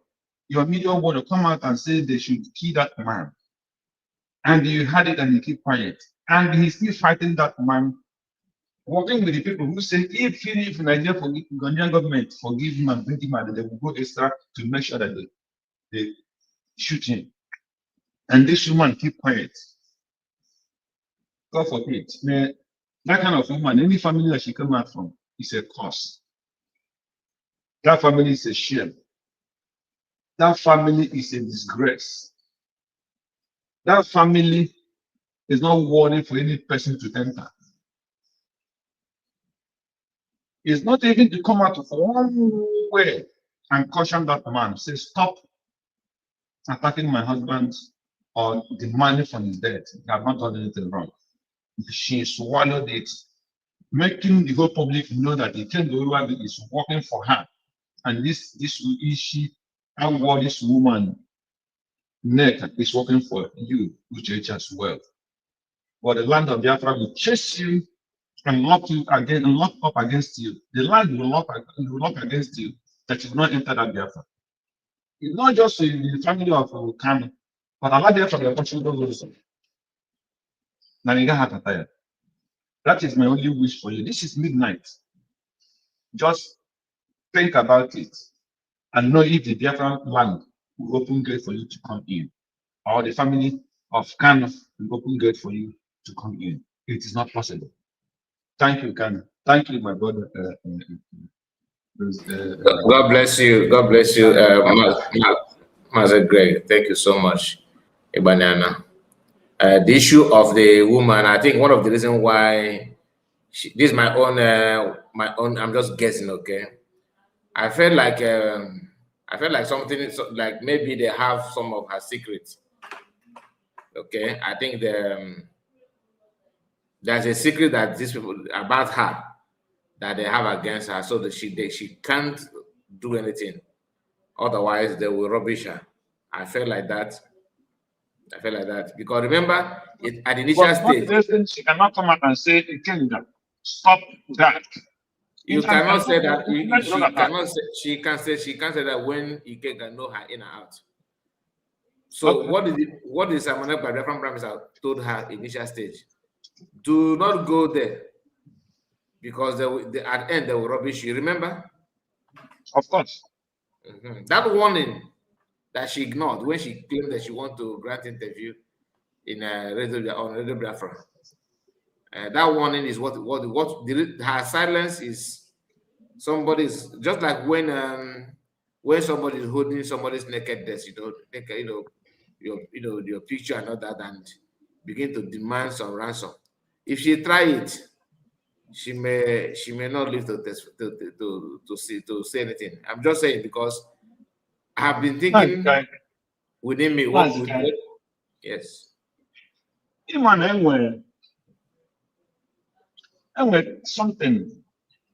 your media warrior, come out and say they should kill that man. And you had it and you keep quiet. And he's still fighting that man, working with the people who say if Nigeria forgive, Nigerian government forgive him and bring him out, they will go extra to make sure that they shoot him. And this woman keep quiet. God forbid. Man, that kind of woman, any family that she come out from is a curse. That family is a shame. That family is a disgrace. That family is not worthy for any person to enter. It's not even to come out of one way and caution that man, say, stop attacking my husband or demanding from his death. He have not done anything wrong. She swallowed it, making the whole public know that the Ikenga is working for her. And this issue, how this woman neck is working for you, Uchechi, as well. But the land of Biafra will chase you and lock you again and lock up against you. The land will lock against you that you will not enter that Biafra. It's not just in the family of Kanu, but Allah Biafra will watching those. That is my only wish for you. This is midnight. Just think about it and know if the Biafran land will open gate for you to come in, or the family of Kanu will open gate for you to come in. It is not possible. Thank you, Kanu. Thank you, my brother. God bless you. God bless you, Master Greg. Thank you so much, Ibanana. The issue of the woman, I think one of the reasons why she, this is my own, I'm just guessing, okay. I felt like something like maybe they have some of her secrets. Okay, I think there's a secret that these people about her that they have against her, so that she can't do anything. Otherwise, they will rubbish her. I felt like that. I felt like that because remember, at the initial stage, she cannot come out and say, "Ikenga, stop that." You cannot say that. She can't say that when Ikenga know her in and out. So okay. What is Simon Ekpa from Prime Minister told her initial stage? Do not go there because they at the end they will rubbish you. Remember? Of course. Mm-hmm. That warning that she ignored when she claimed that she wanted to grant interview in Radio on Radio Biafra. That warning is what her silence is. Somebody's just like when somebody is holding somebody's nakedness, your picture and all that, and begin to demand some ransom. If she try it, she may not live to say anything. I'm just saying because I have been thinking. Okay. Within me, what Maazị would Kai, what, yes. Ịma na enwere something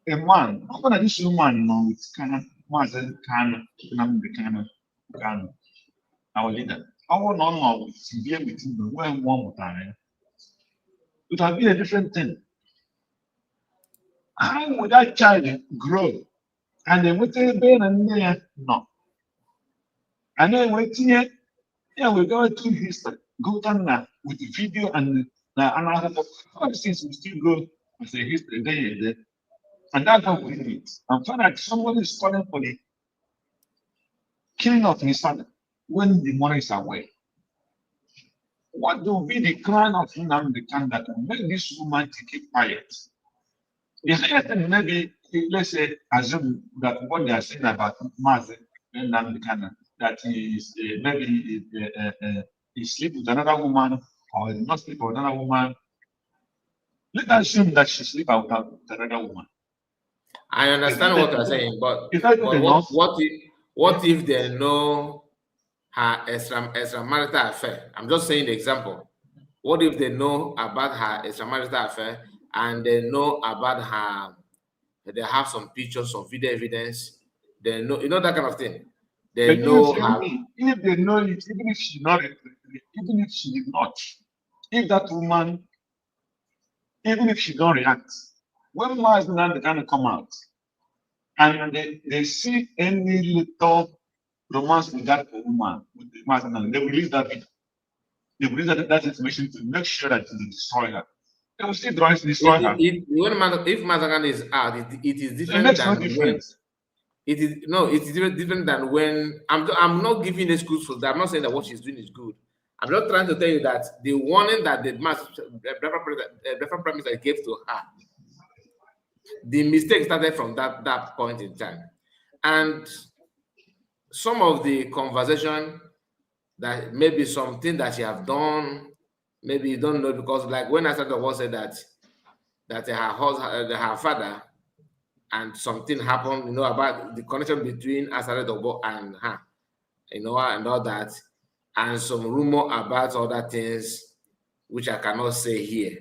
a man, ọ bụrụ na this woman nọ with Kanu, Maazị Kanu, Nnamdi Kanu, our leader. Ọ bụrụ na ọ nọ with bie with him, nwee nwa ọ mụtara ya, it would have been a different thing. How would that child grow and enweta ebe na nne ya nọ? A na-enwe tinye ya, we go through history, go down na with video and na and akwụkwọ. All these things will still go as a history there, and that's what we need. And find that somebody is calling for the killing of his father when the money is away. What will be the crime of Nnamdi Kanu that will make this woman to keep quiet? The highest thing, maybe, let's say, assume that what they are saying about Mazi Nnamdi Kanu, that he is maybe he sleep with another woman or he not sleep with another woman. Let's assume that she sleep with another woman. I Is understand that what you're saying, but is that not but what enough? what if they know her extramarital affair? I'm just saying the example. What if they know about her extramarital affair and they know about her, they have some pictures, some video evidence, they know, you know, that kind of thing. They But you know tell her. me, if they know it, even if she did not, if that woman, even if she don't react, when Mazi Nnamdi Kanu come out and they see any little romance with that woman, with the Mazi Nnamdi, they will release that video. They will release that information to make sure that they destroy her. They will still destroy her. If Mazi Kanu is out, it is So it different makes no than when difference. It is no, it is different than when I'm not giving excuse for that. I'm not saying that what she's doing is good. I'm not trying to tell you that the warning that the mass Biafra Prime Minister gave to her, the mistake started from that point in time. And some of the conversation that maybe something that she have done, maybe you don't know, because like when I started was said that her husband, her father, and something happened, about the connection between Asare Dobo and her, and all that, and some rumor about other things which I cannot say here.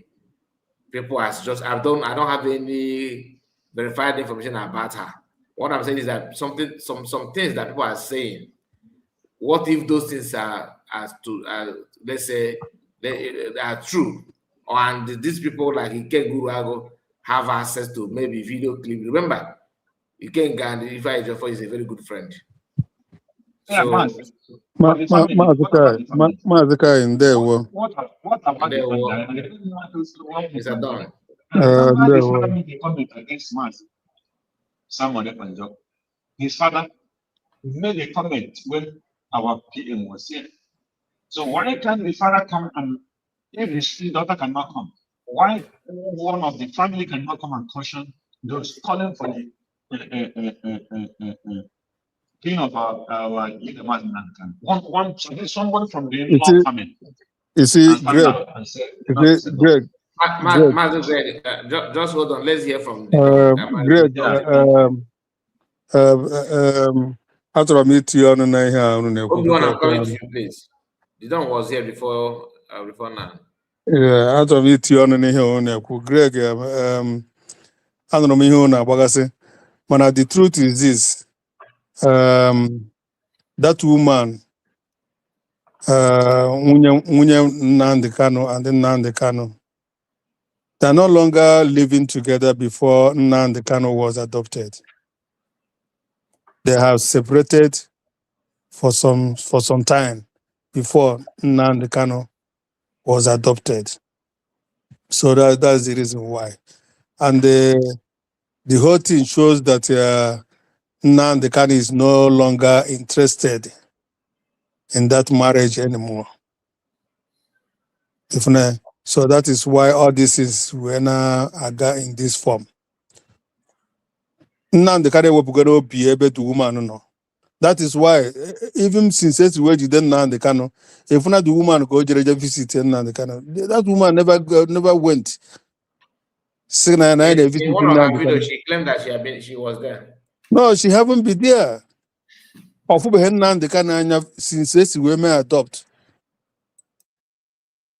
People has just I don't have any verified information about her. What I'm saying is that something some things that people are saying. What if those things are as to let's say they are true, and these people like Ike Guruago have access to maybe video clip. Remember, Ike and Ife Ejiofor is a very good friend. Yeah, So man. Ma, For the ma, family, Maazị what about Kai, the family? Maazị Kai, ndewo. What about the there family? were I don't know how to say why the Mr. family. Don. Remember the father Ndewo. made a comment against Mazi Simon Ekpa. His father made a comment when our PM was here. So why can't the father come, and if his daughter cannot come, why one of the family cannot come and caution those calling for the king of our leader, Mazi Nnamdi Kanu? One, somebody from the You in-law see, family you see, and stand Greg, up and say you enough is see, enough. Greg, Greg, Mazi Greg, just hold on. Let's hear from the Greg, Yeah. achọrọ m itinye ọnụ na ihe a unu na-ekwu Obi-Wan, I'm because coming to you, please. The Don was here before now. Yeah, achọrọ m itinye ọnụ n'ihe unu na-ekwu. Greg, anụrụ m ihe unu na-agbagasị, mana the truth is this: that woman, nwunye Nnamdi Kanu and Nnamdi Kanu, they are no longer living together before Nnamdi Kanu was adopted. They have separated for some time before Nnamdi Kanu was adopted. So that's the reason why. And the whole thing shows that Nnamdi Kanu is no longer interested in that marriage anymore. If na- So that is why all this is when aga in this form. Nnamdi Kanu ewepụgoro obi ebe the woman nọ. That is why even since esi wee jide Nnamdi Kanu, if not the woman ka o jere je visit Nnamdi Kanu, that woman never went. Sị na ya In na-visit one of her Nnamdi videos, Kanu. she claimed that she was there. No, she haven't been there. Ọfụbeghị Nnamdi Kanu anya since esi wee mee adopt.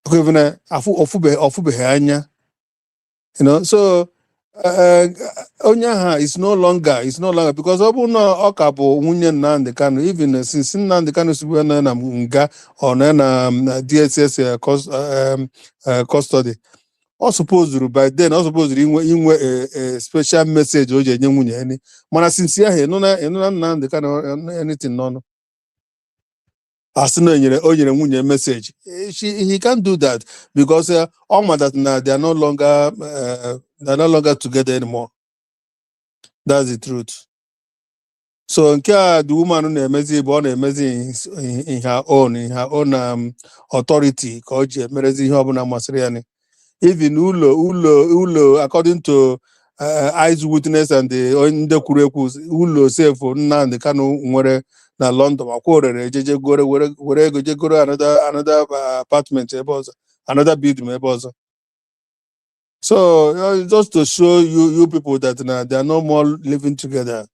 Okay, afụ ọfụbeghị anya. So onye ahụ is no longer because ọ bụrụ na ọ ka bụ nwunye Nnamdi Kanu, even since Nnamdi Kanu si wee nọ na nga, ọ nọ na DSS custody, ọ supposed by then ọ supposed inwe a special message o ji enye nwunye ya ni. Mana since ahụ ịnụ na Nnamdi Kanu anything n'ọnụ asị na o nyere nwunye message. He can't do that because ọ ma that na they are no longer together anymore. That's the truth. So nke a the woman na-emezi bụ ọ na-emezi in her own authority ka ọ ji emerezi ihe ọbụla masịrị ya ni. Even ụlọ according to eyes witness and the ndị kwuru ekwu, ụlọ sef Nnamdi Kanu nwere na London akwa orere ejeje gore were ego jegoro another apartment ebe ọzọ, another building ebe ọzọ. So just to show you people that na they are no more living together.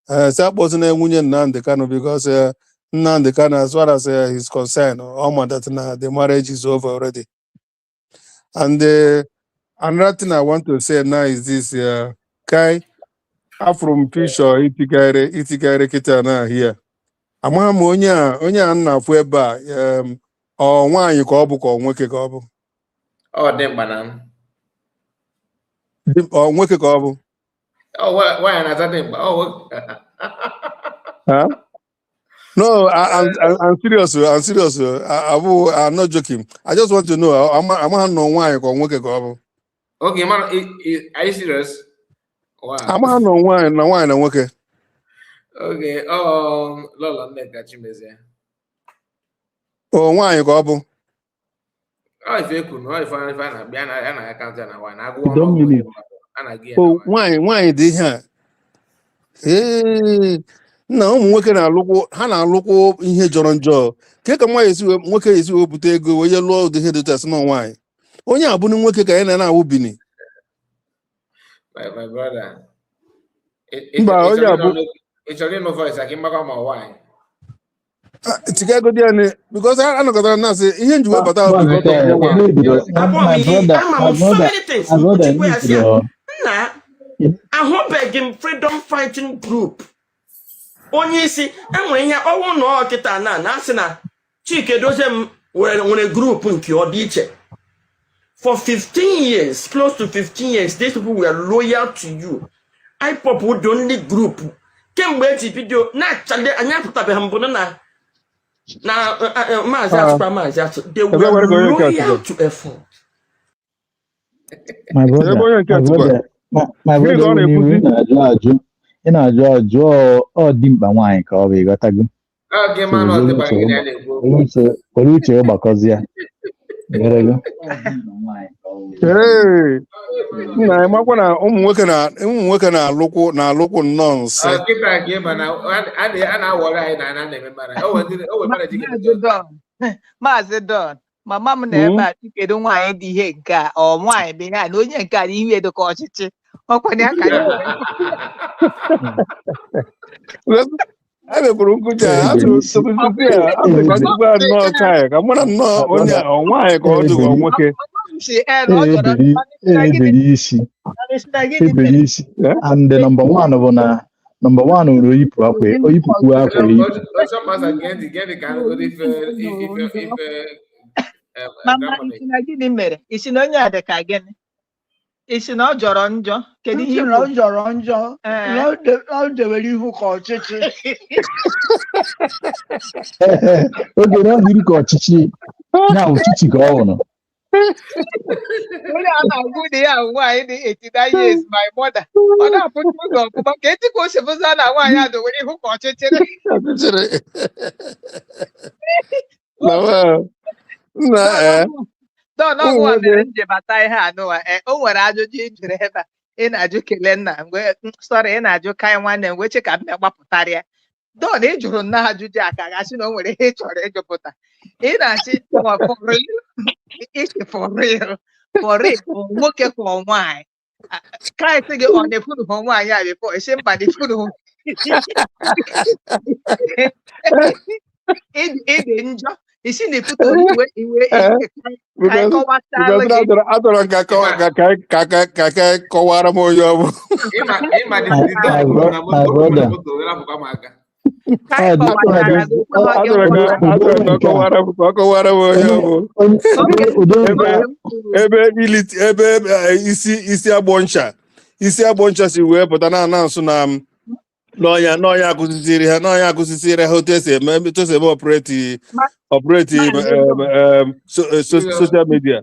Si akpọzina nwunye Nnamdi Kanu because Nnamdi Kanu, as far as he's concerned, ọ ma that na the marriage is over already. And another thing I want to say now is this: Kai, afụrụ m picture itigharị kịta na here. Amaghị m onye a m na-afụ ebe a, ọ nwaanyị ka ọ bụ ka ọ nwoke ka ọ bụ? Ọ dị mkpa na m. Ọ nwoke ka ọ bụ? Ọ nwaanyị na-aza dị mkpa. Ọ Huh? No, I'm serious. Oh, I'm serious. Oh. I'm not joking. I just want to know. Amaghị m na ọ nwaanyị ka ọ nwoke ka ọ bụ. Okay, man, are you serious? Wow. Amaghị m na ọ nwaanyị na nwaanyị na nwoke. Okay, Lolo Nneka Chimezie. Ọ nwaanyị ka ọ bụ. Ọ ife ekwu na ọ ife a na-abịa a na akaụntụ ya na nwaanyị na-agụ Don't minute. A na-agụ ya na O nwaanyị. Nwaanyị dị ihe a. Ee, nna, ụmụ nwoke na-alụkwụ, ha na-alụkwụ ihe jọrọ njọ. Ke ka nwaanyị esi nwoke esi wepụta ego wee je lụọ ụdị ihe dị otu a sị na nwaanyị. Onye a bụrụ nwoke ka anyị na-awụ bini. My brother. Mba, onye a bụ Ị chọrọ ịnụ voice a ka ị makwa ma ọ nwaanyị? Tigagodi ya ni because anọkọtara na-asị ihe nji webata ahụ because of ya nwa. Abụọ m My ihe brother, ama my m so brother, many things my brother, nchekwa ya si ya nidoro nna ahụbeghị m freedom fighting group onye isi enwere ihe ọnwụ na ọ kịta na asị na Chike Dozie m nwere group nke ọ dị iche. For 15 years, close to 15 years, these people were loyal to you. IPOB wụ the only group kemgbe eji bido na-achale anyị apụtabeghị mbụ na maazị Ah, atụkwa maazị atụ they ebe were nwere ka onye nke a loyal tụkwa. to effort. My Ebe brother, onye nke my a tụkwa. brother, my Gịnị brother, ka ọ ewu n'iwu na-ekwuzi? Ị na-ajụ ọ dimkpa nwaanyị ka ọ bụ, ịghọtago? Ọ gị So ma na ọ were dịkwa uche gị na ya na-ekwu okwu. were uche gbakọzie ya. Ịghọtago? Ee, nna, ị makwa na ụmụ nwoke na-alụkwụ nnọọ nsị. Ọ kịta ka ị ma na a na-awọrọ anyị na a na-eme mara. O nwere mara ji Maazị Don, Maazị Don, mama m nọ ebe a sị kedu nwaanyị dị ihe nke a, ọ nwaanyị bụ ihe a na onye nke a na ihu edo ka ọchịchị ọkwa ya ka anyị wee A mekwuru nkụja a tụrụ tụpụtụ ya a sị ka njikwa nnọọ kai ka mara nnọọ onye a ọ nwaanyị ka ọ dị ka ọ nwoke. Mama m si ee na ọ jọrọ Ebiri mana isi na gịnị ebiri isi mana isi na gịnị ebiri mere? isi. And the number one bụ na number one nwere oyipụ akwa, oyipụkwu akwa eyipụ. Ọsọ masa gee ntị ka anụgodo ife Mama, grandmother. isi na gịnị mere? Isi na onye a dị ka gịnị? Isi na ọ jọrọ njọ? Kedu ihe Ntị i na ọ kwuru? jọrọ njọ na Ee. ọ dewere ihu ka ọchịchị. Oge na ọ dịrị ka ọchịchị na ọchịchị ka ọ hụrụ. Onye a na-agwa ụdị ya bụ nwaanyị dị 89 years, my mother. Ọ na-apụta ụzọ ọfụma ka etu ka o si bụza na nwaanyị a dowere ihu ka ọchịchịrị. Ọchịchịrị na nna Don ee Don ụmụ ọgwụ a nwoke mere m ji bata ihe a nụwa. Ee, o nwere ajụjụ ị jụrụ ebe a ị na-ajụ Kelenna mgbe, sorry, ị na-ajụ Kai nwanne m wee che ka m bịa gbapụtara ya. Don, ị jụrụ nnọọ ajụjụ a ka gasị na o nwere ihe ị chọrọ ịjụpụta. Ị na-achị for real, isi for real, for real, bụ nwoke ka ọ nwaanyị? Kraịst gị ọ na-efuru ha nwaanyị a before isi mba na efuru. Ịdị njọ isi na ifutoro iwe iwe. Eh, ka anyị because kọwachalụ because gị. Achọrọ m ka ka kọwara m onye ọ bụ. Ịma My the my dog bro, kwuru na my moto, o kwuru na brother. moto were apụkwa m aka. Ka anyị Ọ dị ọ kọwachara dị gị, okwe ọ gị Achọrọ ka nghọta. ụdị achọrọ onye ka ọ nke a kọwara m ka ọ kọwara m onye onye ọ bụ. Onye Oge ụdị ụdị onye Ebe nke a oge m kwuru ebe iliti ebe isi agbọ ncha si wee pụta na announce na n'ọnya akụziziri ha otu esi eme operate operate Maazị Don. Social media.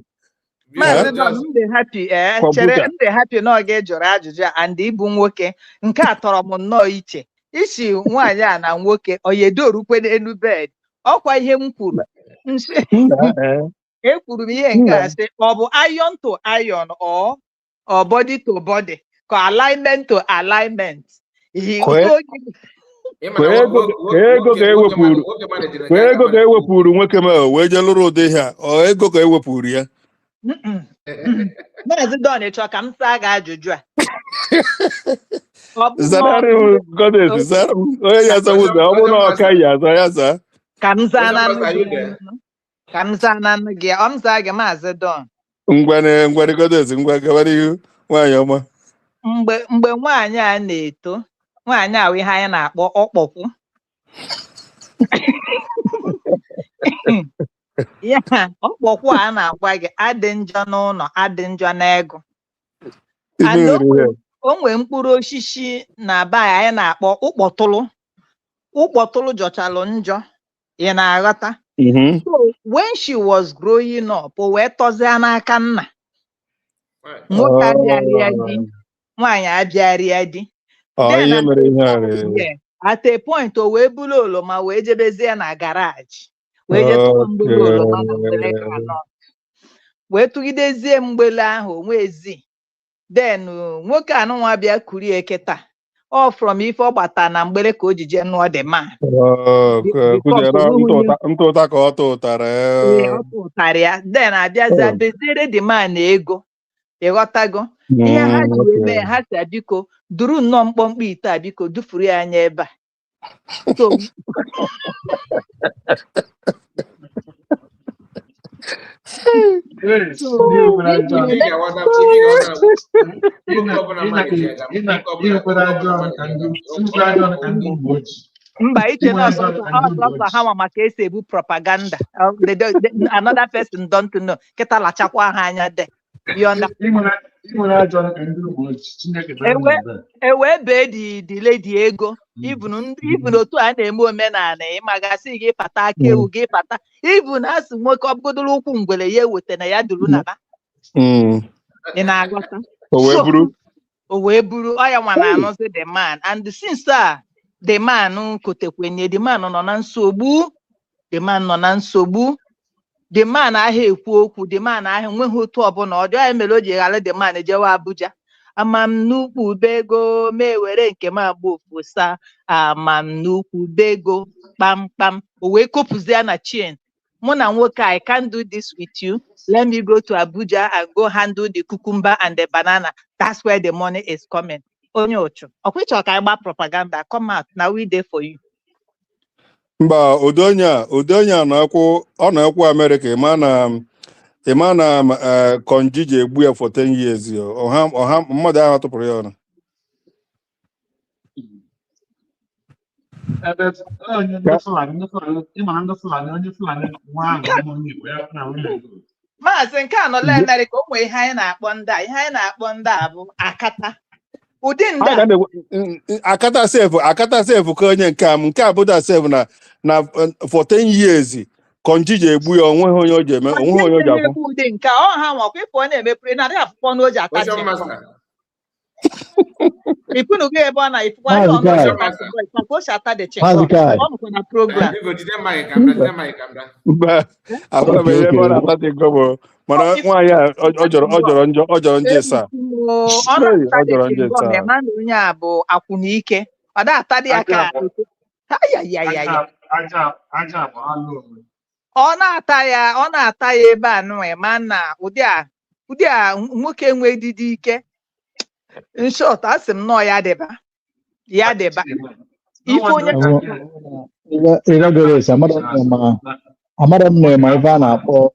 Maazị Eh? Don, m dị happy, ee, chere. Kọmputa. M dị happy na ọ ga-ejụrụ ajụjụ a and ịbụ nwoke nke a tọrọ m nnọọ iche isi nwaanyị a na nwoke ọ ya edorukwe n'elu bed. Ọkwa ihe m kwuru nsị. Nna, eh. Ekwuru m ihe nke a Nna. sị ọ bụ iron to iron or body to body, ka alignment to alignment. Ihe Kwee oge Ịma kwee na ego nwoke ka ego ka nwoke ewepụrụ nwoke manejiri nke kwee aka ego ka mana ewepụrụ nwoke ma o wee jee lụrụ ụdị ihe a, ọ ego ka ewepụrụ ya. Maazị Don, ị chọrọ ka m saa gị ajụjụ a? Ọ bụ na Zanarị m goddess. Oge Zara m onye ya azawu Ocean za ọ bụrụ na Ocean ọka Master ya aza ya zaa. Ka m zaa Ocean na Master, are gị you there? ka m zaa na gị, ọ m zaa gị, Maazị Don. Ngwane, ngwane, goddess, ngwa, gabara ihu, nwaanyị ọma. Mgbe nwaanyị a na-eto, nwaanyị a wụ ihe anyị na-akpọ ọkpọkwụ ya. Ọkpọkwụ a na-agwa gị adị njọ n'ụlọ, adị njọ n'ego. And Ime o nwere nwere ihe. O nwee mkpụrụ osisi na be anyị na-akpọ ụkpọtụlụ. Ụkpọtụlụ jọchalụ njọ, ị na-aghọta? Mhm. So when she was growing up, o wee tọzie n'aka nna. Nwoke abịarịa di, nwaanyị abịarịa di. Ọ Then ihe at mere a ihe a point, mere. yeah, at a point o wee buru oroma wee jebezie na garage wee jee tụwa mgbele oroma na mgbele groundnut, wee tụgidezie mgbele ahụ onwezi. Then nwoke anụnwa bịa kurie kịta, ọ from ife ọ gbata na mgbele ka o ji jee nụọ the man. Because onweghị onye Ntụta ka ọ tụtara. Ee, ọ tụtara ya. Then abịazie beziere the man ego, ịghọtago ihe ha ji wee mee? Ha si biko duru nnọọ mkpọmkpọ ite a, biko dufuru ya anya ebe a. So Ndị iji nwekwara ajọ Ife ị ga-aghọta ife ị ga-aghọta bụ nwoke ọbụla manage ya nwoke ọbụla ị nwekwara nwoke ajọ ọbụla ọnụ ka manage ndị ya ị nwekwara ajọ ọnụ ka ndị Igbo ojii. Mba, Ị iche na nwere ajọ ọnụ ọsọsọ ka ndị Igbo ọsọsọ ha ojii. nwa maka esi ebu propaganda. Another person don't know kịta lachakwa ha anya de, you understand? Ị nwere ajọ ọnụ ka ndị Igbo ojii. Chineke mere m Ewe ebere. Ewee bee the lady ego, even otu a na-eme omenala ịmagasị gị pata aka ewu gị pata, even a sị nwoke ọ bụgodoro ụkwụ ngwere ya eweta na ya duru naba. Ị na-aghọta? O wee So buru. O wee buru ọ ya nwa na-anụzi the man, and since a the man kotekwenye, the man nọ na nsogbu, the man nọ na nsogbu, the man ahịa ekwu okwu, the man ahịa enweghị otu ọbụla ọ dị ya mere o ji ghara the man jewe Abuja. Ama m n'ukwu bego ma ewere nke m agba ofosa, ama m n'ukwu bego kpamkpam, o wee kopụzie na chain mụ na nwoke. I can't do this with you. Let me go to Abuja and go handle the cucumber and the banana. That's where the money is coming. Onye ụchụ ọkwa ịchọ ka anyị gbaa propaganda, come out na we dey for you. Mba, ụdị onye a na-akwụ, ọ na-akwụ Amerịka, ịma na konji ji egbu ya for 10 years yo. Ọha mmadụ ahụ tụpụrụ ya ọnụ. Ebe onye ndị Fulani, ndị Fulani, ịma na ndị Fulani, onye Fulani nwa ahụ nwa onye Igbo ya na nwunye Igbo. Maazị nke a nọla Amerịka, o nwee ihe anyị na-akpọ ndị a, ihe anyị na-akpọ ndị a bụ akata, ụdị ndị A a ga akata sef, akata sef ka onye nke a nke a bụda sef na for 10 years konji ji egbu ya, onweghị onye o ji eme, onweghị onye o ji akwụ. Na-egbu ụdị nke a, ọ ha nwakwa ịpụ ọ na-emepere narị akwụkwọ na o ji ata Ocean chingom. Master. Ifunugo ebe ọ na-ifukwa Maazị ọ nọ Kai. Ocean Master. ka o si ata the Maazị chingom. Kai. Ọ nọkwa na program. Biko jide mic ka m bịa, jide mic ka m bịa. Mba, Okay, ahụbeghị ebe ọ okay. na-ata chingom o. Mana nwaanyị a ọ jọrọ njọ ịsa. Ọ Hey, na-ata ọ the jọrọ njọ chingom ịsa. ịma na onye a bụ akwụna ike, ọ da-ata dị ya Aja ka abụ ayayayaya. Aja abụ alụ onwe. Ọ na-ata ya, ọ na-ata ya ebe a nụ, ịma na ụdị a nwoke enwe dịdị ike. In short, asị m nọọ ya dịba. Ya dịba ife onye River amara m na ịma ife a na-akpọ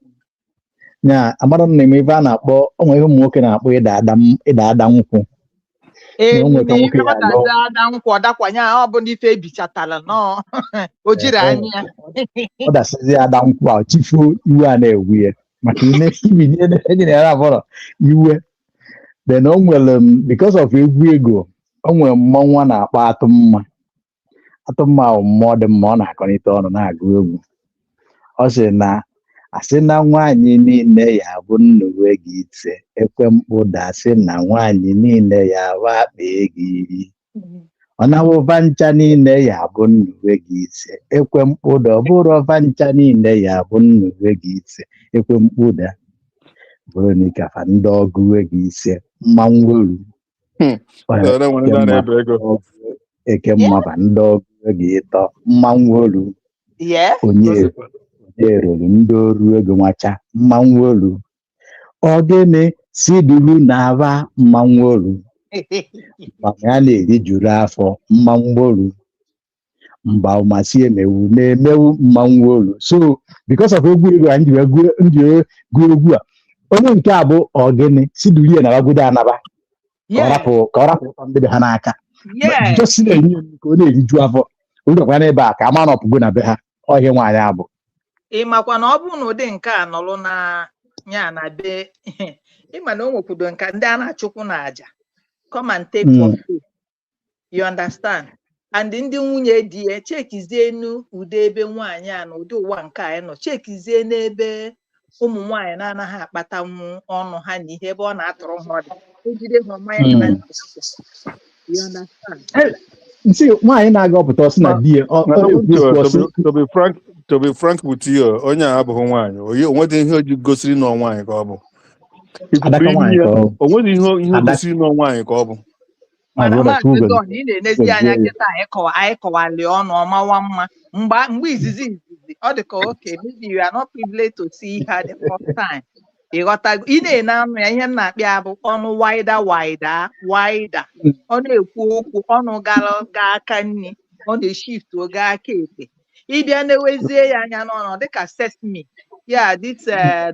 nya, amara m na ịma ife a na-akpọ, o nwere ihe ụmụ nwoke na-akpọ ịda ada nkwụ. Na o nwere ka Ee, nwoke ọ ya alụ dazi ada nkwụ, ọ dakwanye, ọ bụ n'ife ebichatara nọọ o jiri anya ya. Ọ dasịzi ada nkwụ a, chifuo, iwe a na-ewu ya maka ime ibinye enyere ya abụrọ iwe. Then o nwere m because of egwu ego, o nwere mmọnwụ a na-akpọ Atụmma. Atụmma bụ mmụọ dị mma, ọ na-akọnite ọnụ na-agụ egwu. Ọ sị na asị na nwaanyị niile ya bụ nnuwe gị ise ekwe mkpụda, asị na nwaanyị niile ya bụ akpa ego 10, ọ na-awụva ncha niile ya bụ nnuwe gị ise ekwe mkpụda, ọ bụrụ ọva ncha niile ya bụ nnuwe gị ise ekwe mkpụda, Veronica fa ndị ọgụ ego 5 mmanwụ olu. Ọ na-enwere ndị a na-ebe ego. Eke mmaba ndị ọgụ ego 3 mmanwụ olu. Onye onye ruru ndị oru ego nwacha mmanwụ olu, ogene si duru na-aba mmanwụ olu, maka ya na-eri juru afọ mmanwụ olu, mba ụmasị emewu na-emewu mmanwụ olu. So because of egwu ego anyị ji wee ndị wee gụọ egwu a, onye nke a bụ ogene si duru ya nabagodo anaba ka ọ rapụ, ka ọ rapụ ụtọ ndị be ha n'aka. Just na-enye ya nri ka ọ na-eriju afọ olùkwa n'ebe a ka ama na ọpụgo na be ha ọhịa nwaanyị abụ. Ị makwa na ọ bụrụ na ụdị nke a nọrọ na ya na be, ịma na o nwekwudo nka ndị a na-achụkwu n'aja, come and take for free, you understand? And ndị nwunye di ya chekizie enu ụdị ebe nwaanyị a na ụdị ụwa nke anyị nọ, chekizie n'ebe ụmụ nwaanyị na-anaghị akpatanwu ọnụ ha na ihe ebe ọ na-atụrụ ha ọdị o jide ha ọmanya na ntị, you understand? Nsị nwaanyị na-aga ọpụta, ọsị na di ya ọ na-ekwu okwu ọsị. To be frank with you, onye a abụghị nwaanyị. Onye onwedị ihe o ji gosiri na ọ nwaanyị ka ọ bụ. Ikuku Adaka imi nwaanyị ya ka ọ bụ. Onwedị ihe o Adaka. gosiri na ọ nwaanyị ka ọ bụ. My Mana brother, Maazị Chukwu Don, ị na-enezi anya gozie ya. Kịta anyị kọwa, anyị kọwali ọnụ ọmawa mma mgbe izizi ọ dị ka okay, maybe you are not privileged to see her the first time. Ịghọtago? Ị na-ene ọnụ ya, ihe m na-akpịa bụ ọnụ wider, wider, wider. Ọ na-ekwu okwu, ọnụ gara gaa aka nri, ọ na-eshift oge aka ekpe. Ịbịa na-ewezie ya anya n'ọnụ, ọ dịka sesame ya, this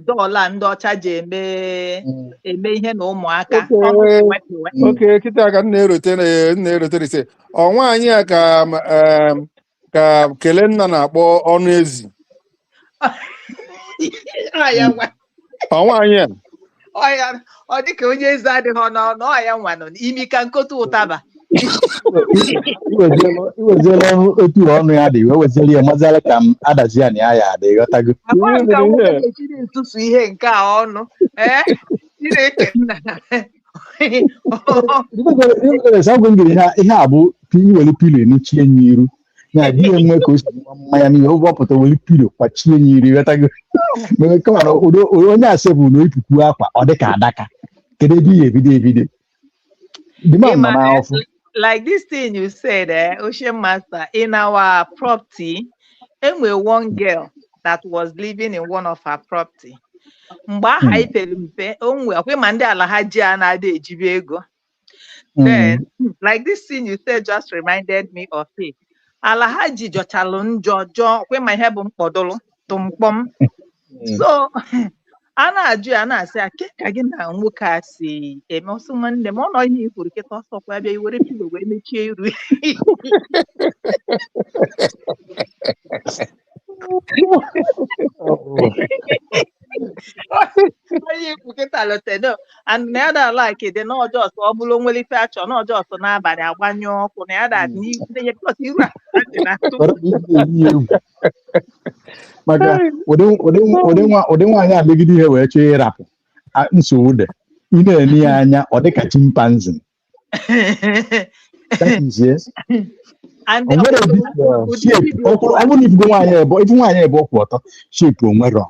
doll a ndị ọcha ji eme ihe na ụmụaka ọnụ pịwe pịwe. Oke kịta ka m na-erote, m na-erote ise ọ nwaanyị a ka ka Kelenna na-akpọ ọnụ ezi. Ọ ya nwa. Ọ nwaanyị a. Ọ ya, ọ dịka onye eze adịghị n'ọnụ, ọ ya nwa nọ imi ka nkote ụtaba. Iweziela ọnụ otu ọnụ ya dị, wee weziela ya maziala ka m adazi ya na ya ya adị, ghọtago? Akwa Ihe nke mere nwoke ihe na-echiri ntụtụ ihe nke a ọnụ ee Chineke nna. Agwụ ngiri ihe a bụ iwere pillow enuchie ya iru ya di ya nwe ka o si nwa mmanya n'ihe oge ọ pụta, were pillow kwachie ya iru, ghọtago? Mere kama na ụdị onye asị bụ na oyipuku akwa, ọ dị ka adaka. Kedu ebe ihe ebido the man nọ Ịma n'afọ. Like this thing you said, Ocean Master, in our property, enwe one girl that was living in one of our property. Mgbe aha anyị pere mpe, o nwe ọkwa ma ndị ala ha ji a na-ada ejibe ego. Then, like this thing you said just reminded me of it. Ala ha ji jọchalụ njọ jọọ, ọkwa ma ihe bụ mkpọdụlụ tụmkpọm. So a na-ajụ ya, na-asị ya ke ka gị na nwoke a si eme, ọsọ nwanne m ọ nọ ihe i kwuru kịta, ọsọ kwa bịa iwere pillow wee mechie iru. Onye ikwu kịta lote no and na ya da like dị na ọjọọ ọ bụrụ onwere ife achọ na ọjọọ n'abalị agbanyụ ọkụ na ya da n'ihu ya because iru a dị na atụ. Ọrụ bụ ihe na-eyi egwu maka ụdị nwaanyị a megide ihe wee chọọ ịrapụ nsogbu dị. Ị na-ene ya anya, ọ dị ka chimpanzee. That is it. And O nwere ụdị shape video ọ bụrụ na ifugo nwaanyị ebe ifu nwaanyị ebe ọ kwụ ọtọ, shape onwero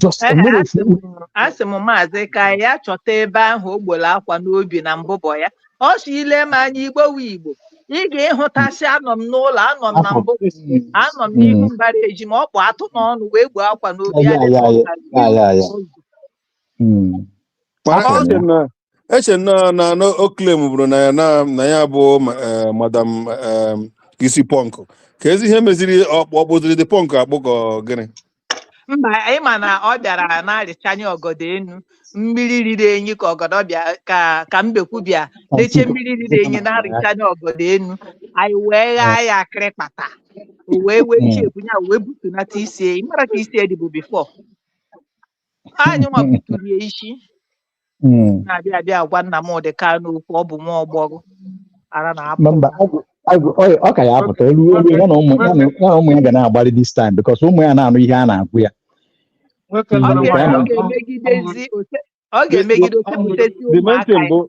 just Ee, onwere asị ofu. Asị m maazị ka ya chọta ebe ahụ o gboro akwa n'obi na mbụbọ ya, ọ sị ile m anya igbo wu igbo, ị ga-ịhụtasị anọ m n'ụlọ, anọ m na afọ mbụ, anọ m n'ihu mbara eji ma ọ kpụ atụ n'ọnụ wee gboo akwa n'obi ya ya dị ya ka ya ọ ya ya ya. Mana Afọ eche ya m na Eche na o claim bụrụ na ya na ya bụ madam isi punk. Ka ezi ihe meziri ọ kpụziri dị punk akpụ ka ọ gịnị? Mba, ịma na ọ bịara na-arịchanye ọgọdọ enu mmiri riri enyi ka ọgọdọ bịa ka mbekwu bịa leche mmiri riri enyi na-arịchanye ọgọdọ enu, anyị wee ghaa ya akịrịkpata, o wee wee chegbu ya wee butunata isi ya. Ị mara ka isi ya dịbụ before anyị nwa buturu ya isi na-abịa abịa agwa Nnamdị Kanụ okwu. Ọ bụ nwa ọgbọgụ ara na-apụ. Mba, ọ ka ya apụta elu elu ya na ụmụ ya ga na-agbalị this time because ụmụ ya na-anụ ihe a na-agwụ ya. Nwoke Ọ lụrụ ga- nwaanyị ọ ga-emegidezi ọ ga-emegide osepụtezi The main ụmụaka thing ya. bụ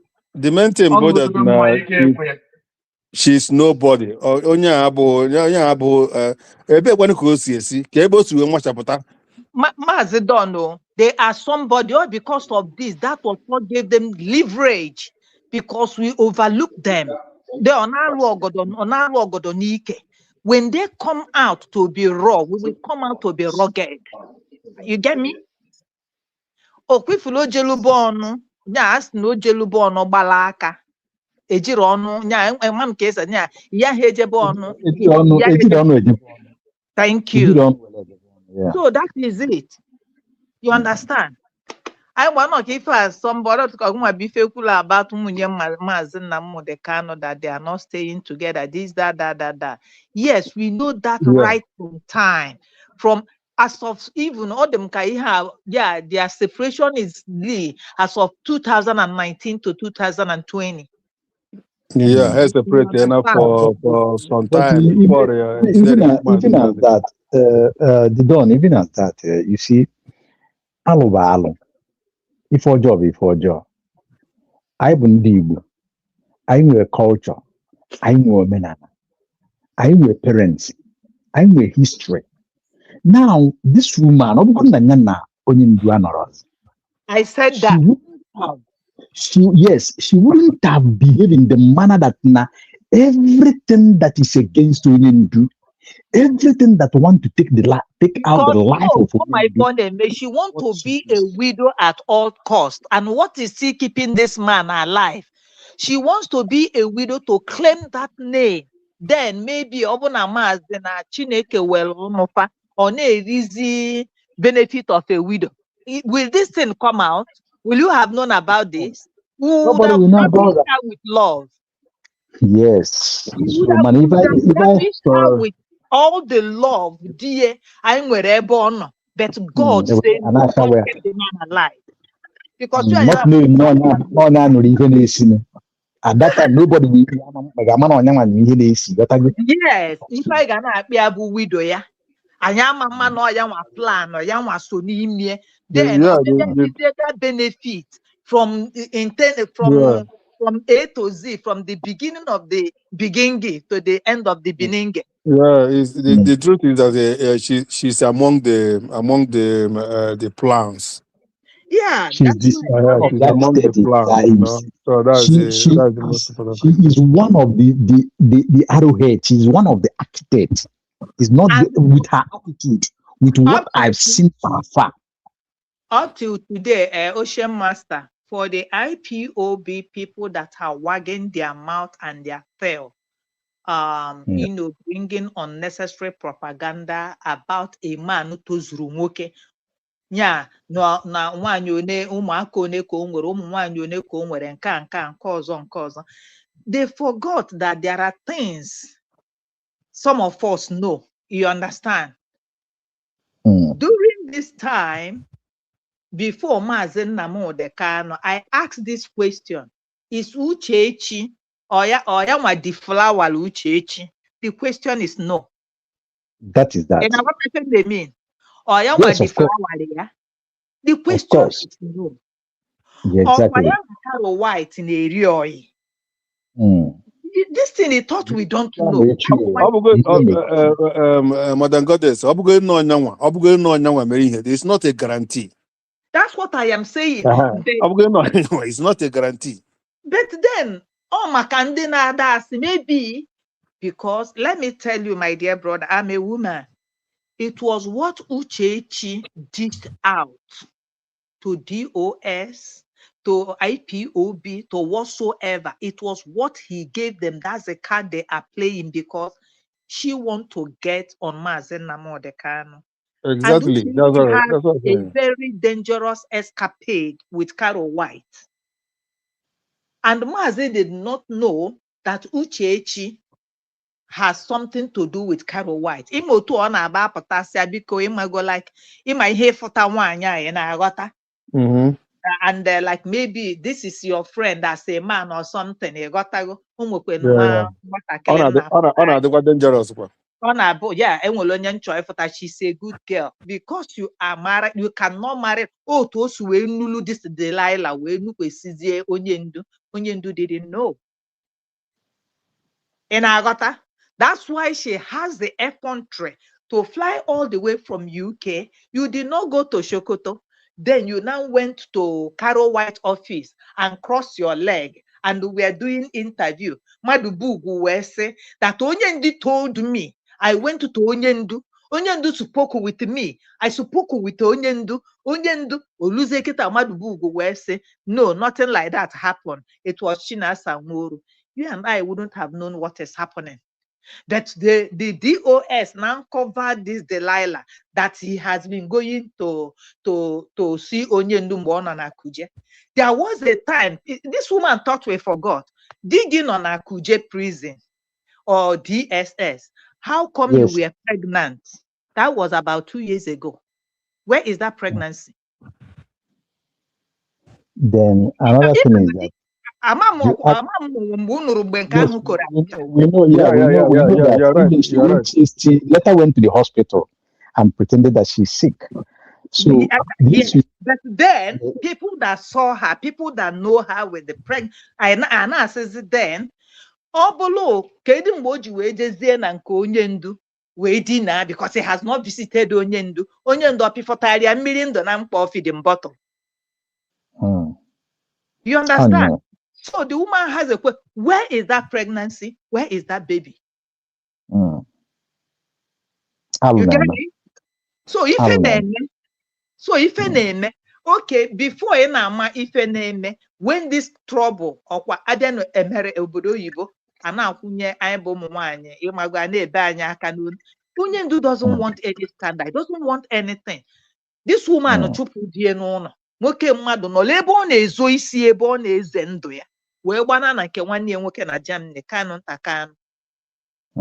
the main thing ọ bụ that ṅụzigo na mmanya ike ekwe ya. She's nobody. Onye a abụ onye a abụ ebe ekwenụ ka o si esi ka ebe o si wee nwachapụta. Maazị Don o, they are somebody all because of this. That was what gave them leverage because we overlooked them. They are na-alụ ọgọdọ, ọ na-alụ ọgọdọ n'ike. When they come out to be raw, we will come out to be rugged. You get me? Okwifulu ojelube ọnụ nya asị na ojelube ọnụ gbala aka ejiri ọnụ nya enwe m ka esi nya ya ha ejebe ọnụ. Ejiri ọnụ Ya ha ejiri ejebe ọnụ ejebe ọnụ. Thank you. Ejiri ọnụ were ejebe ọnụ, yeah. So that is it. You understand? Anyị gba nọ ka ife a somebody ka nwa bụ ife kwuru about nwunye Maazị Nnamdi Kanu, that they are not staying together, this, that, that, that, that. Yes, we know that right from time. From as of even ọ dị m ka ihe a, yeah, their separation is as of 2019 to 2020. Yeah, ha You separate ya na understand? for some But time even before even ejidere Maazị even as Nnamdi. that, the Don, even as that, you see, alụ bụ alụ, ife ọjọọ bụ ife ọjọọ. Anyị bụ ndị Igbo, anyị nwere culture, anyị nwere omenala, anyị nwere parents, anyị nwere history. Now, this woman, ọ bụrụ na ya na onye ndu anọrọzi, I said she that. Wouldn't have, she, yes, she wouldn't have behaved in the manner that na everything that is against onye ndu, everything that want to take out the Because life no, of oh my onye ndu, God, she want what to she be a is. Widow at all cost. And what is still keeping this man alive? She wants to be a widow to claim that name. Then maybe ọ bụ na Maazị na Chineke were ụnụfa, ọ na-erizi benefit of a widow. Will this thing come out? Will you have known about this? We would Nobody have will know about lavished that. Her with love. Yes. We So would have, man, we if I would have if I lavished her So with all the love, dear, anyị nwere ebe ọ nọ. But God said and no, that's God where kept the man alive. Because you not knowing no na nụrụ ihe na-esi. At that time, nobody will ga-ama na ọnya nwa ihe na-esi, ghọtago? Yes, ife anyị ga na-akpị ya bụ widow ya. Anyị ama mma na ọ ya nwa plan, ọ ya nwa so n'ime. Then ọ bịa that benefit from intent from from A to Z, from the beginning of the beginning to the end of the beginning. Yeah, it's, the truth is that she's among the plans. Yeah, She's that's this why She's that among the steady plans, you know. So that's she the she that's the most is important she thing. Is one of the arrowheads. She's one of the architects. It's not And the, with her attitude, with what up to I've seen so far. Up till today, Ocean Master, for the IPOB people that are wagging their mouth and their tail, bringing unnecessary propaganda about a man tozuru nwoke, ya na nwaanyị one, ụmụaka one ka o nwere, ụmụ nwaanyị one ka o nwere, nke a, nke a, nke ọzọ, nke ọzọ. They forgot that there are things some of us know. You understand? During this time, before Maazị Nnamdi Kanu, I asked this question: Is Uchechi or ya nwa deflower Uchechi? The question is no. That is that. And what they mean? Or ya nwa Yes, of course. deflower ya? The Of question course. is no. Yeah, Ọkwa exactly. ya na Caro White na-eri oyi. This thing he thought we don't Ya know. na-echi Ọkwa Ọ bụgo ihe na-echi. Madam Goddess, ọ bụgo na ọnyanwa, ọ bụgo na ọnyanwa mere ihe. It's not a guarantee. That's what I am saying. But, Ọ bụgo na ọnyanwa, it's not a guarantee. But then, ọ maka ndị na-ada asị, maybe because let me tell you, my dear brother, I'm a woman. It was what Uchechi dished out to DOS, to IPOB, to whatsoever. It was what he gave them. That's the card they are playing because she want to get on Mazi Nnamdi Kanu. And Exactly. Uchechi That's all. had That's what I'm a saying. very dangerous escapade with Carol White. And Mazi did not know that Uchechi has something to do with Carol White. Ime otu ọ na-aba apụtasịa biko ịmago like ịma ihe ịfụta nwaanyị a ị na-aghọta and like maybe this is your friend as a man or something, ịghọtago o nwekwe nwa Ọ nwatakịrị na-adị na ọ na-adịkwa dangerous kwa. Ọ na-abụ ya enwere onye nchọ ịfụta. She's a good girl because you are married, you cannot marry. Otu o si wee nulu this Delilah wee nukwesizie onye ndu, onye ndu didn't know. Ị na-aghọta? That's why she has the effrontery to fly all the way from UK. You did not go to Sokoto. Then you now went to Carol White office and cross your leg and we are doing interview. Madubugu wee sị that onye ndu told me I went to onye ndu. Onye ndu spoke with me. I spoke with onye ndu. Onye ndu oluzie kịta Madubugu wee sị no, nothing like that happened. It was Chinasa Nworu. You and I wouldn't have known what is happening. That the DOS now covered this Delilah, that he has been going to see onye ndu mgbe ọ nọ na Kuje. There was a time this woman thought we forgot. Di gị nọ na Kuje prison or DSS. How come you were pregnant? That was about 2 years ago. Where is that pregnancy? Then another thing is that Ama m you ask, ama m mgbe unu nụrụ mgbe nke yes, ahụ koro. we know, yeah, we know, we know that You're right. even she You're went, right. she later went to the hospital and pretended that she's sick. So this is But then people that saw her, people that know her with the preg, I na-asịzi then, ọ bụrụ kedu mgbe o ji wee jezie na nke onye ndu wee dinaa because he has not visited onye ndu, onye ndu ọ pịfọtara ya mmiri ndụ na mkpọ feeding bottle. You I understand? know. So the woman has a question. Where is that pregnancy? Where is that baby? Alụ You get na-eme. it? So ife Alụ na-eme. Na-eme. So ife na-eme. Okay, before ị na-ama ife na-eme, when this trouble ọkwa abịa na emere obodo oyibo, a na-akwụnye anyị bụ ụmụ nwaanyị ịmago a na-ebe anyị aka n'olu. Onye ndu doesn't want any standard, doesn't want anything. This woman chụpụ di ya n'ụlọ. Nwoke mmadụ nọ ebe ọ na-ezo isi ebe ọ na-eze ndụ ya wee gbana na nke nwanne ya nwoke na Germany Kanu nta Kanu.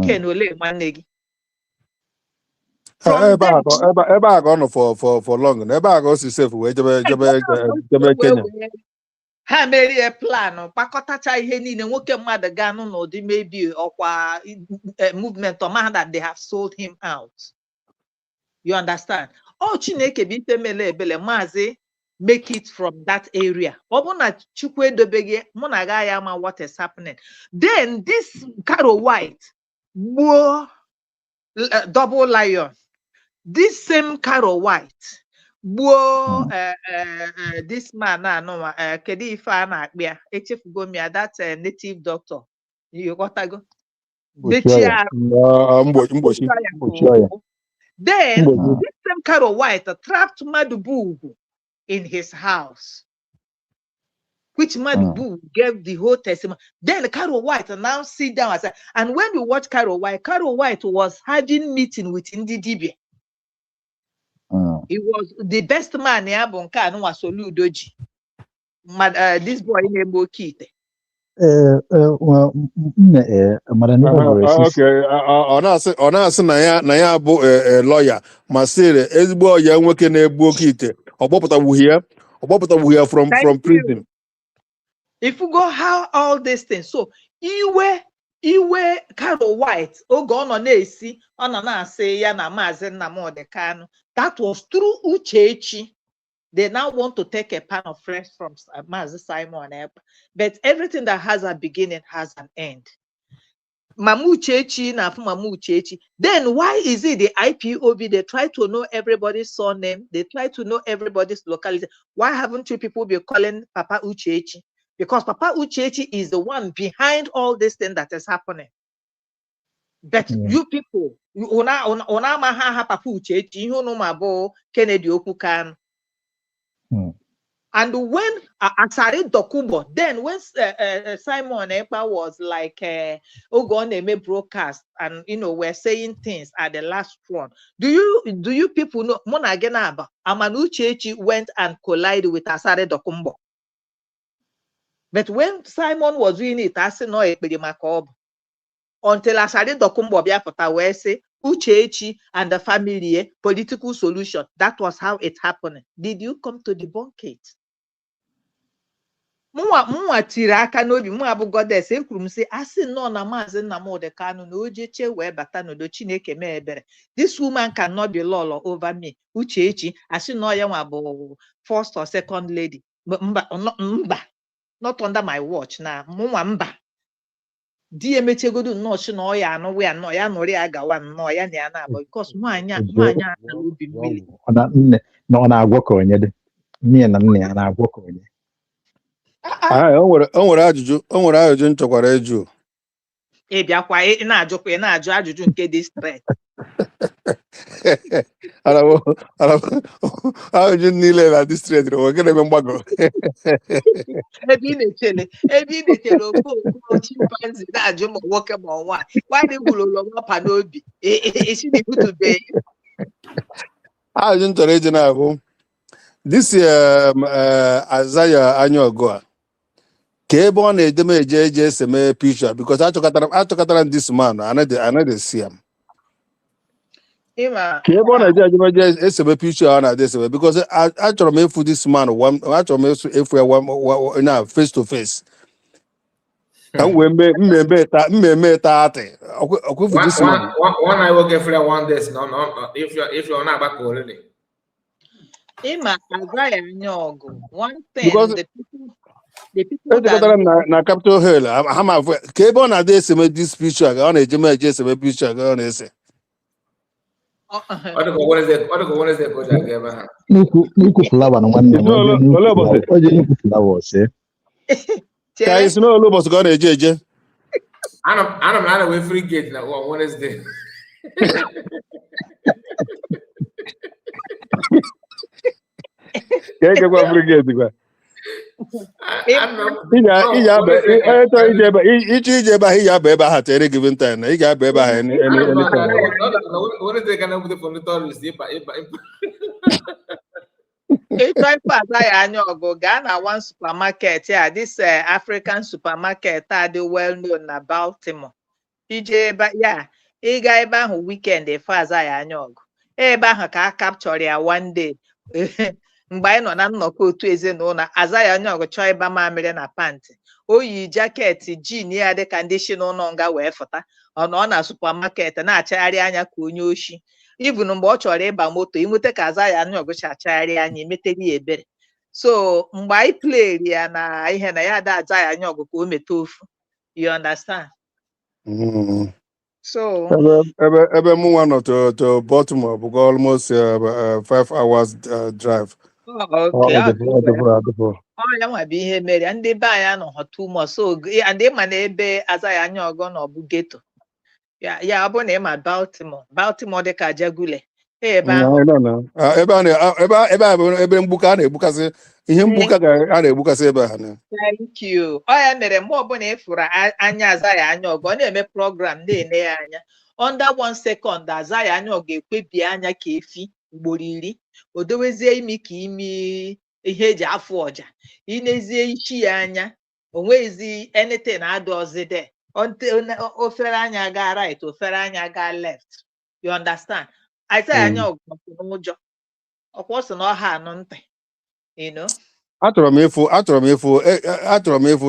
Ken ole nwanne gị? From Ebe there, a ka ebe a ka ọ nọ for long na ebe a ka o si safe wee jebe jebe ebe a ka o si jebe wee Kenya. Wee ha merie plan kpakọtacha ihe niile nwoke mmadụ ga-anụ n'ụdị maybe ọkwa movement ọma that they have sold him out. You understand? Ọ Chineke bụ ife mele ebele maazị make it from that area. Ọ bụ na Chukwu edobeghị mụ na agaghị ama what is happening. Then this Caro White gbuo double lion. This same Caro White gbuo this man anụnwa kedu ife a na-akpị ya echefugo m ya, that native doctor, ịghọtago? Mgbochi mechie ọya. arụ Mgbochi mgbochi ọya Mgbochi ọya. Then Mgbochi. This same Caro White trapped Madubugu in his house, which Madubugu gave the whole testimony. Then Caro White now sit down and say, and when you watch Caro White was having meeting with ndị dibia. He was the best man ya bụ nke anụnwa Soludo ji. This boy na-eme oke ite. Well, nne, Madam River Goddess is Okay, ọ na-asị na ya bụ lọya ma sịrị ezigbo ọya nwoke na-egbu oke ite ọ kpọpụtawughị ya from Thank from you. prison. If you go how all these things, so iwe iwe Carol White oge ọ nọ na-esi ọ nọ na-asị ya na Maazị Nnamdi Kanu, that was through Uchechi. They now want to take a pan of flesh from Maazị Simon Ekpa. But everything that has a beginning has an end. Mama Uchechi na afụ Mama Uchechi. Then why is it the IPOB, they try to know everybody's surname, they try to know everybody's locality. Why haven't you people been calling Papa Uchechi? Because Papa Uchechi is the one behind all this thing that is happening. But you people, una amaghị aha Papa Uchechi, ihe unu ma bụ Kennedy Okwu Kanu. And when Asari Dokubo, then when Simon Ekpa was like oge ọ na-eme broadcast and we're saying things at the last one. Do you people know mụ na gị na-aba ama na Uchechi went and collided with Asari Dokubo? But when Simon was doing it, asị na ọ ekpere maka ọ bụ until Asari Dokubo bịa pụta wee sị Uchechi and the family political solution. That was how it happened. Did you come to debunk it? Mụnwa tiri aka n'obi mụnwa bụ goddess, ekwuru m sị, asị nnọọ na Maazị Nnamdi Kanu na o jeche wee bata n'udo, Chineke mee ebere, this woman cannot be lọlọ over me. Uchechi, asị nọọ ya nwa bụ first or second lady. Mba, mba, not under my watch. Na mụnwa, mba, di ya emechegodu nnọọ si na ọ ya anụwa ya nnọọ, ya nụrụ ya gawa nnọọ ya na ya na-abụ, because nwaanyị a na obi mmiri. Ọ na nne na ọ na-agwọ ka onye dị nne ya na nna ya na-agwọ ka onye. Ah, o nwere ajụjụ m chọkwara ịjụ. Ị bịakwa, ị na-ajụkwa, ị na-ajụ ajụjụ nke dị straight. Ajụjụ niile na district nwere nke na-eme mgbagọ. Ebe ị na-echele okooko chimpanzee na-ajụ ma nwoke ma ọ nwaanyị, nwaanyị gburu ụlọmapa n'obi esi na ibutubeghị. Ajụjụ m chọrọ ịjụ na-abụ this Isaiah Anyaọgụ a, ka ebe ọ na-edeme eje eseme picture, because achọkọtara m this man, anaghị see am. Ịma. Ka ebe ọ na-eje eje eseme picture ọ na-adị eseme, because achọrọ m ịfụ this man one, achọrọ m ịfụ ya one na face to face, ka m wee mee mmemme ta mmemme ta atị ọkwefu One, this man. one I will get for one day. No. If you're not back already. Ịma Isaiah Anyaọgụ, one thing Because the people that ejikọtara m na Capitol Hill ha ma afụ ya. Ka ebe ọ na-adị eseme this picture ka ọ na-eje eje eseme picture ka ọ na-ese. Ọ dịka Wednesday, ọ dịka Wednesday ka o ji aga ebe ahụ. N'ukwu flower na nwanne m Isi o jee ole n'ukwu ole flower ụbọchị o jee n'ukwu flower see. Ka Chere. anyị si n'ole ụbọchị ka ọ na-eje eje? Ana m na wee free gate na on Wednesday. Ka ekekwa brigade kwa. Ana m ị ga no ị ga-aba Wednesday ka onye chọrọ ije ebe ịchọ ije ebe ahụ, ị ga-aba ebe ahụ at any given time na ị ga-aba ebe ahụ any any Ana m any na time. Wednesday ka na-ebute for ndị tourist ịba. Ịchọ ife Isaiah Anyaọgụ, gaa na one supermarket ya, this African supermarket a dị well known na Baltimore. Ije ebe ya, ịga ebe ahụ weekend, efe Isaiah Anyaọgụ ebe ahụ ka a capture ya one day mgbe anyị nọ na nnọkọ otu ezinụlọ. Isaiah Anyaọgụ chọọ ịba mamịrị na pantị, o yi jacket jean ya dịka ndị si n'ụlọ nga wee fụta. Ọ nọ na supermarket na-achagharị anya ka onye oshi. Even mgbe ọ chọrọ ịba moto, inweta ka Isaiah Anyaọgụ si achagharị anya, emetere ya ebere. So mgbe anyị playri ya na ihe na ya ada Isaiah Anyaọgụ ka o meta ofu, you understand? So Ebe mụnwa nọ to Baltimore bụkwa almost 5 hours drive. Oh, Ọ okay, ọ dịpụ ọ dịpụ dịpụ adịpụ. Ọ ya nwa bụ ihe mere ya. Ndị be anyị anọghọ too much, so and ịma na ebe Isaiah Anyaọgụ nọ bụ ghetto ya. Ya ọ bụrụ na ịma Baltimore, Baltimore dị ka Ajegunle ebe ahụ. No. Ah, ebe a na ebe a bụ ebe mgbuka a na-egbukasị ihe mgbuka ka a na-egbukasị ebe a na. Thank you. Ọ ya mere mgbe ọbụla ị fụrụ anya Isaiah Anyaọgụ, ọ na-eme program, na-ene ya anya, under one second Isaiah Anyaọgụ ekwebi anya ka efi ugboro 10, o dowezie imi ka imi ihe eji afụ ọja, inezie ichi ya anya, o nweghịzi anything adọzi there. Ofere anya gaa right, ofere anya gaa left, you understand? Isaiah Anyaọgụ nọkwa n'ụjọ, ọkwa ọ sị na ọ ha anụ ntị. Achọrọ m ịfụ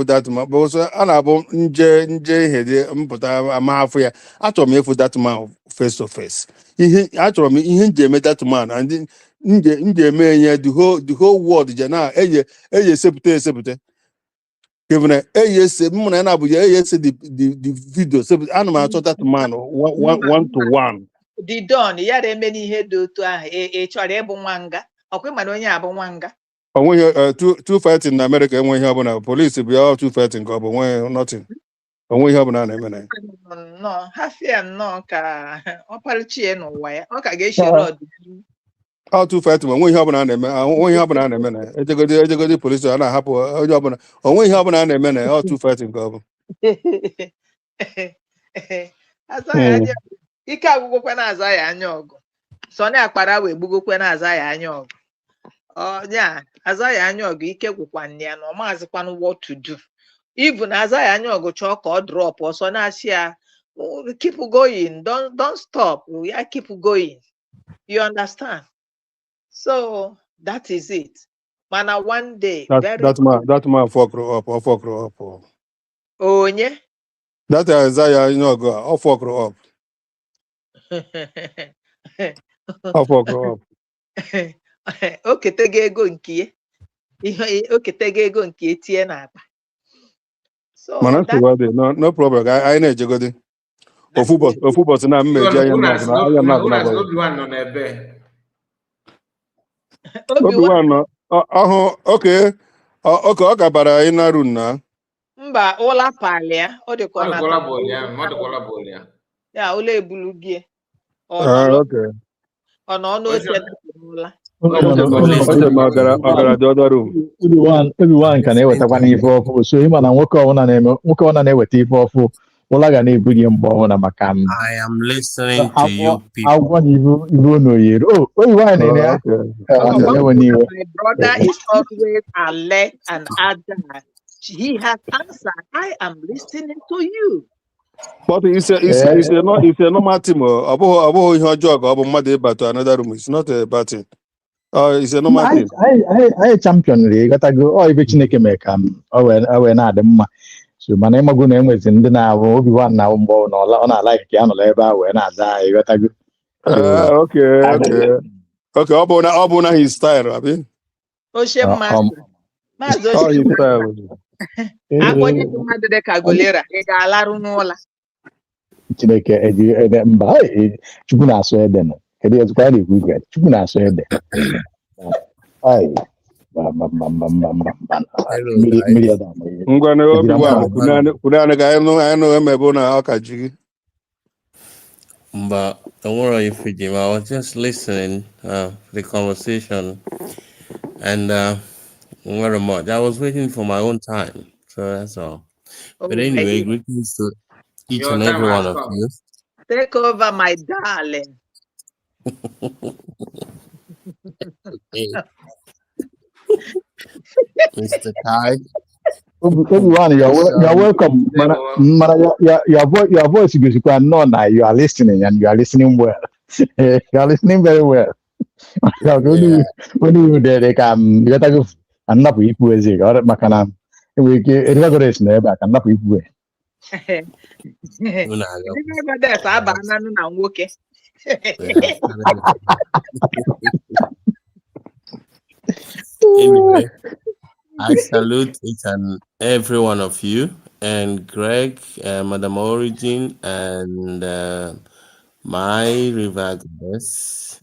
that man, but a na-abụ nje ihe dị mpụta ama afụ ya. Achọrọ m ịfụ that man face to face. Ihe achọrọ m, ihe nji eme that man and nje eme ya, the whole world je na eye esepụta esepụta kevin eye ese mụ na ya na-abụ ya eye ese the video sepụta. Ana m achọ that man one, one to one. The Don ya eme n'ihe dị otu ahụ, ị chọrọ ịbụ nwa nga, ọkwa ịma na onye a bụ nwa nga. Onweghị two fighting na America, enweghị ihe ọbụla polisi bụ ya two fighting ka ọ bụ onweghị nothing, onwe ihe ọbụla a na-eme na ya. Nnọọ ha fịa nnọọ ka ọparịchie n'ụwa ya, ọ ka ga-eshere ọdịnihu. Ọ two fighting, onwe ihe ọbụla a na-eme, onwe ihe ọbụla a na-eme na ya. Ejegodi polisi a na-ahapụ onye ọbụla, onwe ihe ọbụla a na-eme na ya. Ọ two fighting ka ọ bụ. Aza ya anya ike agwụgwokwe na-aza ya anya ọgụ. Sọnị Akpara wee gbugokwe na-aza ya anya ọgụ. Ọ ya aza ya anya ọgụ, ike gwụkwa nne ya na ọ maazịkwanụ what to do. Even aza ya anya ọgụ chọọ ka ọ drop ọsọ na-asị ya, "Oh, keep going, don't stop ya, keep going." You understand? So that is it. Mana one day, That very that man fucked up, ọ fucked up. Onye? That Isaiah Anyaogu, ọ fucked up. Ọ fucked up. O ketego ego nke ya, ihe o ketego ego nke etinye n'akpa. So Mana that nsogbu adịghị, no problem. Ka anyị na-ejegodi. Ofu ụbọchị na mma eji anya m Unu na anya m na asị na Obi-Wan nọ n'ebe. Obi-Wan. Obi-Wan nọ ọhụ oke ọ gabara ịna room na. Mba, ụla palia ọ dịka Ọ ọ dịkwala natara bọọlụ ya, ọ dịkwala bọọlụ ya. Ya ụlọ ebulu gị ọ Ah, nọ okay. ọ nọ n'oche dapụ n'ụla. Oche ma ọ gara the other room. Obi-Wan ka na-ewetakwa n'ife ọfụ, so ịma na nwoke ọbụla na-eme, nwoke ọbụla na-eweta ife ọfụ, ụla ga na-ebu gị mgbe ọbụla maka m I am listening to you people. Agwọ na ibu ibu n'oyiri o Obi-Wan na ya. Oh, okay. Enwe n'iwe. My brother is always alert and agile. He has answered. I am listening to you. But it's a not it's a normal thing. Ọ bụghị ihe ọjọọ ka ọ bụ mmadụ ịba to another room. It's not a bad thing. It's a normal anyị thing. Anyị champion ri ịghọtago ọ ibe Chineke mee ka m ọ wee na-adị mma. So mana ịmago na enwezi ndị na-abụ Obi-Wan na mgbe ọ nọ- ọ na-ala ka ya nọrọ ebe a wee na-aza anyị, ịghọtago? So Okay. Ọ bụ na his style, abi? Ocean Master. Maazị Ọ Ocean his Master. style. Akpọnye gị mmadụ dị ka Golera, ị ga-alarụ n'ụla? Chineke eji ede mba, hey, Chukwu na-asụ ede nọ kedu ezikwa ya na-ekwu igwe Chukwu na-asụ ede. Ai, mba, mba, mba, mba, mba, mba, mba. Hello, Mmiri guys. mmiri ede ama ihe. Ngwa na Ejiri Obi-Wan mma. kwuru ka anyị nụ emebe na ọ ka ji gị. But don't worry, Fijim. I was just listening to the conversation, and very much. I was waiting for my own time, so that's all. Oh But my anyway, dear. greetings to each Your and time every has one of come. you. Take over, my darling. Hey, Mr. Kai. Obi-Wan, you're welcome. Mana, mana your voice gosikwa nnọọ na you are listening and you are listening well. You are listening very well. Onye iwu dere ka m ịghọtago ka nnapụ ikwu ezi ka ọ maka na enwere ike River Goddess nọ ebe a ka nnapụ ikwu. Unu aga- River Goddess abaananụ na nwoke. Yeah, anyway, I salute each and every one of you, and Greg, Madam Origin, and my River Goddess,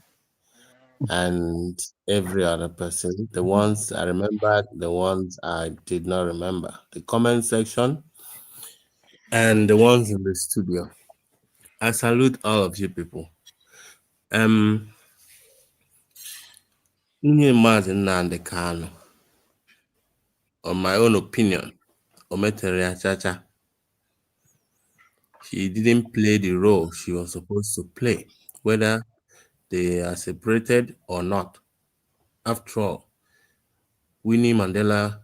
and every other person. The ones I remembered, the ones I did not remember. The comment section, and the ones in the studio. I salute all of you people. Nwunye Maazị Nnamdi Kanu, on my own opinion, o metere ya chacha. She didn't play the role she was supposed to play, whether they are separated or not. After all, Winnie Mandela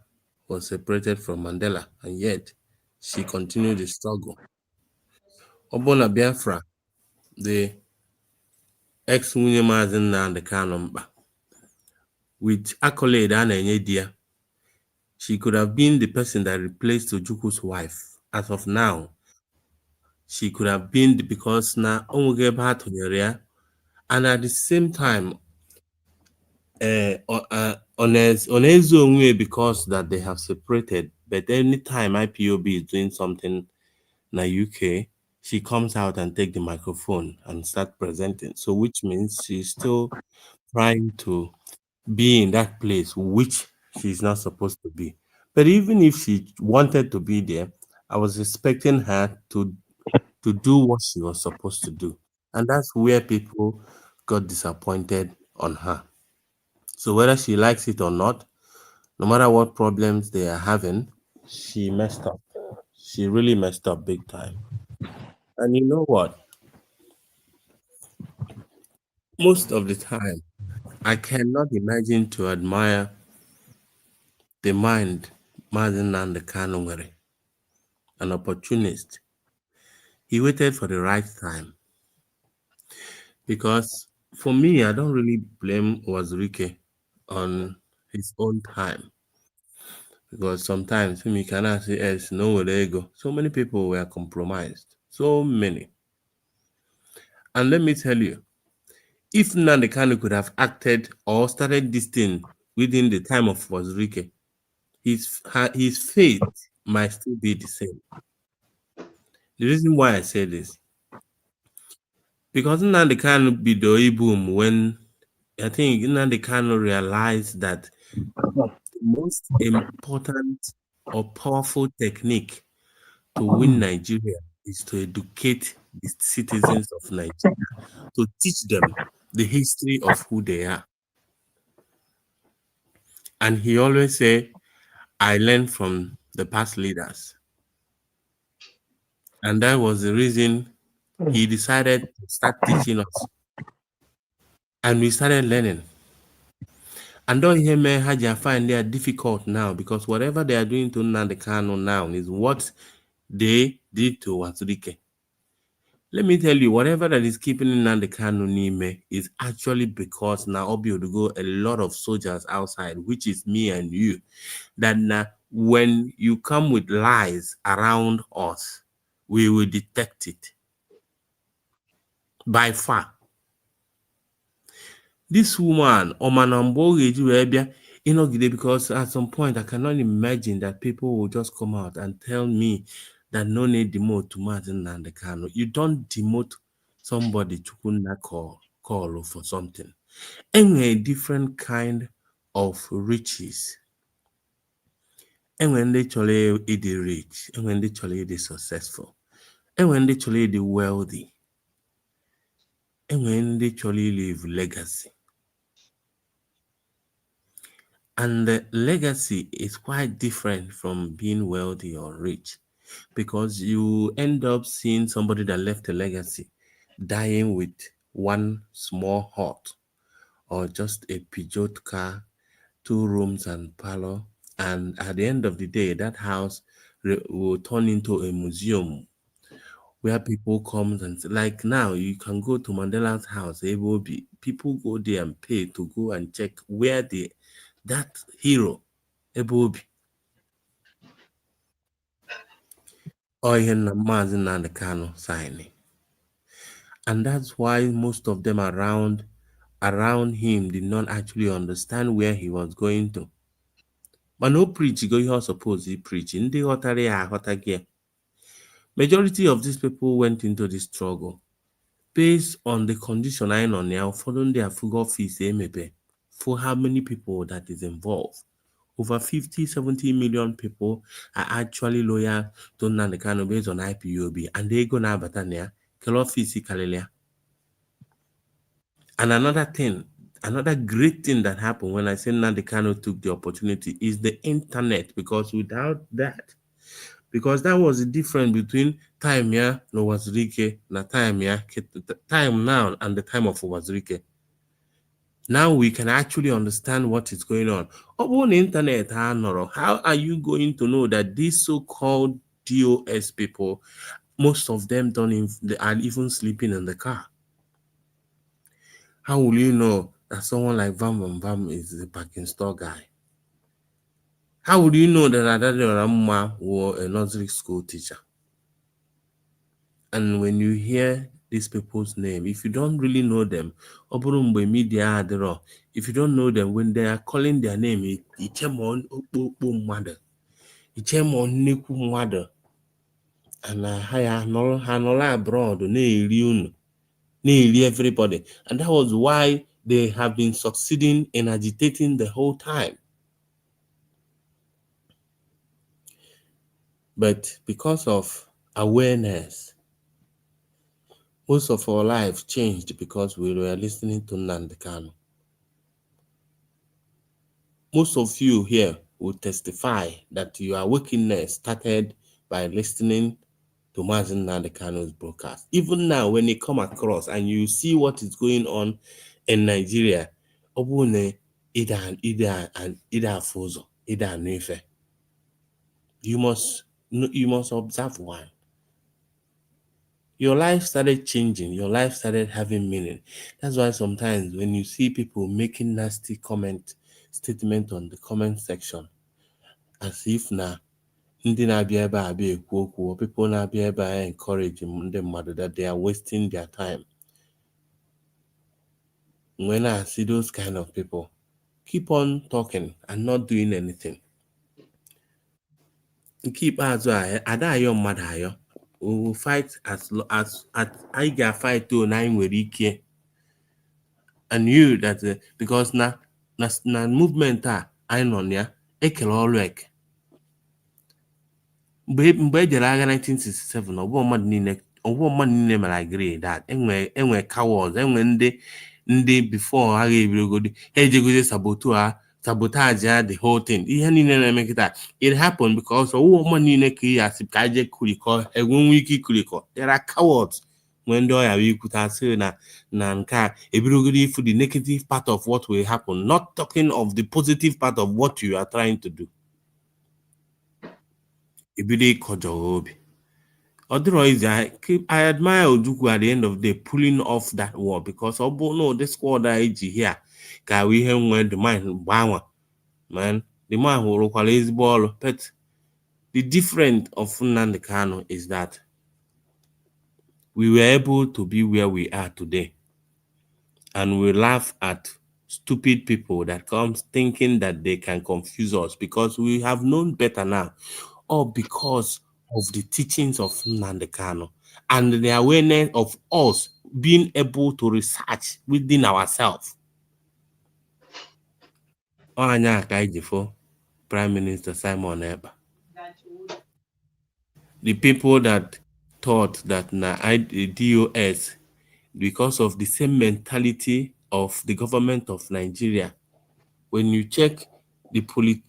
was separated from Mandela, and yet she continued the struggle. Ọ bụrụ na Biafra, the ex-nwunye Maazị Nnamdi Kanu mkpa, with accolade a na-enye di ya, she could have been the person that replaced Ojukwu's wife. As of now, she could have been the, because na o nweghị ebe ha tụnyere ya, and at the same time, ọ na-ezo onwe ya because that they have separated. But anytime IPOB is doing something na UK, she comes out and take the microphone and start presenting. So which means she's still trying to be in that place which she's not supposed to be. But even if she wanted to be there, I was expecting her to do what she was supposed to do. And that's where people got disappointed on her. So whether she likes it or not, no matter what problems they are having, she messed up. She really messed up big time. And you know what? Most of the time, I cannot imagine to admire the mind Mazi Nnamdi Kanu nwere, an opportunist. He waited for the right time. Because for me, I don't really blame Uwazuruike on his own time. Because sometimes you cannot say, yes, no ego. So many people were compromised. So many. And let me tell you, if Nnamdi Kanu could have acted or started this thing within the time of Uwazuruike, his fate might still be the same. The reason why I say this, because Nnamdi Kanu bido boom when I think Nnamdi Kanu realized that the most important or powerful technique to win Nigeria is to educate the citizens of Nigeria, to teach them the history of who they are. And he always say, "I learned from the past leaders." And that was the reason he decided to start teaching us. And we started learning. And don't hear me ha ji find they are difficult now, because whatever they are doing to Nnamdi Kanu now is what they did to Uwazuruike. Let me tell you, whatever that is keeping Nnamdi Kanu n'ime is actually because now Obi would go a lot of soldiers outside, which is me and you. That now when you come with lies around us, we will detect it by far. This woman, ọ ma na mgbe ọ ga-eji wee bịa ịnọgide, because at some point I cannot imagine that people will just come out and tell me that no need demote to Mazi Nnamdi Kanu. You don't demote somebody Chukwunna call for something. Enwere different kind of riches. Enwere ndị chọrọ ịdị rich, enwere ndị chọrọ ịdị successful, enwere ndị chọrọ ịdị wealthy, enwere ndị chọrọ live legacy. And the legacy is quite different from being wealthy or rich, because you end up seeing somebody that left a legacy dying with one small hut or just a Peugeot car, two rooms and parlor. And at the end of the day, that house will turn into a museum where people come and, like, now you can go to Mandela's house. It will be people go there and pay to go and check where the that hero ebe o bi. Ọ ihe nna Maazị Nnamdi Kanu sign. And that's why most of them around him did not actually understand where he was going to. Mana o preach go ihe ọ suppose he preach. Ndị ghọtara ya aghọtaghị ya. Majority of these people went into this struggle based on the condition anyị nọ na ya. Ụfọdụ ndị afụgo office emepe for how many people that is involved. Over 50, 70 million people are actually loyal to Nnamdi Kanu based on IPOB, and they go na-abata na ya kele office karịrị ya. And another thing, another great thing that happened when I say Nnamdi Kanu took the opportunity is the internet, because without that, because that was the difference between time ya na Uwazuruike na time ya, time now and the time of Uwazuruike. Now we can actually understand what is going on. Ọ bụrụ na internet ha nọrọ, how are you going to know that these so-called DOS people, most of them don't even, they are even sleeping in the car? How will you know that someone like Vam Vam Vam is the parking store guy? How would you know that Adade Ramma was a nursery school teacher? And when you hear these people's name, if you don't really know them, ọ bụrụ mgbe media adịrọ, if you don't know them, when they are calling their name, iche ma okpokpo mmadụ, iche ma nnekwu mmadụ, and ha ya nọrọ ha nọrọ abroad na-eri unu, na-eri everybody. And that was why they have been succeeding in agitating the whole time. But because of awareness, most of our life changed because we were listening to Nnamdi Kanu. Most of you here will testify that your awakeness started by listening to Mazi Nnamdi Kanu's broadcast. Even now, when you come across and you see what is going on in Nigeria, ọ bụrụ na ịda afụ ụzọ, ịda anụ ife, you must observe one. Your life started changing, your life started having meaning. That's why sometimes when you see people making nasty comment statement on the comment section, as if na ndị na-abịa ebe a abịa ekwu okwu, or people na-abịa ebe a encourage ndị mmadụ, that they are wasting their time. When I see those kind of people, keep on talking and not doing anything. Nke ikpeazụ a, ada ayọ mmadụ ayọ. We will fight as anyị ga-fight o na anyị nwere ike, and you that because na movement a anyị nọ na ya, ekele ọrụ eke. Mgbe e jere agha 1967, ọbụ mmadụ niile mere agree that enwe cowards, enwe ndị before agha ebirogodi ha ejegozi sabotage ha, sabotage ya, the whole thing. Ihe niile na-eme kịta, it happened because ọwụwa mmadụ niile ka ị asị ka anyị jee kurikọ enwenwe ike ikurikọ. There are cowards, nwee ndị ọya wee ikwute asị na nke a ebirogodi ifu the negative part of what will happen, not talking of the positive part of what you are trying to do. Ebido ịkọjọ obi, ọ dịrọ easy. I admire Ojukwu at the end of the day pulling off that war, because ọ bụ na ụdị squad a eji here ka bụ ihe nwee the man gbanwa man, the man hụrụkwara ezigbo ọrụ. But the difference of Nnamdi Kanu is that we were able to be where we are today, and we laugh at stupid people that comes thinking that they can confuse us, because we have known better now, all because of the teachings of Nnamdi Kanu and the awareness of us being able to research within ourselves. Anya ka anyị ji fụ Prime Minister Simon Ekpa. The people that thought that na DOS, because of the same mentality of the government of Nigeria, when you check the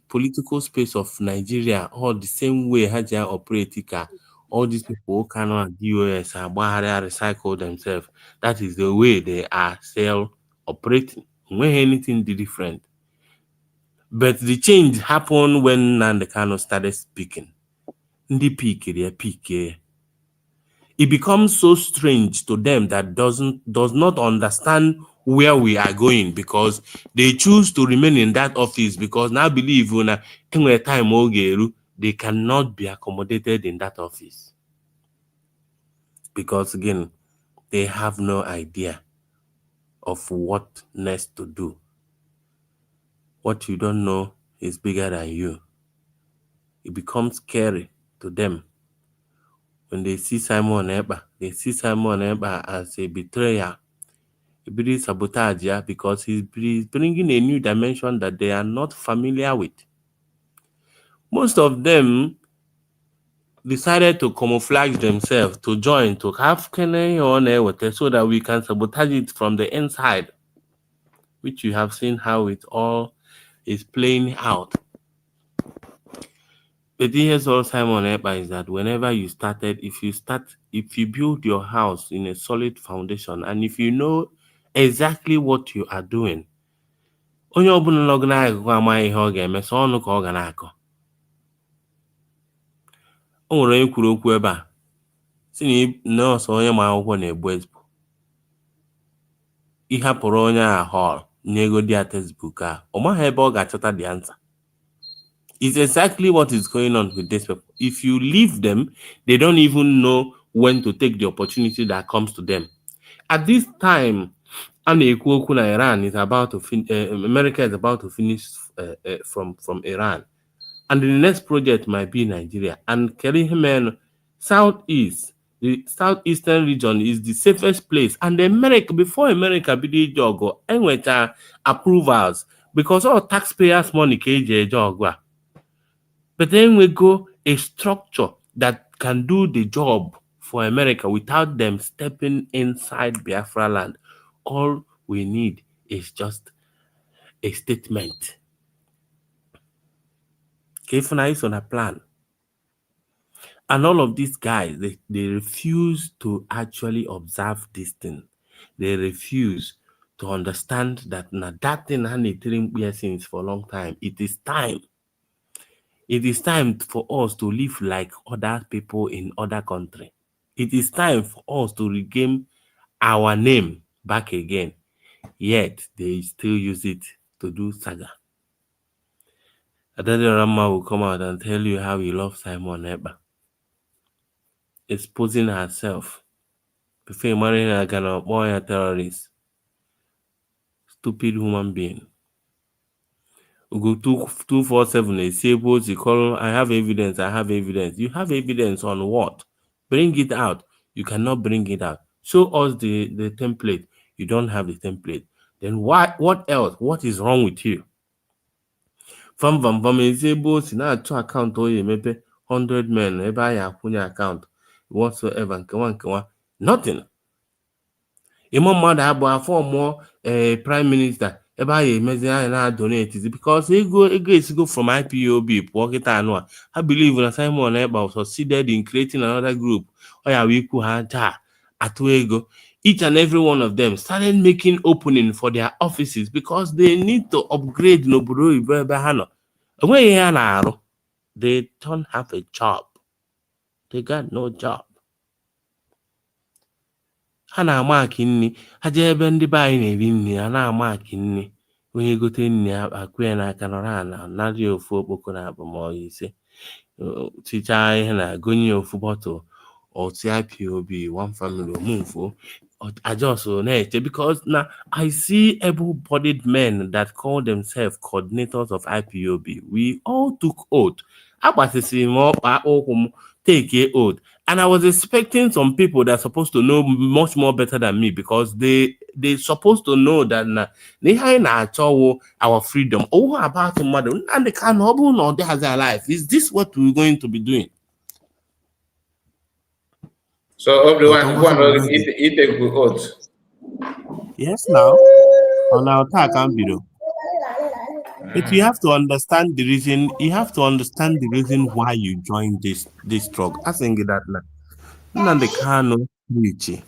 political space of Nigeria, all the same way ha ji operate ka all these people cannot DOS agbagharịa recycle themselves. That is the way they are still operating. Enweghị anything dị different. But the change happened when Nnamdi Kanu started speaking. Ndị pikiri ya pikie ya. It becomes so strange to them that does not understand where we are going, because they choose to remain in that office, because now believe na enwere time oge eru, they cannot be accommodated in that office, because again, they have no idea of what next to do. What you don't know is bigger than you. It becomes scary to them when they see Simon Ekpa. They see Simon Ekpa as a betrayer, a bit sabotage, yeah, because he's bringing a new dimension that they are not familiar with. Most of them decided to camouflage themselves to join, to have Kene on air so that we can sabotage it from the inside, which you have seen how it all is playing out. But here's all Simon Ekpa is that whenever you started, if you start, if you build your house in a solid foundation, and if you know exactly what you are doing, onye ọbụla nọ gị n'akụkụ amaghị ihe ọ ga-eme, so ọnụ ka ọ ga na-akọ. O nwere onye kwuru okwu ebe a si na nọọsụ onye ma akwụkwọ na-egbu ezigbo ịhapụrụ onye a hall nye ego dị ya textbook a, ọ maghị ebe ọ ga-achọta the answer. It's exactly what is going on with these people. If you leave them, they don't even know when to take the opportunity that comes to them. At this time, a na-ekwu okwu na Iran is about to fin America is about to finish from Iran, and the next project might be Nigeria. And kedu ihe mere Southeast, the southeastern region is the safest place. And America, before America bido ije ọgụ, enwecha approvals, because all taxpayers' money ka eji eje ọgụ a. But enwego a structure that can do the job for America without them stepping inside Biafra land. All we need is just a statement. Ka ịfụ na iso na plan. And all of these guys, they refuse to actually observe this thing. They refuse to understand that na that thing ha na-etiri mkpu ya since for a long time. It is time. It is time for us to live like other people in other country. It is time for us to regain our name back again. Yet they still use it to do saga. Adadioramma will come out and tell you how he loves Simon Ekpa, exposing herself. Before marrying her, gonna boy a terrorist. Stupid human being. Ugo 247 esi ebe o si call. I have evidence, I have evidence. You have evidence on what? Bring it out. You cannot bring it out. Show us the template. You don't have the template. Then why, what else? What is wrong with you? Vam vam vam esi ebe o si na-achọ account o ya emepe 100 men ebe a ya akwụnye account whatsoever, nkewa nkewa, nothing. Ịma mmadụ abụọ afọ mụọ ee prime minister ebe a ya emezi anya na donate because ego esigo from IPOB pụọ kịta anụ a. Ha believe na Simon Ekpa succeeded in creating another group ọ ya wee ikwu ha taa atụ ego. Each and every one of them started making opening for their offices because they need to upgrade n'obodo oyibo ebe ha nọ. Enweghị ihe ha na-arụ. They don't have a job. They got no job. Ha na-ama akị nri. Ha jee ebe ndị be anyị na-eri nri, ha na-ama akị nri. Onye gote nri, akụ ya n'aka, nọrọ ala narị ya ofu okpoko na abụ ma ọ ise tichaa ihe na gonye ya ofu bottle otu IPOB one family omufuo. I just na-eche because na I see able-bodied men that call themselves coordinators of IPOB. We all took oath. Agbasịsịrị m ọkpa ụkwụ m take a oath, and I was expecting some people that are supposed to know much more better than me, because they supposed to know that na ihe anyị na-achọ wụ our freedom. Owu about mmadụ Nnamdi Kanu, ọ bụrụ na ọ dịghịzi alive, is this what we're going to be doing? So everyone, one ite oath. Yes, now on our taa ka m bido. But you have to understand the reason. You have to understand the reason why you joined this struggle. I think that now. Nnamdi Kanu preach.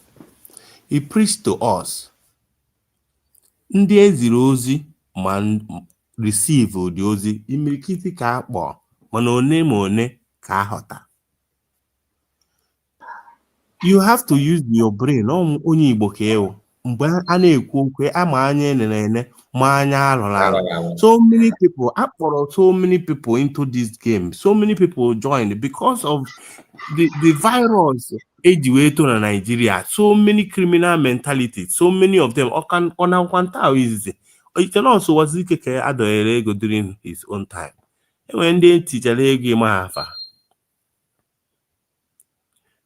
He preached to us. Ndị eziri ozi ma receive ụdị ozi imirikiti ka a kpọọ, mana one ma one ka a ghọta. You have to use your brain. Ọ onye Igbo ka ịwụ. Mgbe a na-ekwu okwu ama anya enene ene ma anya alụrụ alụ. So many people akpọrọ, so many people into this game, so many people joined because of the virus eji wee to na Nigeria, so many criminal mentality, so many of them ọ na nkwanta izizi iche nọọsụ Wazirike ka adọnyere ego during his own time. Enwere ndị etichara ego ịma ha afa.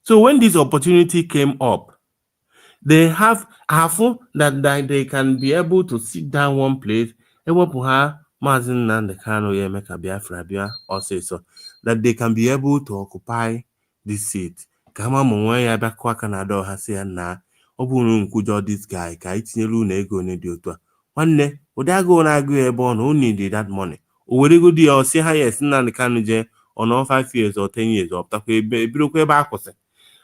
So when this opportunity came up, they have ahụ that they can be able to sit down one place, ewepụ ha Maazị Nnamdi Kanu ya eme ka Biafra bịa ọsịsọ, that they can be able to occupy this seat ka ama ma onwe ya bịa kụọ aka na dọọ ha sị ya na ọ bụrụ na nkwujọ this guy ka anyị tinyere unu ego one dị otu a. Nwanne, ụdị agụụ na-agụ ya ebe ọ nọ, o need that money. O weregodi ya, ọ sị ha yes, Nnamdi Kanu jee ọ nọ 5 years or 10 years, ọ pụtakwa ebe ebidokwa ebe a kwụsị.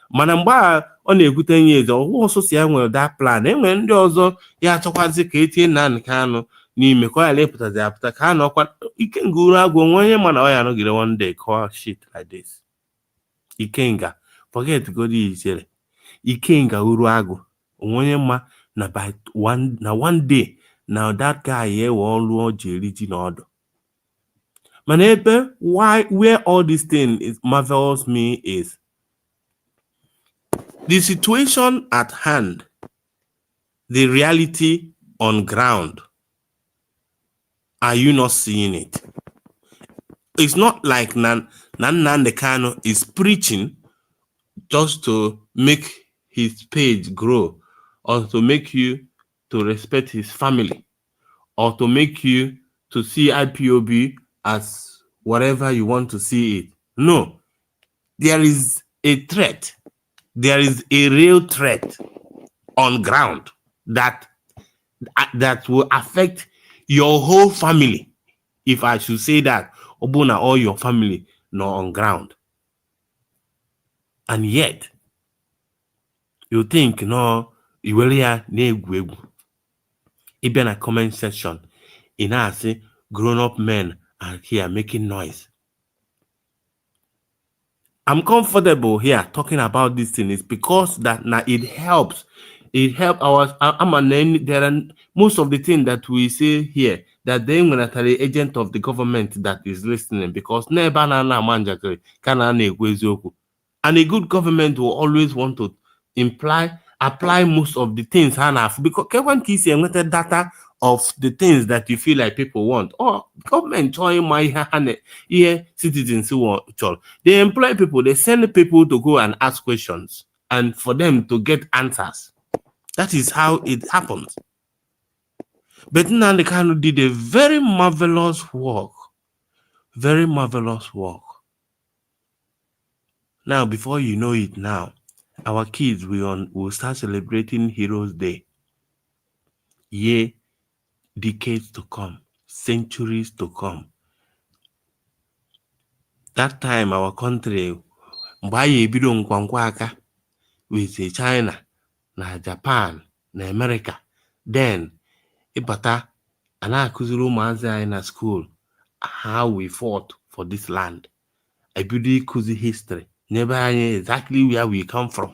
Mana mgbe a ọ na-ekwu 10 years, ọwụ ọsọsọ ya nwere that plan. Enwere ndị ọzọ ya achọkwazi ka etinye Nnamdi Kanu n'ime ka ọ ghara ịpụtazi apụta ka a nọkwa Ikenga uru agwụ onwe onye ma na ọ ya anọgide one day call shit like this. Ikenga, forget godi ichere Ikenga uru agụ onwe onye ma na by one na one day na that guy ya ewe ọrụ ọ ji eri ji na ọdụ. Mana ebe why where all this thing is marvels me is the situation at hand, the reality on ground. Are you not seeing it? It's not like Nnamdi Kanu is preaching just to make his page grow or to make you to respect his family or to make you to see IPOB as whatever you want to see it. No, there is a threat. There is a real threat on ground that will affect your whole family, if I should say that, Ọ bụrụ na all your family nọ on ground, and yet you think no iwere ya na-egwu egwu. Ị bịa na comment section, ị na-asị grown up men are here making noise. I'm comfortable here talking about this thing is because that now it helps. It help our I'm an there are most of the things that we say here that they the agent of the government that is listening, because n'ebe a na-ama njakịrị ka na na-ekwu eziokwu, and a good government will always want to imply apply most of the things ha na-afụ, because kekwan ka isi enweta data of the things that you feel like people want, or government chọọ ịma ihe ha na ihe citizens chọrọ, they employ people, they send people to go and ask questions and for them to get answers. That is how it happens. But Nnamdi Kanu did a very marvelous work, very marvelous work. Now, before you know it, now our kids will start celebrating Heroes Day. Year, decades to come, centuries to come. That time, our country, mgbe anyị ebido nkwankwa aka with China na Japan na America, then ịbata a na-akụziri ụmụazị anyị na school how we fought for this land. Ebido ịkụzi history nyebe anyị exactly where we come from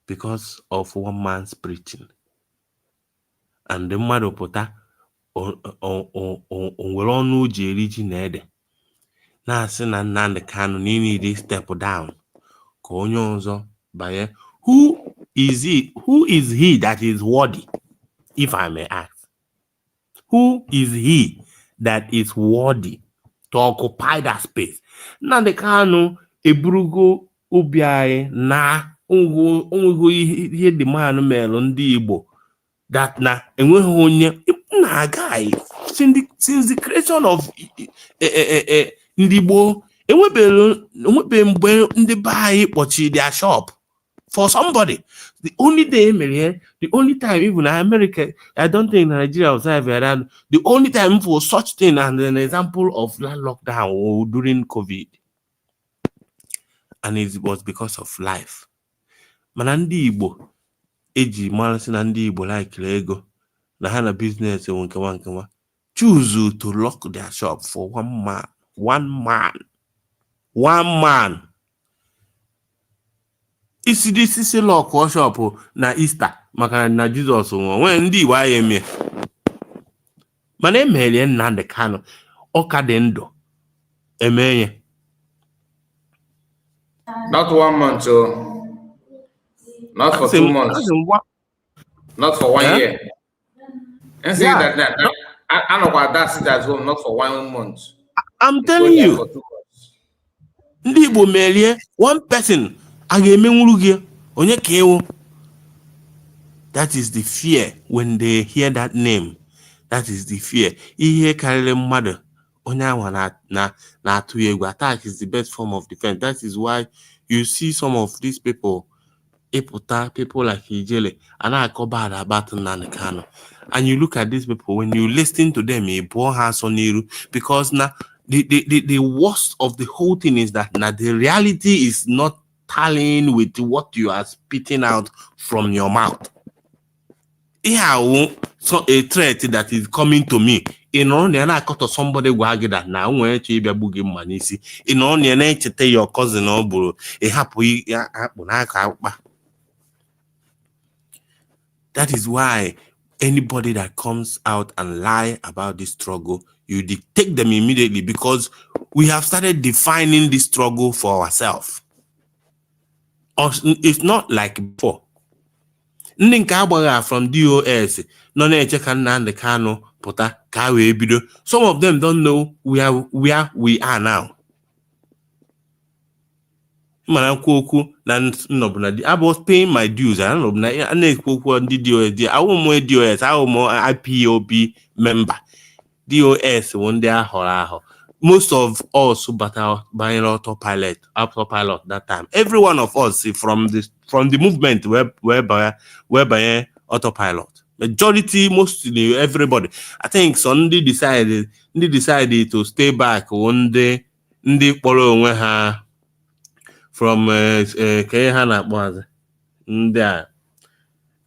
because of one man's preaching. And mmadụ pụta o nwere ọnụ o ji eri ji na ede na-asị na Nnamdi Kanu na need step down ka onye ọzọ banye. Who is he? Who is he that is worthy, if I may ask? Who is he that is worthy to occupy that space? Nnamdi Kanu eburugo obi anyị na onwego ihe the man mere ndị Igbo that na enweghị onye na guy since the creation of ndị gboo enwebeghị mgbe ndị be anyị kpọchiri their shop for somebody. The only day emere ihe, the only time, even in America, I don't think Nigeria was ever that. The only time for such thing and an example of that lockdown was during COVID, and it was because of life. Mana ndị Igbo eji marasị na ndị Igbo laikiri ego na ha na business nwe nkewa nkewa choose to lock their shop for one man, one man, one man. Isi dị isi lock shop na Easter maka na Jizọs nwụrụ nwee ndị Igbo anyị eme, mana emerie Nnamdi Kanu ọ ka dị ndụ eme ya. Not one month, oh. Not for 2 months. Asị m Not for one Eh? year. And say that I know what that sit at home, not for one month. I'm You go telling there you. for 2 months. Ndị Igbo merie one person a ga-emenwuru gị onye ka ewu. That is the fear when they hear that name. That is the fear. Ihe karịrị mmadụ onye ahụ na na na-atụ ya egwu. Attack is the best form of defense. That is why you see some of these people ịpụta, people like Ijele a na-akọ bad about Nnamdi Kanu, and you look at these people, when you listen to them, ị bụọ ha asọ n'iru, because na the worst of the whole thing is that now the reality is not tallying with what you are spitting out from your mouth. Ihe awụ so a threat that is coming to me. Ị nọrọ na ya na-akọtọ somebody gwa gị that na o nwere chọ ịbịa gbu gị mma n'isi, ị nọrọ na ya na-echeta your cousin ọ gburu, ị hapụ ya akpụ n'aka akpa. That is why anybody that comes out and lie about this struggle, you detect them immediately, because we have started defining this struggle for ourselves. It's not like before. Ndị nke agbagha from DOS nọ na-eche ka Nnamdi Kanu pụta ka a wee bido. Some of them don't know where we are now. Mana nkwu okwu na nnọbụ na I was paying my dues. Anọbụ na a na-ekwu okwu ndị DOS dị awụ m DOS, awụ m IPOB member. DOS wụ ndị ahọrọ ahọ. Most of us bata banyere autopilot that time. Every one of us from the movement wee banye autopilot. Majority, mostly everybody. I think some ndị decided to stay back wụ ndị kpọrọ onwe ha from ka ihe ha na-akpọ ndị a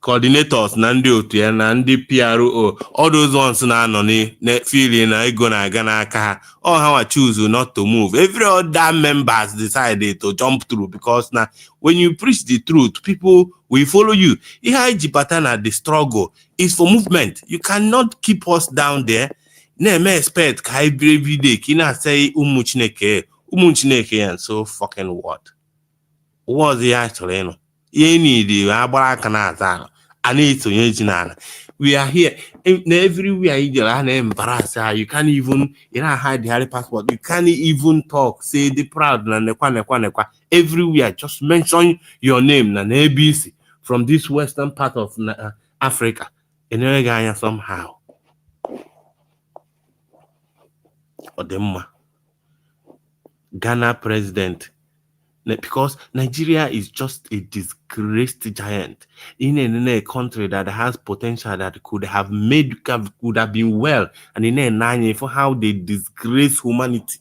coordinators na ndị otu ya na ndị PRO, all those ones na-anọ na feeling na ego na-aga n'aka ha. All ha choose not to move. Every other members decided to jump through because na when you preach the truth, people will follow you. Ihe anyị ji bata na the struggle is for movement. You cannot keep us down there na-eme expect ka anyị biri every day ka ị na-asị ụmụ Chineke, ụmụ Chineke ya. So fucking what? Ụwa ọzọ ya chọrọ ịnụ ihe niile agbara aka na-aza ala a na-esonye ji n'ala. We are here na everywhere ị jere a na-embarrass ha. You can't even, ị na-hide the passport, you can't even talk, say the proud na nekwa nekwa nekwa everywhere. Just mention your name na n'ebe isi from this western part of Africa, enyere gị anya somehow. Ọ dị mma Ghana president, because Nigeria is just a disgraced giant in a country that has potential, that could have made, could have been well, and in a for how they disgrace humanity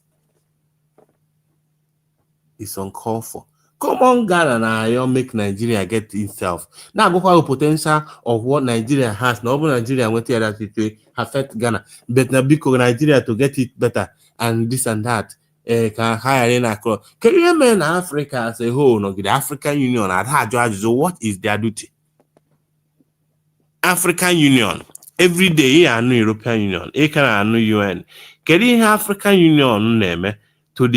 is uncalled for. Come on, Ghana na ayo make Nigeria get itself. Now go for potential of what Nigeria has. Now Nigeria went here that it will affect Ghana, but now because Nigeria to get it better and this and that. Ka ha ghara na-akọrọ kedu ihe mere na Africa as a whole nọgide African Union ada ajụ ajụjụ, what is their duty? African Union, every day ị anụ European Union, ị ka na-anụ UN. Kedu ihe African Union na-eme to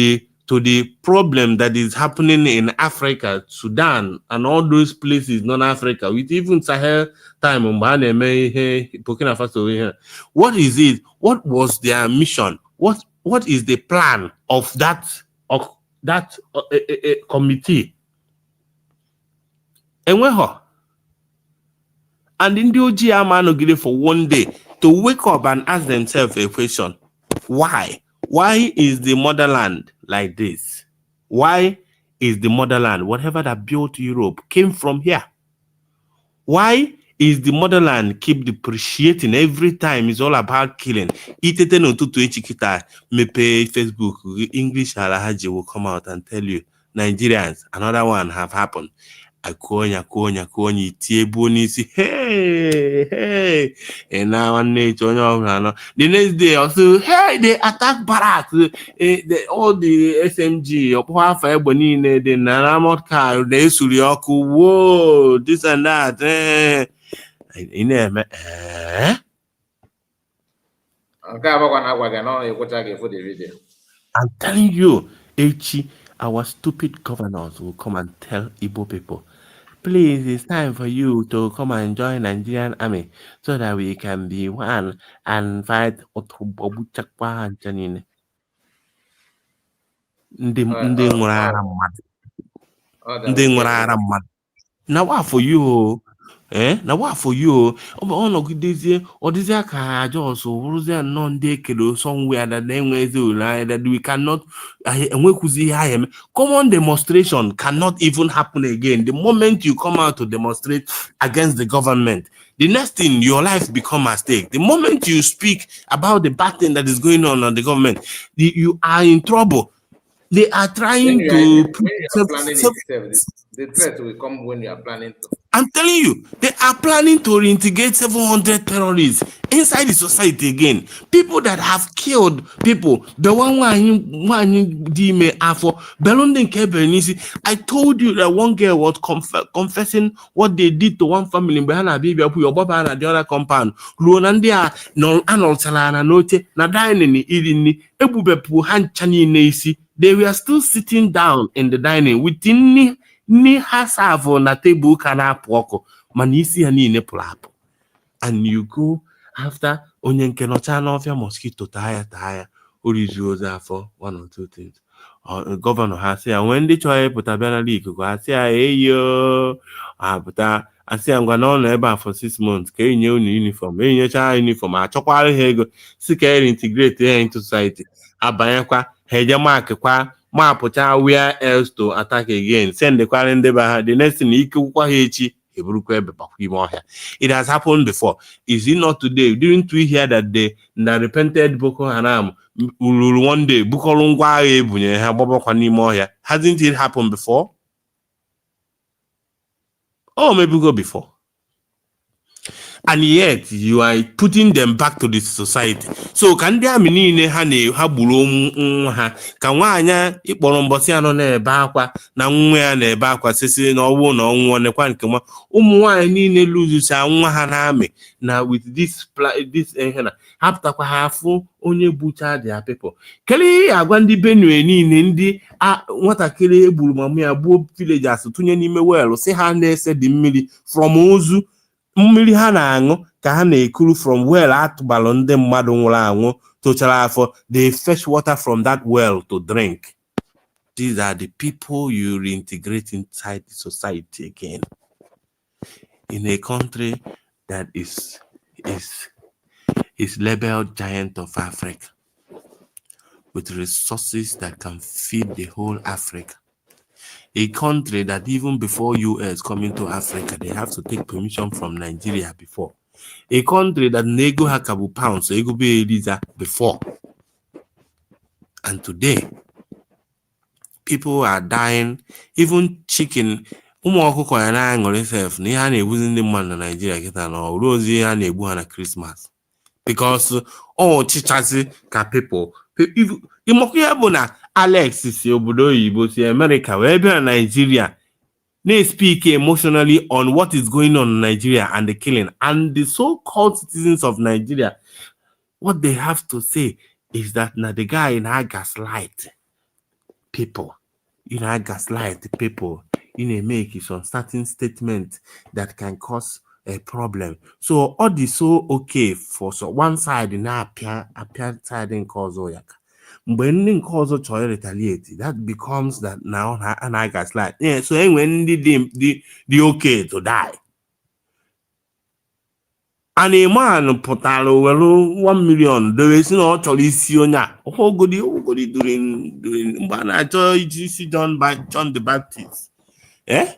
the problem that is happening in Africa, Sudan and all those places, non Africa, with even Sahel time mgbe a na-eme ihe Burkina Faso ihe? What is it? What was their mission? What is the plan of that committee? Enweghọ. And ndị ojii ama anọgide for one day to wake up and ask themselves a question: Why is the motherland like this? Why is the motherland, whatever that built Europe came from here, why is the motherland keep depreciating every time? It's all about killing. Itete n'ụtụtụ echi kịta, mepee Facebook, English Alhaji will come out and tell you, "Nigerians, another one have happened." Akụọ ya, kụọ ya, kụọ ya, itie buo n'isi. Hey, hey, ị na nwanne echi onye ọbụla nọ. The next day also, hey, they attack barracks, all the SMG, ọkpụkpọ afọ egbe niile dị na armored car na-esuri ọkụ, whoa, this and that. Ị na-eme eh? Nke a bụkwa na agwa gị na ọ ekwucha gị efu the video. I'm telling you, echi, our stupid governors will come and tell Igbo people, "Please, it's time for you to come and join Nigerian army so that we can be one and fight." Ọtụgbọgbuchakwa ha ncha niile. Ndị ndị ṅụrụ ara mmadụ. Ndị ṅụrụ ara mmadụ. Na wa for you o. Eh? Na wa for you o. Ọ nọgidezie, ọ dịzie ka ha just wụrụzie nnọọ ndị ekere somewhere that na-enwezi olileanya, that we cannot enwekwuzi ihe anyị eme. Common demonstration cannot even happen again. The moment you come out to demonstrate against the government, the next thing, your life become at stake. The moment you speak about the bad thing that is going on the government, you are in trouble. They are When trying you to are, put when you are planning itself, the threat will come when you are planning to. I'm telling you, they are planning to reintegrate 700 terrorists inside the society again. People that have killed people. The one nwanyị dị ime afọ, belu ndị nke ebere n'isi. I told you that one girl was confessing what they did to one family mgbe ha na-abịa ịbịa kwụ ya ọgbaba na the other compound ruo na ndị a anọchara na n'oche na dining iri nri, egbubepụ ha ncha niile isi. They were still sitting down in the dining with nni nni ha serve na tebụl ka na-apụ ọkụ, mana isi ha niile pụrụ apụ. And you go after onye nke nọcha n'ọfịa, mosquito taa ya, taa ya, o rijuo ozu afọ. One or two things, governor ha sị ya nwee ndị chọrọ ịpụta bịa n'ala ikuku, ha sị ya eyo apụta, asị ya ngwa na ọ nọ ebe a for 6 months ka enye unu uniform, enyecha ha uniform, achọkwara ha ego si ka e reintegrate ya into society. Abanyekwa ha eje makịkwa mapụcha where else to attack again, sendekwara ndị be ha. The next thing, ike gwụkwa ha echi, ha Eburukwa egbe bakwa ime ọhịa. It has happened before. Is it not today? Didn't we hear that the repented Boko Haram ruru one day bukọrọ ngwa agha ebunyere ha gbabakwa n'ime ọhịa? Hasn't it happened before? Oh, maybe go before. And yet you are putting them back to the society. So ka ndị army niile ha na ha gburu nwa ha, ka nwaanyị ịkpọrọ mbọsị anọ na-ebe akwa na nwa ya na-ebe akwa sisi na ọnwụ na ọnwụọ nekwa nke nwa ụmụ nwaanyị niile luzucha nwa ha na army na with this ihe na ha pụtakwa ha afụ onye gbucha their people. Kedu ihe agwa ndị Benue niile, ndị nwatakịrị egburu mama ya, gbuo villagers, tụnye n'ime well, si ha na-ese dị mmiri from ozu, mmiri ha na-aṅụ ka ha na-ekuru from well atụbalụ ndị mmadụ nwụrụ anwụ tochara afọ? They fetch water from that well to drink. These are the people you reintegrate inside the society again in a country that is labeled giant of Africa, with resources that can feed the whole Africa. A country that even before US coming to Africa, they have to take permission from Nigeria before. A country that nego ha ka bụ pounds, ego be eliza before. And today, people are dying, even chicken, ụmụ ọkụkọ ya na-aṅụrị sef na ihe a na-egbuzi ndị mmadụ na Nigeria kịta na ọ ruo ozi ihe a na-egbu ha na Christmas. Because ọ ọchịchasị ka people ịmakwa ya bụ na Alex si obodo oyibo, si America wee bịa na Nigeria na-speak emotionally on what is going on in Nigeria and the killing, and the so-called citizens of Nigeria, what they have to say is that na the guy na gaslight people, gaslight people, make some certain statement that can cause a problem. So all the so okay for so one side na-apịa apịa side nke ọzọ ya ka mgbe ndị nke ọzọ chọrọ retaliate, that becomes that now ha na gaslight. Yeah, so enwe ndị dị okay to die, and a man pụtara were 1 million dowe si na ọ chọrọ isi onye a ogodi during mgbe a na-achọ iji isi John the Baptist, eh,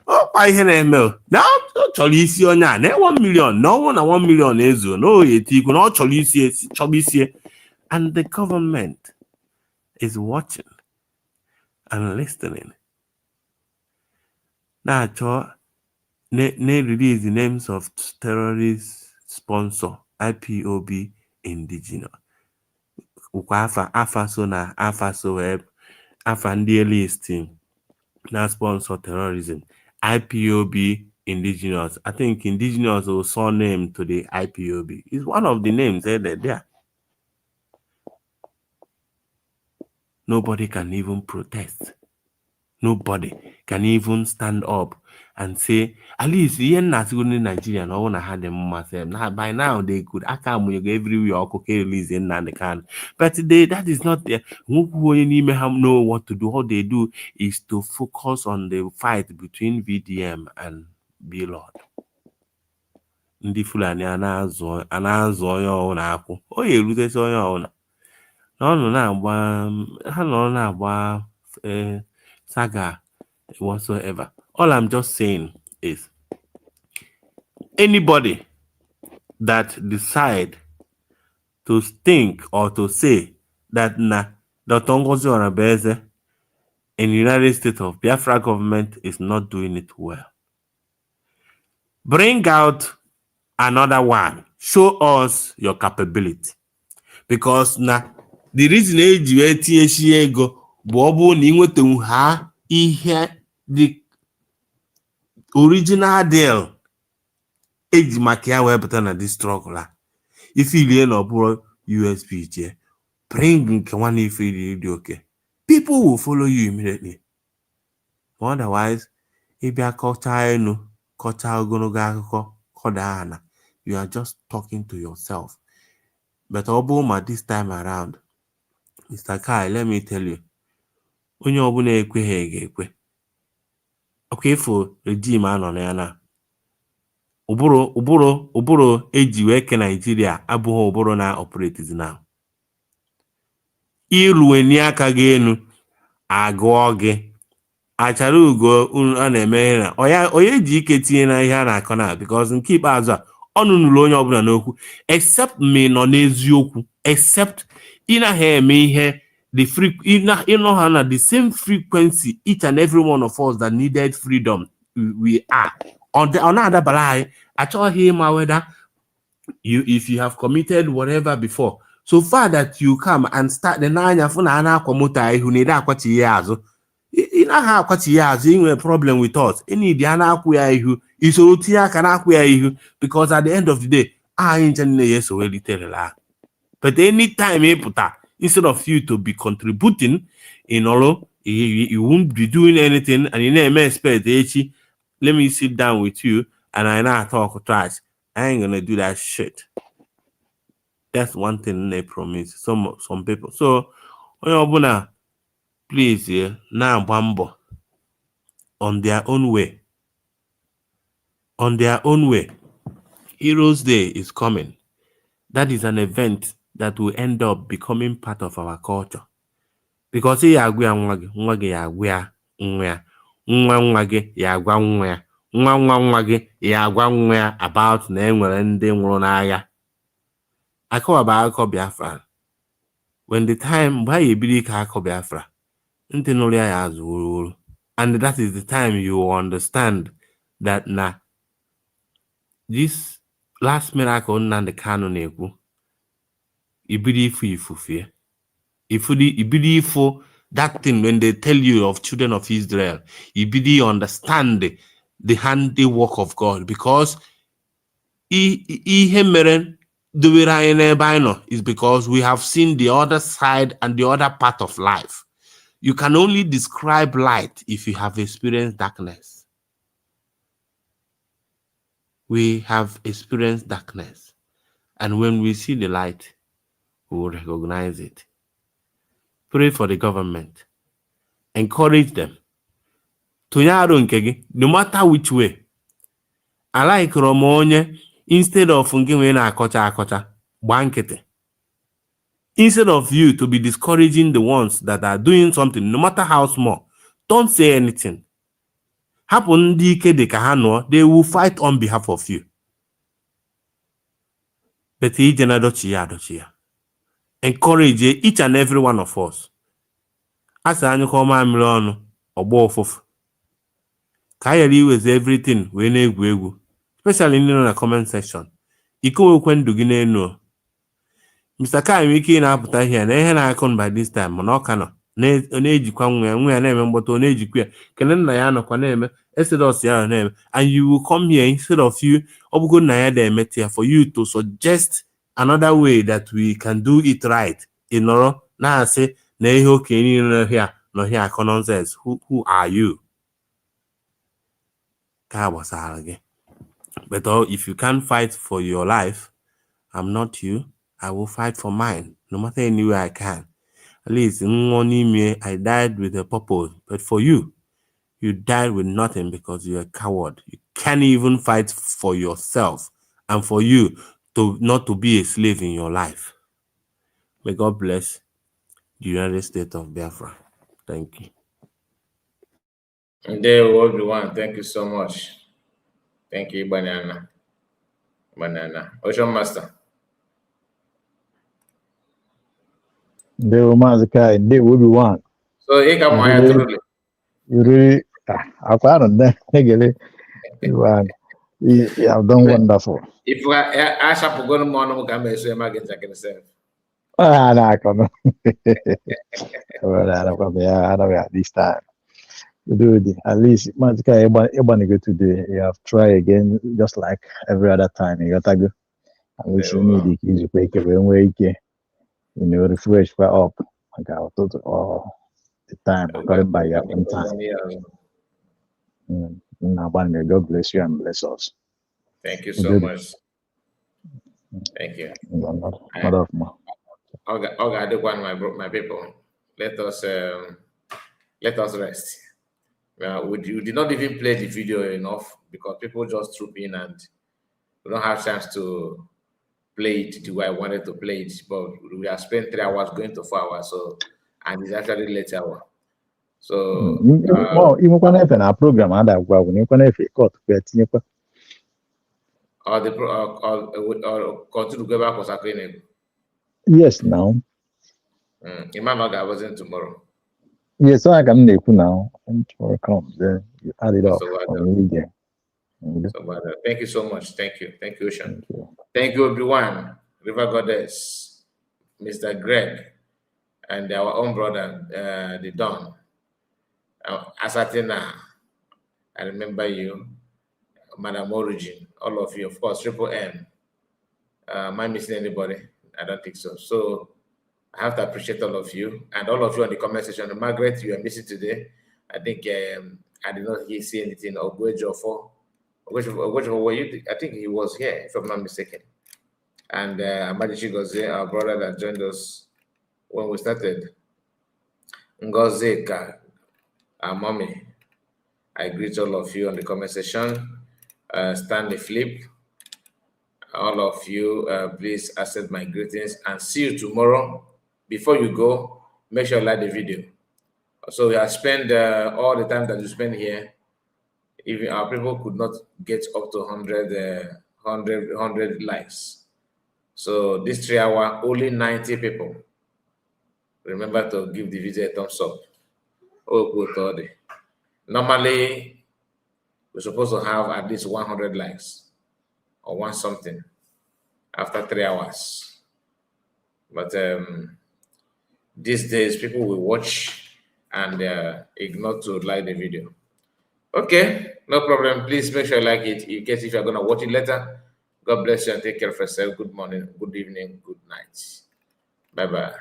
ọkwa ihe na-eme o. Na ọ chọrọ isi onye a na 1 million, na ọnwụ na 1 million ezuo na o eti ikwu na ọ chọrọ isi esi chọba isi, and the government is watching and listening, na-achọ na-release the names of terrorist sponsor IPOB indigenous ụkwa afa so na afa so wee afa ndị list na sponsor terrorism IPOB indigenous. I think indigenous was surname to the IPOB. Is one of the names there. Nobody can even protest. Nobody can even stand up and say, at least ihe nna asịgo ndị Nigeria na ọwụ na ha dị mma sef na by now they could aka amụnyego everywhere ọkụ ka release Nnamdi Kanu. But they, that is not the nwekwu onye n'ime ha know what to do. All they do is to focus on the fight between VDM and Blord. Ndị Fulani a na-azụ onye ọwụna akwụ o ya erutesi onye ọwụna na ọ nọ na-agba ha nọ na-agba saga whatsoever. All I'm just saying is anybody that decide to think or to say that na Dr. Ngozi Orabueze in the United States of Biafra government is not doing it well, bring out another one. Show us your capability. Because na the reason eji wee tinyechi ego bụ ọ bụrụ na ị nwetanwu ha ihe the original deal eji maka ya wee pụta na this struggle a ife ilie na ọ bụrụ USB jee bring nke nwanne ife ilie dị oke, people will follow you immediately. Otherwise, ịbịa kọchaa enu kọchaa ogologo akụkọ kọdaa ana, you are just talking to yourself. But ọ bụrụ ma this time around, Mr. Kai, let me tell you, onye ọbụla ekweghị ga-ekwe. Ọkwa ifo regime anọ na ya na ụbụrụ eji wee ke Naijiria abụghị ụbụrụ na operate now. Iruweni aka gị enu agụọ gị. Achara ugo unu a na-eme ihe na ọya onye ji ike tinye na ihe a na-akọ na because nke ikpeazụ a ọ nụnụrụ onye ọbụla n'okwu, except ma ị nọ n'eziokwu, except ị naghị eme ihe the free ịnọ ha na the same frequency. Each and every one of us that needed freedom, we are ọ na-adabara anyị. Achọghị ịma whether you, if you have committed whatever before, so far that you come and start the n'anya fụ na a na-akwa moto a ihu na ị akwachi ya azụ, ị naghị akwachi ya azụ, ị nwere problem with us. Ịnidi a na-akwụ ya ihu, isoro tinye aka na-akwụ ya ihu, because at the end of the day, anyị nche nne ya eso weliterela. But anytime ị pụta, instead of you to be contributing in ọrụ, you won't be doing anything and ị na-eme expect echi, let me sit down with you and I na talk trash. I ain't gonna do that shit. That's one thing they promise some people. So onye ọbụla, please, yeah, na-agba mbọ on their own way, on their own way. Heroes Day is coming. That is an event that will end up becoming part of our culture, because ị ya agwa ya nwa gị, nwa gị ya agwa ya nwa ya, nwa nwa gị ya agwa nwa ya, nwa nwa nwa gị ya agwa nwa ya about na e nwere ndị nwụrụ n'agha. Akọwaba akụkọ Biafra when the time mgbe anyị ebido ike akọ Biafra, ntị nụrụ ya ya azụ wuru. And that is the time you will understand that na this last miracle Nnamdi Kanu na-ekwu, ibido ifu ifufe ibido ifu that thing when they tell you of children of Israel, ibido understand the handiwork of God, because ihe mere dowere anyị n'ebe anyị nọ is because we have seen the other side and the other part of life. You can only describe light if you have experienced darkness. We have experienced darkness, and when we see the light, we will recognize it. Pray for the government, encourage them. Tụnye aro nke gị, no matter which way. Alaikụrụ m onye, instead of nke nwee na-akọcha akọcha, gbaa nkịtị. Instead of you to be discouraging the ones that are doing something, no matter how small, don't say anything. Hapụ ndị ike dị ka ha nụọ, they will fight on behalf of you. But ije na adọchi ya adọchi ya. Encourage each and every one of us. A sị anyụkọ mamịrị ọnụ ọgba ụfụfụ, ka a ghara iwezi everything wee na-egwu egwu, especially ndị nọ na comment section. Iko nwekwe ndụ gị n'elu o. Mr. Kai nwere ike ị na-apụta ihe na ihe na-akụ by this time, mana ọ ka nọ ọ na-ejikwa nwa ya, nwa ya na-eme mgbọtụ, ọ na-ejikwa ya kele nna ya, nọkwa na-eme Exodus ya nọ na-eme. And you will come here, instead of you, ọ bụgo nna ya na-emete ya, for you to suggest another way that we can do it right, ị nọrọ na-asị na ihe okenye niile nọ here nọ here akọ nonsense. Who are you? Ka gbasara gị? But if you can't fight for your life, I'm not you. I will fight for mine, no matter any way I can. At least nwụọ n'ime, I died with a purpose. But for you, you died with nothing because you're a coward. You can't even fight for yourself and for you to not to be a slave in your life. May God bless the United States of Biafra. Thank you. Ndewo, everyone. Thank you so much. Thank you, Banana. Banana. Ocean Master. Ndewo Maazị Kai, ndewo Obi-Wan. So, ị ka mụ anya truly. You really, akwa anọ na-egele Obi-Wan. You have done wonderful. If I ashapụgoro m ọnụ m ka m eso ema gị njakịrị sef. Ah, na-akọ no. Well, anakwa m ya, anọ m ya this time. Dude, at least Maazị Kai, ịgbanigo today. You have tried again, just like every other time. You got to go. At least you need ike izukwa ike wee nwee ike, refresh kwa up maka ụtụtụ or the time according by your own time. Nna, God bless you and bless us. Thank you so much. Thank you. Not of more. Ọ ga-adịkwa, my people. Let us rest. We did not even play the video enough because people just troop in and we don't have chance to play it the way I wanted to play it. But we have spent 3 hours going to 4 hours, so, and it's actually late hour. So Inwekwa na-efe na program ada agwụ agwụ, nwekwa na-efe kọt kwa tinyekwa. Or the pro, or continue go back for clinic. Yes, now. Imam I wasn't tomorrow. Yes, ọ ka m na-ekwu now. When tomorrow comes, then you add it up So, on media. So, but, thank you so much. Thank you. Thank you, Ocean. Thank you. Thank you, everyone. River Goddess, Mr. Greg, and our own brother, the Don. Asatina, I remember you. Madam Origin, all of you, of course, Triple M. Am I missing anybody? I don't think so. So I have to appreciate all of you and all of you on the comment section. Margaret, you are missing today. I think I did not hear, see anything. Ogwejofo, Ogwejofo, were you? I think he was here, if I'm not mistaken. And Amadi Chigozie, our brother that joined us when we started. Ngozi our mommy. I greet all of you on the comment section. Stanley Flip, all of you, please accept my greetings and see you tomorrow. Before you go, make sure you like the video. So we have spent all the time that you spend here. Even our people could not get up to 100 likes. So this 3 hour, only 90 people. Remember to give the video a thumbs up. Oh, good. Normally, we're supposed to have at least 100 likes or one something after 3 hours. But these days, people will watch and ignore to like the video. Okay, no problem. Please make sure you like it in case if you're gonna watch it later. God bless you and take care of yourself. Good morning, good evening, good night. Bye bye.